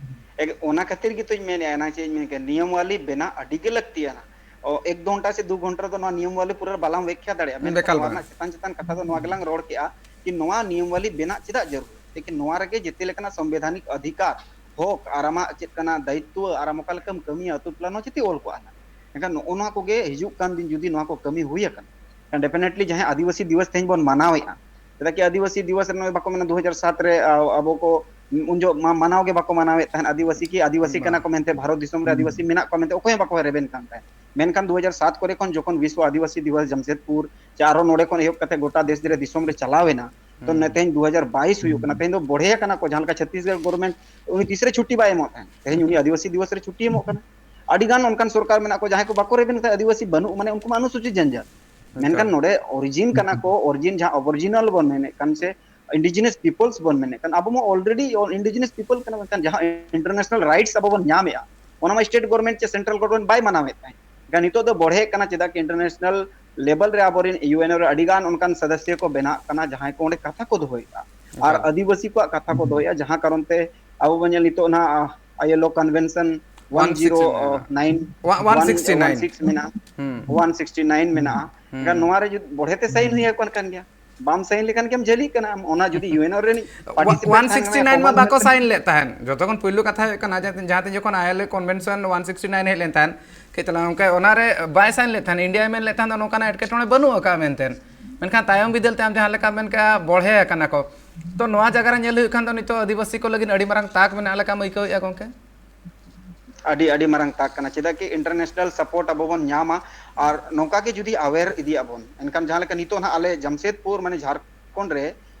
ᱮᱠ-, ᱚᱱᱟ ᱠᱷᱟᱹᱛᱤᱨ ᱜᱮᱛᱚᱧ ᱢᱮᱱᱮᱫᱼᱟ, ᱮᱱᱟᱝ ᱪᱮᱫ ᱤᱧ ᱢᱮᱱ ᱠᱮᱫᱟ, ᱱᱤᱭᱚᱢ ᱣᱟᱞᱤ ᱵᱮᱱᱟᱜ ᱟᱹᱰᱤ ᱜᱮ ᱞᱟᱹᱠᱛᱤᱭᱟᱱᱟ᱾ ᱚ, ᱮᱠ ᱜᱷᱚᱱᱴᱟ ᱥᱮ ᱫᱩ ᱜᱷᱚᱱᱴᱟ ᱨᱮᱫᱚ ᱱᱚᱣᱟ ᱱᱤᱭᱚᱢ ᱣᱟᱞᱤ ᱯᱩᱨᱟᱹ ᱵᱟᱞᱟᱝ ᱵᱮᱠᱷᱭᱟ ᱫᱟᱲᱮᱭᱟᱜᱼᱟ, ᱢᱮᱱᱠᱷᱟᱱ ᱮᱠᱟᱞ ᱱᱚᱣᱟ ᱵᱟᱝ᱾ ᱨᱮᱱᱟᱜ ᱪᱮᱛᱟᱱ ᱪᱮᱛᱟᱱ ᱠᱟᱛᱷᱟ ᱫᱚ ᱱᱚᱣᱟ ᱜᱮᱞᱟᱝ ᱨᱚᱲ ᱠᱮᱜᱼᱟ ᱠᱤ ᱱᱚᱣᱟ ᱱᱤᱭᱚᱢ ᱣᱟᱞᱤ ᱵᱮᱱᱟᱜ ᱪᱮᱫᱟᱜ ᱡᱟᱹᱨᱩᱲ? ᱞᱮᱠᱤᱱ ᱱᱚᱣᱟ ᱨᱮᱜᱮ ᱡᱮᱛᱮ ᱞᱮᱠᱟᱱᱟᱜ ᱥᱚᱝᱵᱤᱫᱷᱟᱱᱤᱠ ᱚᱫᱷᱤᱠᱟᱨ, ᱦᱚᱠ ᱟᱨ ᱟᱢᱟᱜ ᱪᱮᱫ ᱠᱟᱱᱟ ᱫᱟᱭᱤᱛᱛᱚ ᱟᱨ ᱟᱢ ᱚᱠᱟ ᱞᱮᱠᱟᱢ ᱠᱟᱹᱢᱤᱭᱟ ᱟᱹᱛᱩ ᱴᱚᱞᱟ, ᱱᱚᱣᱟ ᱪᱮᱫ ᱚᱞ ᱠᱚᱜᱼᱟ ᱱᱟᱜ? ᱮᱱᱠᱷᱟᱱ ᱱᱚᱜᱼᱚ ᱱᱚᱣᱟ ᱠᱚᱜᱮ ᱦᱤᱡᱩᱜ ᱠᱟᱱ ᱫᱤᱱ ᱡᱩᱫᱤ ᱱᱚᱣᱟ ᱠᱚ ᱠᱟᱹᱢᱤ ᱦᱩᱭ ᱟᱠᱟᱱᱟ, ᱮᱱᱠᱷᱟᱱ definitely ᱡᱟᱦᱟᱸᱭ ᱟᱹᱫᱤᱵᱟᱹᱥᱤ ᱫᱤᱵᱚᱥ ᱛᱮᱦᱮᱧ ᱵᱚᱱ ᱢᱟᱱᱟᱣᱮᱫᱼᱟ, ᱪᱮᱫᱟᱜ ᱠᱤ ᱟᱹᱫᱤᱵᱟᱹᱥᱤ ᱫᱤᱵᱚᱥ ᱨᱮ ᱱᱚᱜᱼᱚᱭ ᱵᱟᱠᱚ ᱢᱮᱱᱟ ᱫᱩ ᱦᱟᱡᱟᱨ ᱥᱟᱛ ᱨᱮ, ᱟ, ᱟᱵᱚ ᱠᱚ ᱩᱱ ᱡᱚᱦᱚᱜ ᱢᱟ ᱢᱟᱱᱟᱣ ᱜᱮ ᱵᱟᱠᱚ ᱢᱟᱱᱟᱣᱮᱫ ᱛᱟᱦᱮᱸᱫ, ᱟᱹᱫᱤᱵᱟᱹᱥᱤ ᱠᱤ ᱟᱹᱫᱤᱵᱟᱹᱥᱤ ᱵᱟᱝ᱾ ᱠᱟᱱᱟ ᱠᱚ ᱢᱮᱱᱛᱮ ᱵᱷᱟᱨᱚᱛ ᱫᱤᱥᱚᱢ ᱨᱮ ᱟᱹᱫᱤᱵᱟᱹᱥᱤ ᱢᱮᱱᱟᱜ ᱠᱚᱣᱟ ᱢᱮᱱᱛᱮ ᱚᱠᱚᱭ ᱦᱚᱸ ᱵᱟᱠᱚ ᱨᱮᱵᱮᱱ ᱠᱟᱱ ᱛᱟᱦᱮᱸᱫ᱾ ᱢᱮᱱᱠᱷᱟᱱ ᱫᱩ ᱦᱟᱡᱟᱨ ᱥᱟᱛ ᱠᱚᱨᱮ ᱠᱷᱚᱱ ᱡᱚᱠᱷᱚᱱ ᱵᱤᱥᱣᱚ ᱟᱹᱫᱤᱵᱟᱹᱥᱤ ᱫᱤᱵᱚᱥ ᱡᱟᱢᱥᱮᱫᱽᱯᱩᱨ ᱪᱮ ᱟᱨᱚ ᱱᱚᱰᱮ ᱠᱷᱚᱱ ᱮᱦᱚᱵ ᱠᱟᱛᱮ ᱜᱚᱴᱟ ᱫᱮᱥ ᱨᱮ ᱫᱤᱥᱚᱢ ᱨᱮ ᱪᱟᱞᱟᱣ ᱮᱱᱟ, ᱛᱚ ᱦᱩᱸ᱾ ᱱᱮ-, ᱛᱮᱦᱮᱧ ᱫᱩ ᱦᱟᱡᱟᱨ ᱵᱟᱭᱤᱥ ᱦᱩᱭᱩᱜ ᱠᱟᱱᱟ, ᱛᱮᱦᱮᱧ ᱫᱚ ᱵᱚᱲᱦᱮ ᱟᱠᱟᱱᱟ ᱠᱚ, ᱡᱟᱦᱟᱸ ᱞᱮᱠᱟ ᱪᱷᱚᱛᱤᱥᱜᱚᱲ government ᱩᱱᱤ ᱛᱤᱥ ᱨᱮ ᱪᱷᱩᱴᱤ ᱵᱟᱭ ᱮᱢᱚᱜ ᱛᱟᱦᱮᱸᱫ, ᱛᱮᱦᱮᱧ ᱩᱱᱤ ᱟᱹᱫᱤᱵᱟᱹᱥᱤ ᱫᱤᱵᱚᱥ ᱨᱮ ᱪᱷᱩᱴᱤ ᱮᱢᱚᱜ ᱠᱟᱱᱟ᱾ ᱟᱹᱰᱤ ᱜᱟᱱ ᱚᱱᱠᱟᱱ ᱥᱚᱨᱠᱟᱨ ᱢᱮᱱᱟᱜ ᱠᱚ ᱡᱟᱦᱟᱸᱭ ᱠᱚ ᱵᱟᱠᱚ ᱨᱮᱵᱮᱱ ᱠᱟᱱᱟ, ᱟᱹᱫᱤᱵᱟᱹᱥᱤ ᱵᱟᱹᱱᱩᱜ, ᱢᱟᱱᱮ ᱩᱱᱠᱩ ᱢᱟ ᱚᱱᱩᱥᱩᱪᱤᱛ ᱡᱟᱱᱡᱟᱛ᱾ ᱢᱮᱱᱠᱷᱟᱱ ᱮᱠᱟᱞ᱾ ᱱᱚᱰᱮ origin ᱠᱟᱱᱟ ᱠᱚ, origin ᱡᱟᱦᱟᱸ aboriginal ᱵᱚᱱ ᱢᱮᱱᱮᱫ ᱠᱟᱱ ᱥᱮ indigenous peoples ᱵᱚᱱ ᱢᱮᱱᱮᱫ ᱠᱟᱱ, ᱟᱵᱚ ᱢᱟ already indigenous people ᱠᱟᱱᱟ, ᱢᱮᱱᱠᱷᱟᱱ ᱡᱟᱦᱟᱸ international rights ᱟᱵᱚ ᱵᱚᱱ ᱧᱟᱢᱮᱫᱼᱟ, ᱚᱱᱟ ᱢᱟ state government ᱪᱮ central government ᱵᱟᱭ ᱢᱟᱱᱟᱣᱮᱫ ᱛᱟᱦᱮᱸᱫ᱾ ᱮᱱᱠᱷᱟᱱ ᱱᱤᱛᱚᱜ ᱫᱚ ᱵᱚᱲᱦᱮᱜ ᱠᱟᱱᱟ, ᱪᱮᱫᱟᱜ ᱠᱤ international level ᱨᱮ ᱟᱵᱚᱨᱮᱱ U N O ᱨᱮ ᱟᱹᱰᱤ ᱜᱟᱱ ᱚᱱᱠᱟᱱ ᱥᱚᱫᱚᱥᱥᱚ ᱠᱚ ᱵᱮᱱᱟᱜ ᱠᱟᱱᱟ, ᱡᱟᱦᱟᱸᱭ ᱠᱚ ᱚᱸᱰᱮ ᱠᱟᱛᱷᱟ ᱠᱚ ᱫᱚᱦᱚᱭᱮᱫᱼᱟ᱾ ᱟᱨ ᱮᱠᱟᱞ᱾ ᱟᱹᱫᱤᱵᱟᱹᱥᱤ ᱠᱚᱣᱟᱜ ᱠᱟᱛᱷᱟ ᱠᱚ ᱫᱚᱦᱚᱭᱮᱫᱼᱟ, ᱡᱟᱦᱟᱸ ᱠᱟᱨᱚᱱ ᱛᱮ ᱟᱵᱚ ᱵᱚᱱ ᱧᱮᱞ ᱱᱤᱛᱚᱜ ᱱᱟᱦᱟᱜ ILO convention one sixty nine. One, one sixty nine. One sixty nine ᱢᱮᱱᱟᱜᱼᱟ, ᱦᱩᱸ᱾ ᱚᱣᱟᱱ ᱥᱤᱠᱥᱴᱤ ᱱᱟᱭᱤᱱ ᱢᱮᱱᱟᱜᱼᱟ᱾ ᱦᱩᱸ᱾ ᱮᱱᱠᱷᱟᱱ ᱱᱚᱣᱟ ᱨᱮ ᱡᱩᱫᱤ ᱵᱚᱲᱦᱮ ᱛᱮ sign ᱦᱩᱭ ᱟᱠᱟᱱ ᱠᱟᱱ ᱜᱮᱭᱟ᱾ ᱵᱟᱢ ᱥᱟᱭᱤᱱ ᱞᱮᱠᱷᱟᱱ ᱜᱮᱢ ᱡᱷᱟᱹᱞᱤᱜ ᱠᱟᱱᱟ ᱟᱢ᱾ ᱚᱱᱟ ᱡᱩᱫᱤ ᱤᱭᱩ ᱮᱱ ᱳ ᱨᱤᱱᱤᱡ ᱯᱟᱨᱴᱤᱥᱤᱯᱮᱴ ᱛᱟᱦᱮᱱ ᱠᱟᱱᱟ, ᱚᱣᱟᱱ ᱥᱤᱠᱥᱴᱤ ᱱᱟᱭᱤᱱ ᱢᱟ ᱠᱚᱢᱟᱱᱰ ᱵᱟᱠᱚ ᱢᱮᱱᱛᱮ ᱥᱟᱭᱤᱱ ᱞᱮᱫ ᱛᱟᱦᱮᱸᱫ᱾ ᱡᱚᱛᱚ ᱠᱷᱚᱱ ᱯᱩᱭᱞᱩ ᱠᱟᱛᱷᱟ ᱦᱩᱭᱩᱜ ᱠᱟᱱᱟ, ᱡᱟᱦᱟᱸ ᱛᱤᱱ, ᱡᱟᱦᱟᱸ ᱛᱤᱱ ᱡᱚᱠᱷᱚᱱ I L O convention one sixty nine ᱦᱮᱡ ᱞᱮᱱ ᱛᱟᱦᱮᱸᱫ, ᱠᱟᱹᱡ ᱛᱟᱞᱟᱝ ᱚᱱᱠᱟ ᱚᱱᱟᱨᱮ ᱵᱟᱭ ᱥᱟᱭᱤᱱ ᱞᱮᱫ ᱛᱟᱦᱮᱸᱫ, ᱤᱱᱰᱤᱭᱟᱭ ᱢᱮᱱ ᱞᱮᱫ ᱛᱟᱦᱮᱸᱫ ᱱᱚᱝᱠᱟᱱᱟᱜ ᱮᱴᱠᱮᱴᱚᱬᱮ ᱵᱟᱹᱱᱩᱜ ᱟᱠᱟᱫᱼᱟ ᱢᱮᱱᱛᱮ᱾ ᱢᱮᱱᱠᱷᱟᱱ ᱛᱟᱭᱚᱢ ᱵᱤᱫᱟᱹᱞ ᱛᱮ ᱟᱢ ᱡᱟᱦᱟᱸ ᱞᱮᱠᱟᱢ ᱢᱮᱱ ᱠᱮᱜᱼᱟ, ᱵᱚᱲᱦᱮ ᱟᱠᱟᱱᱟ ᱠᱚ᱾ ᱛᱚ ᱱᱚᱣᱟ ᱡᱟᱭᱜᱟ ᱨᱮ ᱧᱮᱞ ᱦᱩᱭᱩᱜ ᱠᱷᱟᱱ ᱫᱚ ᱱᱤᱛᱚᱜ ᱟᱹᱫᱤᱵᱟᱹᱥᱤ ᱠᱚ ᱞᱟᱹᱜᱤᱫ ᱟᱹᱰᱤ ᱢᱟᱨᱟᱝ ᱛᱟᱠ ᱢᱮᱱᱟᱜ ᱞᱮᱠᱟᱢ ᱟᱹᱭᱠᱟᱹᱣᱮᱫᱼᱟ ᱜᱚᱢᱠᱮ? ᱟᱹᱰᱤ, ᱟᱹᱰᱤ ᱢᱟᱨᱟᱝ ᱛᱟᱠ ᱠᱟᱱᱟ᱾ ᱪᱮᱫᱟᱜ ᱠᱤ ᱤᱱᱴᱟᱨᱱᱮᱥᱱᱟᱞ ᱥᱟᱯᱳᱨᱴ ᱟᱵᱚ ᱵᱚᱱ ᱧᱟᱢᱟ ᱟᱨ ᱱᱚᱝᱠᱟ ᱜᱮ ᱡᱩᱫᱤ ᱟᱣᱮᱨ ᱤᱫᱤᱜ ᱟᱵᱚᱱ, ᱮᱱᱠᱷᱟᱱ ᱡᱟᱦᱟᱸ ᱞᱮᱠᱟ ᱱᱤᱛᱚᱜ ᱱᱟᱦᱟᱜ ᱟᱞᱮ ᱡᱟᱢᱥᱮᱫᱽᱯᱩᱨ, ᱢᱟᱱᱮ ᱡᱷᱟᱲᱠᱷᱚᱸᱰ ᱨᱮ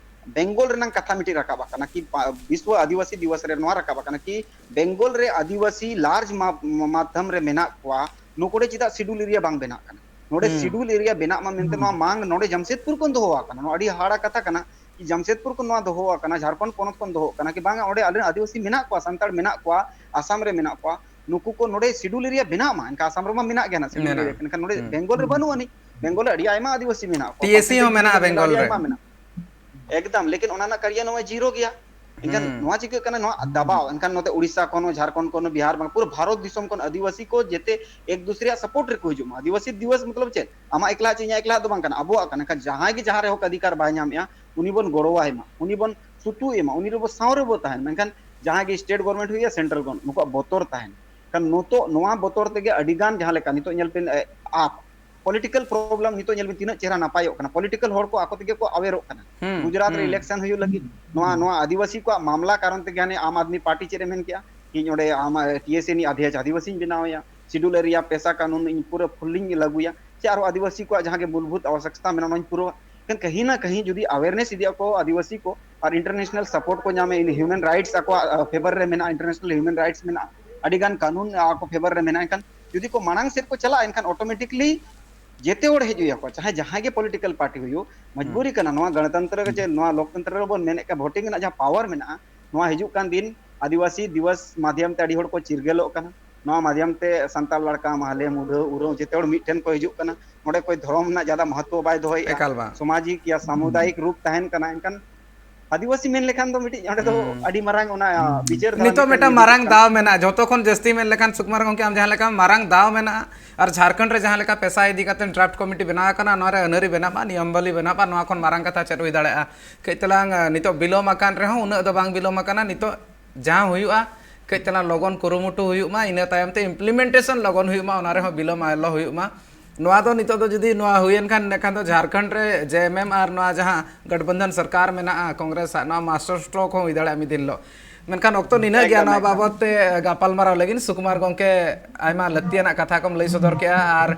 ᱵᱮᱝᱜᱚᱞ ᱨᱮᱱᱟᱝ ᱠᱟᱛᱷᱟ ᱢᱤᱫᱴᱤᱡ ᱨᱟᱠᱟᱵ ᱟᱠᱟᱱᱟ ᱠᱤ ᱯᱟ-, ᱵᱤᱥᱣᱚ ᱟᱹᱫᱤᱵᱟᱹᱥᱤ ᱫᱤᱵᱚᱥ ᱨᱮ ᱱᱚᱣᱟ ᱨᱟᱠᱟᱵ ᱟᱠᱟᱱᱟ ᱠᱤ ᱵᱮᱝᱜᱚᱞ ᱨᱮ ᱟᱹᱫᱤᱵᱟᱹᱥᱤ ᱞᱟᱨᱡᱽ ᱢᱟ-, ᱢᱟᱫᱽᱫᱷᱚᱢ ᱨᱮ ᱢᱮᱱᱟᱜ ᱠᱚᱣᱟ, ᱱᱩᱠᱩ ᱨᱮ ᱪᱮᱫᱟᱜ ᱥᱤᱰᱩᱞ ᱮᱨᱤᱭᱟ ᱵᱟᱝ ᱵᱮᱱᱟᱜ ᱠᱟᱱᱟ? ᱱᱚᱰᱮ ᱦᱩᱸ᱾ ᱥᱤᱰᱩᱞ ᱮᱨᱤᱭᱟ ᱵᱮᱱᱟᱜ ᱢᱟ ᱢᱮᱱᱛᱮ ᱱᱚᱣᱟ ᱢᱟᱝ ᱱᱚᱰᱮ ᱡᱟᱢᱥᱮᱫᱽᱯᱩᱨ ᱠᱷᱚᱱ ᱫᱚᱦᱚ ᱟᱠᱟᱱᱟ᱾ ᱱᱚᱣᱟ ᱟᱹᱰᱤ ᱦᱟᱦᱟᱲᱟ ᱠᱟᱛᱷᱟ ᱠᱟᱱᱟ ᱠᱤ ᱡᱟᱢᱥᱮᱫᱽᱯᱩᱨ ᱠᱷᱚᱱ ᱱᱚᱣᱟ ᱫᱚᱦᱚ ᱟᱠᱟᱱᱟ, ᱡᱷᱟᱲᱠᱷᱚᱸᱰ ᱯᱚᱱᱚᱛ ᱠᱷᱚᱱ ᱫᱚᱦᱚ ᱟᱠᱟᱱᱟ ᱠᱤ ᱵᱟᱝᱟ ᱚᱸᱰᱮ ᱟᱞᱮ ᱟᱹᱫᱤᱵᱟᱹᱥᱤ ᱢᱮᱱᱟᱜ ᱠᱚᱣᱟ, ᱥᱟᱱᱛᱟᱲ ᱢᱮᱱᱟᱜ ᱠᱚᱣᱟ, ᱟᱥᱟᱢ ᱨᱮ ᱢᱮᱱᱟᱜ ᱠᱚᱣᱟ, ᱱᱩᱠᱩ ᱠᱚ ᱱᱚᱰᱮ ᱥᱤᱰᱩᱞ ᱮᱨᱤᱭᱟ ᱵᱮᱱᱟᱜ ᱢᱟ᱾ ᱮᱱᱠᱷᱟᱱ ᱟᱥᱟᱢ ᱨᱮᱢᱟ ᱢᱮᱱᱟᱜ ᱜᱮᱭᱟ ᱱᱟᱜ ᱥᱤᱰᱩᱞ ᱢᱮᱱᱟᱜᱼᱟ᱾ ᱮᱨᱤᱭᱟ, ᱮᱱᱠᱷᱟᱱ ᱱᱚᱰᱮ ᱦᱩᱸ᱾ ᱵᱮᱝᱜᱚᱞ ᱨᱮ ᱵᱟᱹᱱᱩᱜ ᱟᱹᱱᱤᱡ, ᱵᱮᱝᱜᱚᱞ ᱨᱮ ᱟᱹᱰᱤ ᱟᱭᱢᱟ ᱟᱹᱫᱤᱵᱟᱹᱥᱤ ᱢᱮᱱᱟᱜ ᱠᱚᱣᱟ, ᱴᱤ ᱮᱥ ᱥᱤ ᱦᱚᱸ ᱠᱚᱢᱯᱤᱴᱤᱥᱚᱱ ᱢᱮᱱᱟᱜᱼᱟ ᱨᱮ ᱵᱮᱝᱜᱚᱞ ᱟᱹᱰᱤ ᱨᱮ᱾ ᱟᱭᱢᱟ ᱢᱮᱱᱟᱜ ᱠᱚᱣᱟ᱾ ᱮᱠᱫᱚᱢ, ᱞᱮᱠᱤᱱ ᱚᱱᱟ ᱨᱮᱱᱟᱜ ᱠᱟᱨᱤᱭᱟ ᱱᱚᱣᱟ ᱡᱤᱨᱳ ᱜᱮᱭᱟ᱾ ᱮᱱᱠᱷᱟᱱ ᱦᱩᱸ᱾ ᱱᱚᱣᱟ ᱪᱤᱠᱟᱹᱜ ᱠᱟᱱᱟ? ᱱᱚᱣᱟ ᱫᱟᱵᱟᱣ, ᱮᱱᱠᱷᱟᱱ ᱱᱚᱛᱮ ᱩᱲᱤᱥᱥᱟ ᱠᱷᱚᱱ ᱦᱚᱸ, ᱡᱷᱟᱲᱠᱷᱚᱸᱰ ᱠᱷᱚᱱ ᱦᱚᱸ, ᱵᱤᱦᱟᱨ, ᱢᱚᱱᱤᱯᱩᱨ, ᱵᱷᱟᱨᱚᱛ ᱫᱤᱥᱚᱢ ᱠᱷᱚᱱ ᱟᱹᱫᱤᱵᱟᱹᱥᱤ ᱠᱚ ᱡᱮᱛᱮ ᱮᱠ ᱫᱩᱥᱨᱮᱭᱟᱜ ᱥᱟᱯᱳᱨᱴ ᱨᱮᱠᱚ ᱦᱤᱡᱩᱜ ᱢᱟ᱾ ᱟᱹᱫᱤᱵᱟᱹᱥᱤ ᱫᱤᱵᱚᱥ ᱢᱚᱛᱞᱚᱵ ᱪᱮᱫ? ᱟᱢᱟᱜ ᱮᱠᱞᱟ ᱪᱮ ᱤᱧᱟᱹᱜ ᱮᱠᱞᱟ ᱫᱚ ᱵᱟᱝ ᱠᱟᱱᱟ, ᱟᱵᱚᱣᱟᱜ ᱠᱟᱱᱟ᱾ ᱮᱱᱠᱷᱟᱱ ᱡᱟᱦᱟᱸᱭ ᱜᱮ ᱡᱟᱦᱟᱸ ᱨᱮ ᱦᱚᱠ ᱚᱫᱷᱤᱠᱟᱨ ᱵᱟᱭ ᱧᱟᱢᱮᱜᱼᱟ, ᱩᱱᱤ ᱵᱚᱱ ᱜᱚᱲᱚᱣᱟᱭ ᱢᱟ, ᱩᱱᱤ ᱵᱚᱱ ᱥᱩᱛᱩᱜ ᱮᱢᱟ, ᱩᱱᱤ ᱨᱮᱵᱚ ᱥᱟᱶ ᱨᱮᱵᱚ ᱛᱟᱦᱮᱱ ᱢᱟ᱾ ᱮᱱᱠᱷᱟᱱ ᱡᱟᱦᱟᱸᱭ ᱜᱮ ᱥᱴᱮᱴ ᱜᱚᱵᱷᱚᱨᱱᱢᱮᱱᱴ ᱦᱩᱭᱩᱜᱼᱟ, ᱥᱮᱱᱴᱨᱟᱞ ᱜᱚᱵᱷᱚᱨᱱᱢᱮᱱᱴ, ᱱᱩᱠᱩᱣᱟᱜ ᱵᱚᱛᱚᱨ ᱛᱟᱦᱮᱱ᱾ ᱠᱷᱟᱱ ᱱᱤᱛᱚᱜ ᱱᱚᱣᱟ ᱵᱚᱛᱚᱨ ᱛᱮᱜᱮ ᱟᱹᱰᱤ ᱜᱟᱱ ᱡᱟᱦᱟᱸ ᱞᱮᱠᱟ ᱱᱤᱛᱚᱜ ᱧᱮᱞ ᱵᱤᱱ, ᱮ, ᱟᱯ, ᱯᱚᱞᱤᱴᱤᱠᱟᱞ ᱯᱨᱚᱵᱞᱮᱢ ᱱᱤᱛᱚᱜ ᱧᱮᱞ ᱵᱤᱱ ᱛᱤᱱᱟᱹᱜ ᱪᱮᱦᱨᱟ ᱱᱟᱯᱟᱭᱚᱜ ᱠᱟᱱᱟ᱾ ᱯᱚᱞᱤᱴᱤᱠᱟᱞ ᱦᱚᱲ ᱠᱚ ᱟᱠᱚ ᱛᱮᱜᱮ ᱠᱚ ᱟᱣᱮᱨᱚᱜ ᱠᱟᱱᱟ᱾ ᱦᱩᱸ, ᱜᱩᱡᱽᱨᱟᱴ ᱨᱮ ᱦᱩᱸ᱾ ᱤᱞᱮᱠᱥᱚᱱ ᱦᱩᱭᱩᱜ ᱞᱟᱹᱜᱤᱫ, ᱱᱚᱣᱟ, ᱦᱩᱸ᱾ ᱱᱚᱣᱟ ᱟᱹᱫᱤᱵᱟᱹᱥᱤ ᱠᱚᱣᱟᱜ ᱢᱟᱢᱞᱟ ᱠᱟᱨᱚᱱ ᱛᱮᱜᱮ ᱦᱟᱱᱮ ᱟᱢ ᱟᱫᱢᱤ ᱯᱟᱨᱴᱤ ᱪᱮᱫ ᱮ ᱢᱮᱱ ᱠᱮᱜᱼᱟ? ᱤᱧ ᱚᱸᱰᱮ ᱟᱢ, ᱮ, ᱴᱤ ᱮᱥ ᱮ ᱨᱤᱱᱤᱡ ᱟᱫᱷᱭᱟᱪ ᱟᱹᱫᱤᱵᱟᱹᱥᱤᱧ ᱵᱮᱱᱟᱣᱮᱭᱟ, ᱥᱤᱰᱩᱞ ᱮᱨᱤᱭᱟ, ᱯᱮᱥᱟ ᱠᱟᱱᱩᱱ ᱤᱧ ᱯᱩᱨᱟᱹ ᱯᱷᱩᱞᱤᱧ ᱞᱟᱹᱜᱩᱭᱟ, ᱥᱮ ᱟᱨᱚ ᱟᱹᱫᱤᱵᱟᱹᱥᱤ ᱠᱚᱣᱟᱜ ᱡᱟᱦᱟᱸ ᱜᱮ ᱢᱩᱞᱵᱷᱩᱛ ᱟᱵᱚᱥᱭᱚᱠᱛᱟ ᱢᱮᱱᱟᱜᱼᱟ, ᱚᱱᱟᱧ ᱯᱩᱨᱟᱹᱣᱟ᱾ ᱮᱱᱠᱷᱟᱱ ᱠᱟᱹᱦᱤ ᱱᱟ ᱠᱟᱹᱦᱤ ᱡᱩᱫᱤ ᱟᱣᱮᱨᱱᱮᱥ ᱤᱫᱤᱜ ᱟᱠᱚ ᱟᱹᱫᱤᱵᱟᱹᱥᱤ ᱠᱚ ᱟᱨ ᱤᱱᱴᱟᱨᱱᱮᱥᱱᱟᱞ ᱥᱟᱯᱳᱨᱴ ᱠᱚ ᱧᱟᱢᱟ, ᱤᱱ ᱦᱤᱭᱩᱢᱮᱱ ᱨᱟᱭᱤᱴᱥ ᱟᱠᱚᱣᱟᱜ, ᱟ, ᱯᱷᱮᱵᱟᱨ ᱨᱮ ᱢᱮᱱᱟᱜᱼᱟ, ᱤᱱᱴᱟᱨᱱᱮᱥᱱᱟᱞ ᱦᱤᱭᱩᱢᱮᱱ ᱨᱟᱭᱤᱴᱥ ᱢᱮᱱᱟᱜᱼᱟ, ᱟᱹᱰᱤ ᱜᱟᱱ ᱠᱟᱹᱱᱩᱱ ᱟᱠᱚ ᱯᱷᱮᱵᱟᱨ ᱨᱮ ᱢᱮᱱᱟᱜᱼᱟ, ᱮᱱᱠᱷᱟᱱ ᱡᱩᱫᱤ ᱠᱚ ᱢᱟᱲᱟᱝ ᱥᱮᱫ ᱠᱚ ᱪᱟᱞᱟᱜᱼᱟ, ᱮᱱᱠᱷᱟᱱ ᱚᱴᱳᱢᱮᱴᱤᱠᱞᱤ ᱡᱮᱛᱮ ᱦᱚᱲ ᱦᱮᱡ ᱦᱩᱭ ᱟᱠᱚᱣᱟ, ᱪᱟᱦᱮ ᱡᱟᱦᱟᱸᱭ ᱜᱮ ᱯᱚᱞᱤᱴᱤᱠᱟᱞ ᱯᱟᱨᱴᱤ ᱦᱩᱭᱩᱜ, ᱦᱩᱸ᱾ ᱢᱚᱡᱽᱵᱩᱨᱤ ᱠᱟᱱᱟ᱾ ᱱᱚᱣᱟ ᱜᱚᱱᱚᱛᱚᱱᱛᱨᱚ ᱨᱮ ᱪᱮ ᱱᱚᱣᱟ ᱞᱳᱠᱛᱚᱱᱛᱨᱚ ᱨᱮᱵᱚᱱ ᱢᱮᱱᱮᱫ ᱠᱟᱱ ᱵᱷᱳᱴᱤᱝ ᱨᱮᱱᱟᱜ ᱡᱟᱦᱟᱸ ᱯᱟᱣᱟᱨ ᱢᱮᱱᱟᱜᱼᱟ, ᱱᱚᱣᱟ ᱦᱤᱡᱩᱜ ᱠᱟᱱ ᱫᱤᱱ ᱟᱹᱫᱤᱵᱟᱹᱥᱤ ᱫᱤᱵᱚᱥ ᱢᱟᱫᱷᱭᱚᱢ ᱛᱮ ᱟᱹᱰᱤ ᱦᱚᱲ ᱠᱚ ᱪᱤᱨᱜᱟᱹᱞᱚᱜ ᱠᱟᱱᱟ᱾ ᱱᱚᱣᱟ ᱢᱟᱫᱷᱭᱚᱢ ᱛᱮ ᱥᱟᱱᱛᱟᱲ ᱞᱟᱲᱠᱟ, ᱢᱟᱦᱞᱮ, ᱢᱩᱰᱷᱟᱹ, ᱩᱨᱟᱹᱣ ᱡᱮᱛᱮ ᱦᱚᱲ ᱢᱤᱫ ᱴᱷᱮᱱ ᱠᱚ ᱦᱤᱡᱩᱜ ᱠᱟᱱᱟ᱾ ᱱᱚᱰᱮ ᱠᱚᱭ ᱫᱷᱚᱨᱚᱢ ᱨᱮᱱᱟᱜ ᱡᱟᱫᱟ ᱢᱚᱦᱚᱛᱛᱚ ᱵᱟᱭ ᱫᱚᱦᱚᱭᱮᱫᱼᱟ᱾ ᱮᱠᱟᱞ ᱵᱟᱝ᱾ ᱥᱟᱢᱟᱡᱤᱠ ᱭᱟ ᱥᱟᱢᱩᱫᱟᱭᱤᱠ ᱨᱩᱯ ᱛᱟᱦᱮᱱ ᱠᱟᱱᱟ᱾ ᱮᱱᱠᱷᱟᱱ ᱟᱹᱫᱤᱵᱟᱹᱥᱤ ᱢᱮᱱ ᱞᱮᱠᱷᱟᱱ ᱫᱚ ᱢᱤᱫᱴᱤᱡ ᱚᱸᱰᱮ ᱫᱚ ᱦᱩᱸ᱾ ᱟᱹᱰᱤ ᱢᱟᱨᱟᱝ ᱚᱱᱟ ᱵᱤᱪᱟᱹᱨ ᱫᱷᱟᱨᱟ ᱱᱤᱛᱚᱜ ᱢᱤᱫᱴᱟᱝ ᱢᱤᱫᱴᱟᱝ ᱧᱮᱞᱚᱜ ᱢᱟᱨᱟᱝ ᱠᱟᱱᱟ᱾ ᱫᱟᱣ ᱢᱮᱱᱟᱜᱼᱟ, ᱡᱷᱚᱛᱚ ᱠᱷᱚᱱ ᱡᱟᱹᱥᱛᱤ ᱢᱮᱱ ᱞᱮᱠᱷᱟᱱ ᱥᱩᱠᱩᱢᱟᱨ ᱜᱚᱢᱠᱮ ᱟᱢ ᱡᱟᱦᱟᱸ ᱞᱮᱠᱟ ᱢᱟᱨᱟᱝ ᱫᱟᱣ ᱢᱮᱱᱟᱜᱼᱟ, ᱟᱨ ᱡᱷᱟᱲᱠᱷᱚᱸᱰ ᱨᱮ ᱡᱟᱦᱟᱸ ᱞᱮᱠᱟ ᱯᱮᱥᱟ ᱤᱫᱤ ᱠᱟᱛᱮ ᱰᱨᱟᱯᱴ ᱠᱚᱢᱤᱴᱤ ᱵᱮᱱᱟᱣ ᱟᱠᱟᱱᱟ, ᱱᱚᱣᱟ ᱨᱮ ᱟᱹᱱᱟᱹᱨᱤ ᱵᱮᱱᱟᱜ ᱢᱟ, ᱱᱤᱭᱚᱢᱵᱟᱞᱤ ᱵᱮᱱᱟᱜ ᱢᱟ, ᱱᱚᱣᱟ ᱠᱷᱚᱱ ᱢᱟᱨᱟᱝ ᱠᱟᱛᱷᱟ ᱪᱮᱫ ᱦᱩᱭ ᱫᱟᱲᱮᱭᱟᱜᱼᱟ? ᱠᱟᱹᱡ ᱛᱟᱞᱟᱝ ᱟᱸ, ᱱᱤᱛᱚᱜ ᱵᱤᱞᱚᱢ ᱟᱠᱟᱱ ᱨᱮᱦᱚᱸ ᱩᱱᱟᱹᱜ ᱫᱚ ᱵᱟᱝ ᱵᱤᱞᱚᱢ ᱟᱠᱟᱱᱟ, ᱱᱤᱛᱚᱜ ᱡᱟᱦᱟᱸ ᱦᱩᱭᱩᱜᱼᱟ ᱠᱟᱹᱡ ᱛᱟᱞᱟᱝ ᱞᱚᱜᱚᱱ ᱠᱩᱨᱩᱢᱩᱴᱩ ᱦᱩᱭᱩᱜ ᱢᱟ, ᱤᱱᱟᱹ ᱛᱟᱭᱚᱢ ᱛᱮ ᱤᱢᱯᱞᱤᱢᱮᱱᱴᱮᱥᱚᱱ ᱞᱚᱜᱚᱱ ᱦᱩᱭᱩᱜ ᱢᱟ, ᱚᱱᱟ ᱨᱮᱦᱚᱸ ᱵᱤᱞᱚᱢ ᱟᱞᱚ ᱦᱩᱭᱩᱜ ᱢᱟ᱾ ᱱᱚᱣᱟ ᱫᱚ ᱱᱤᱛᱚᱜ ᱫᱚ ᱡᱩᱫᱤ ᱱᱚᱣᱟ ᱦᱩᱭᱮᱱ ᱠᱷᱟᱱ, ᱤᱱᱟᱹ ᱠᱷᱟᱱ ᱫᱚ ᱡᱷᱟᱲᱠᱷᱚᱸᱰ ᱨᱮ ᱡᱮ ᱮᱢ ᱮᱢ ᱟᱨ ᱱᱚᱣᱟ ᱡᱟᱦᱟᱸ ᱜᱚᱴᱵᱚᱱᱫᱷᱚᱱ ᱥᱚᱨᱠᱟᱨ ᱢᱮᱱᱟᱜᱼᱟ ᱠᱚᱝᱜᱨᱮᱥ ᱟᱜ, ᱱᱚᱣᱟ ᱢᱟᱥᱴᱟᱨ ᱥᱴᱨᱳᱠ ᱦᱚᱸ ᱦᱩᱭ ᱫᱟᱲᱮᱭᱟᱜᱼᱟ ᱢᱤᱫ ᱫᱤᱱ ᱦᱤᱞᱳᱜ᱾ ᱢᱮᱱᱠᱷᱟᱱ ᱚᱠᱛᱚ ᱱᱤᱱᱟᱹᱜ ᱜᱮᱭᱟ ᱮᱠᱫᱚᱢ, ᱱᱚᱣᱟ ᱮᱠᱫᱚᱢ᱾ ᱵᱟᱵᱚᱫ ᱛᱮ ᱜᱟᱯᱟᱞᱢᱟᱨᱟᱣ ᱞᱟᱹᱜᱤᱫ᱾ ᱥᱩᱠᱩᱢᱟᱨ ᱜᱚᱢᱠᱮ, ᱟᱭᱢᱟ ᱞᱟᱹᱠᱛᱤᱭᱟᱱᱟᱜ ᱠᱟᱛᱷᱟ ᱠᱚᱢ ᱞᱟᱹᱭ ᱥᱚᱫᱚᱨ ᱠᱮᱜᱼᱟ, ᱟᱨ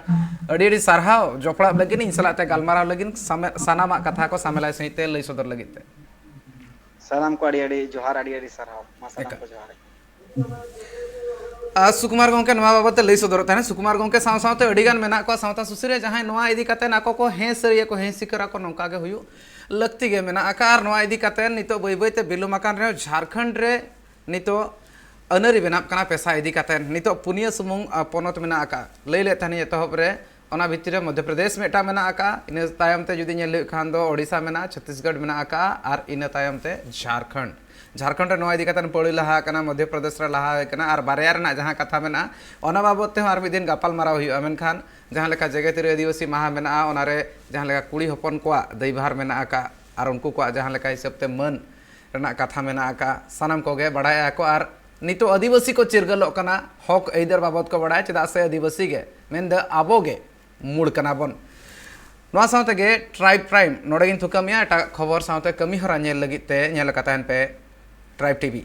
ᱟᱹᱰᱤ ᱟᱹᱰᱤ ᱥᱟᱨᱦᱟᱣ ᱡᱚᱯᱲᱟᱜ ᱞᱟᱹᱜᱤᱫ, ᱤᱧ ᱥᱟᱞᱟᱜ ᱛᱮ ᱜᱟᱞᱢᱟᱨᱟᱣ ᱞᱟᱹᱜᱤᱫ, ᱥᱟᱢᱮ- ᱥᱟᱱᱟᱢᱟᱜ ᱠᱟᱛᱷᱟ ᱠᱚ ᱥᱟᱢᱮᱞᱟᱭ ᱥᱟᱹᱦᱤᱡ ᱛᱮ ᱞᱟᱹᱭ ᱥᱚᱫᱚᱨ ᱞᱟᱹᱜᱤᱫ ᱛᱮ᱾ ᱥᱟᱱᱟᱢ ᱠᱚ ᱟᱹᱰᱤ ᱟᱹᱰᱤ ᱡᱚᱦᱟᱨ, ᱟᱹᱰᱤ ᱟᱹᱰᱤ ᱥᱟᱨᱦᱟᱣ᱾ ᱢᱟ ᱥᱟᱱᱟᱢ ᱮᱠᱟᱞ᱾ ᱠᱚ ᱡᱚᱦᱟᱨ᱾ ᱟᱨ ᱥᱩᱠᱩᱢᱟᱨ ᱜᱚᱢᱠᱮ ᱱᱚᱣᱟ ᱵᱟᱵᱚᱫ ᱛᱮ ᱞᱟᱹᱭ ᱥᱚᱫᱚᱨᱚᱜ ᱛᱟᱦᱮᱱᱟ᱾ ᱥᱩᱠᱩᱢᱟᱨ ᱜᱚᱢᱠᱮ ᱥᱟᱶ ᱥᱟᱶᱛᱮ ᱟᱹᱰᱤ ᱜᱟᱱ ᱢᱮᱱᱟᱜ ᱠᱚᱣᱟ ᱥᱟᱶᱛᱟ ᱥᱩᱥᱟᱹᱨᱤᱭᱟᱹ, ᱡᱟᱦᱟᱸᱭ ᱱᱚᱣᱟ ᱤᱫᱤ ᱠᱟᱛᱮ ᱟᱠᱚ ᱠᱚ ᱦᱮᱸ ᱥᱟᱹᱨᱤᱭᱟᱠᱚ, ᱦᱮᱸ ᱥᱤᱠᱟᱹᱨᱟᱠᱚ, ᱱᱚᱝᱠᱟ ᱜᱮ ᱦᱩᱭᱩᱜ ᱞᱟᱹᱠᱛᱤ ᱜᱮ ᱢᱮᱱᱟᱜ ᱟᱠᱟᱫ᱾ ᱟᱨ ᱱᱚᱣᱟ ᱤᱫᱤ ᱠᱟᱛᱮ ᱱᱤᱛᱚᱜ ᱵᱟᱹᱭ ᱵᱟᱹᱭ ᱛᱮ ᱵᱤᱞᱚᱢ ᱟᱠᱟᱱ ᱨᱮᱦᱚᱸ, ᱡᱷᱟᱲᱠᱷᱚᱸᱰ ᱨᱮ ᱱᱤᱛᱚᱜ ᱟᱹᱱᱟᱹᱨᱤ ᱵᱮᱱᱟᱜ ᱠᱟᱱᱟ ᱯᱮᱥᱟ ᱤᱫᱤ ᱠᱟᱛᱮ᱾ ᱱᱤᱛᱚᱜ ᱯᱩᱱᱭᱟᱹ ᱥᱩᱢᱩᱝ, ᱟ, ᱯᱚᱱᱚᱛ ᱢᱮᱱᱟᱜ ᱟᱠᱟᱫ, ᱞᱟᱹᱭ ᱞᱮᱫ ᱛᱟᱦᱮᱱᱤᱧ ᱮᱛᱚᱦᱚᱵ ᱨᱮ, ᱚᱱᱟ ᱵᱷᱤᱛᱨᱤ ᱨᱮ ᱢᱚᱫᱽᱫᱷᱚ ᱯᱨᱚᱫᱮᱥ ᱢᱤᱫᱴᱟᱝ ᱢᱮᱱᱟᱜ ᱟᱠᱟᱫ, ᱤᱱᱟᱹ ᱛᱟᱭᱚᱢ ᱛᱮ ᱡᱩᱫᱤ ᱧᱮᱞ ᱦᱩᱭᱩᱜ ᱠᱷᱟᱱ ᱫᱚ ᱳᱰᱤᱥᱟ ᱢᱮᱱᱟᱜᱼᱟ, ᱪᱷᱚᱛᱤᱥᱜᱚᱲ ᱢᱮᱱᱟᱜ ᱟᱠᱟᱫ, ᱟᱨ ᱤᱱᱟᱹ ᱛᱟᱭᱚᱢ ᱛᱮ ᱡᱷᱟᱲᱠᱷᱚᱸᱰ᱾ ᱡᱷᱟᱲᱠᱷᱚᱸᱰ ᱨᱮ ᱱᱚᱣᱟ ᱤᱫᱤ ᱠᱟᱛᱮ ᱯᱟᱹᱲᱤ ᱞᱟᱦᱟ ᱟᱠᱟᱱᱟ, ᱢᱚᱫᱽᱫᱷᱚ ᱯᱨᱚᱫᱮᱥ ᱨᱮ ᱞᱟᱦᱟ ᱟᱠᱟᱱᱟ, ᱟᱨ ᱵᱟᱨᱭᱟ ᱨᱮᱱᱟᱜ ᱡᱟᱦᱟᱸ ᱠᱟᱛᱷᱟ ᱢᱮᱱᱟᱜᱼᱟ, ᱚᱱᱟ ᱵᱟᱵᱚᱫ ᱛᱮᱦᱚᱸ ᱟᱨ ᱢᱤᱫ ᱫᱤᱱ ᱜᱟᱯᱟᱞ ᱢᱟᱨᱟᱣ ᱦᱩᱭᱩᱜᱼᱟ᱾ ᱢᱮᱱᱠᱷᱟᱱ ᱡᱟᱦᱟᱸ ᱞᱮᱠᱟ ᱡᱮᱜᱮᱛᱤᱭᱟᱹ ᱟᱹᱫᱤᱵᱟᱹᱥᱤ ᱢᱟᱦᱟ ᱢᱮᱱᱟᱜᱼᱟ, ᱚᱱᱟᱨᱮ ᱡᱟᱦᱟᱸ ᱞᱮᱠᱟ ᱠᱩᱲᱤ ᱦᱚᱯᱚᱱ ᱠᱚᱣᱟᱜ ᱫᱟᱹᱭᱵᱷᱟᱨ ᱢᱮᱱᱟᱜ ᱟᱠᱟᱫ, ᱟᱨ ᱩᱱᱠᱩ ᱠᱚᱣᱟᱜ ᱡᱟᱦᱟᱸ ᱞᱮᱠᱟ ᱦᱤᱥᱟᱹᱵ ᱛᱮ ᱢᱟᱹᱱ ᱨᱮᱱᱟᱜ ᱠᱟᱛᱷᱟ ᱢᱮᱱᱟᱜ ᱟᱠᱟᱫ, ᱥᱟᱱᱟᱢ ᱠᱚᱜᱮ ᱵᱟᱲᱟᱭ ᱟᱠᱚ᱾ ᱟᱨ ᱱᱤᱛᱚᱜ ᱟᱹᱫᱤᱵᱟᱹᱥᱤ ᱠᱚ ᱪᱤᱨᱜᱟᱹᱞᱚᱜ ᱠᱟᱱᱟ, ᱦᱚᱠ ᱟᱹᱭᱫᱟᱹᱨ ᱵᱟᱵᱚᱫ ᱠᱚ ᱵᱟᱲᱟᱭᱟ, ᱪᱮᱫᱟᱜ ᱥᱮ ᱟᱹᱫᱤᱵᱟᱹᱥᱤ ᱜᱮ, ᱢᱮᱱᱫᱚ ᱟᱵᱚ ᱜᱮ ᱢᱩᱲ ᱠᱟᱱᱟ ᱵᱚᱱ᱾ ᱱᱚᱣᱟ ᱥᱟᱶ ᱛᱮᱜᱮ ᱴᱨᱟᱭᱤᱵᱽ ᱯᱨᱟᱭᱤᱢ ᱱᱚᱰᱮ ᱜᱤᱧ ᱛᱷᱩᱠᱟᱹᱢᱮᱜᱼᱟ᱾ ᱮᱴᱟᱜ ᱠᱷᱚᱵᱚᱨ ᱥᱟᱶᱛᱮ ᱠᱟᱹᱢᱤ ᱦᱚᱨᱟ ᱧᱮᱞ ᱞᱟᱹᱜᱤᱫ ᱛᱮ ᱧᱮᱞ ᱟᱠᱟ ᱛᱟᱦᱮᱱ ᱯᱮ ᱴᱨᱟᱭᱤᱵᱽ ᱴᱤᱵᱷᱤ᱾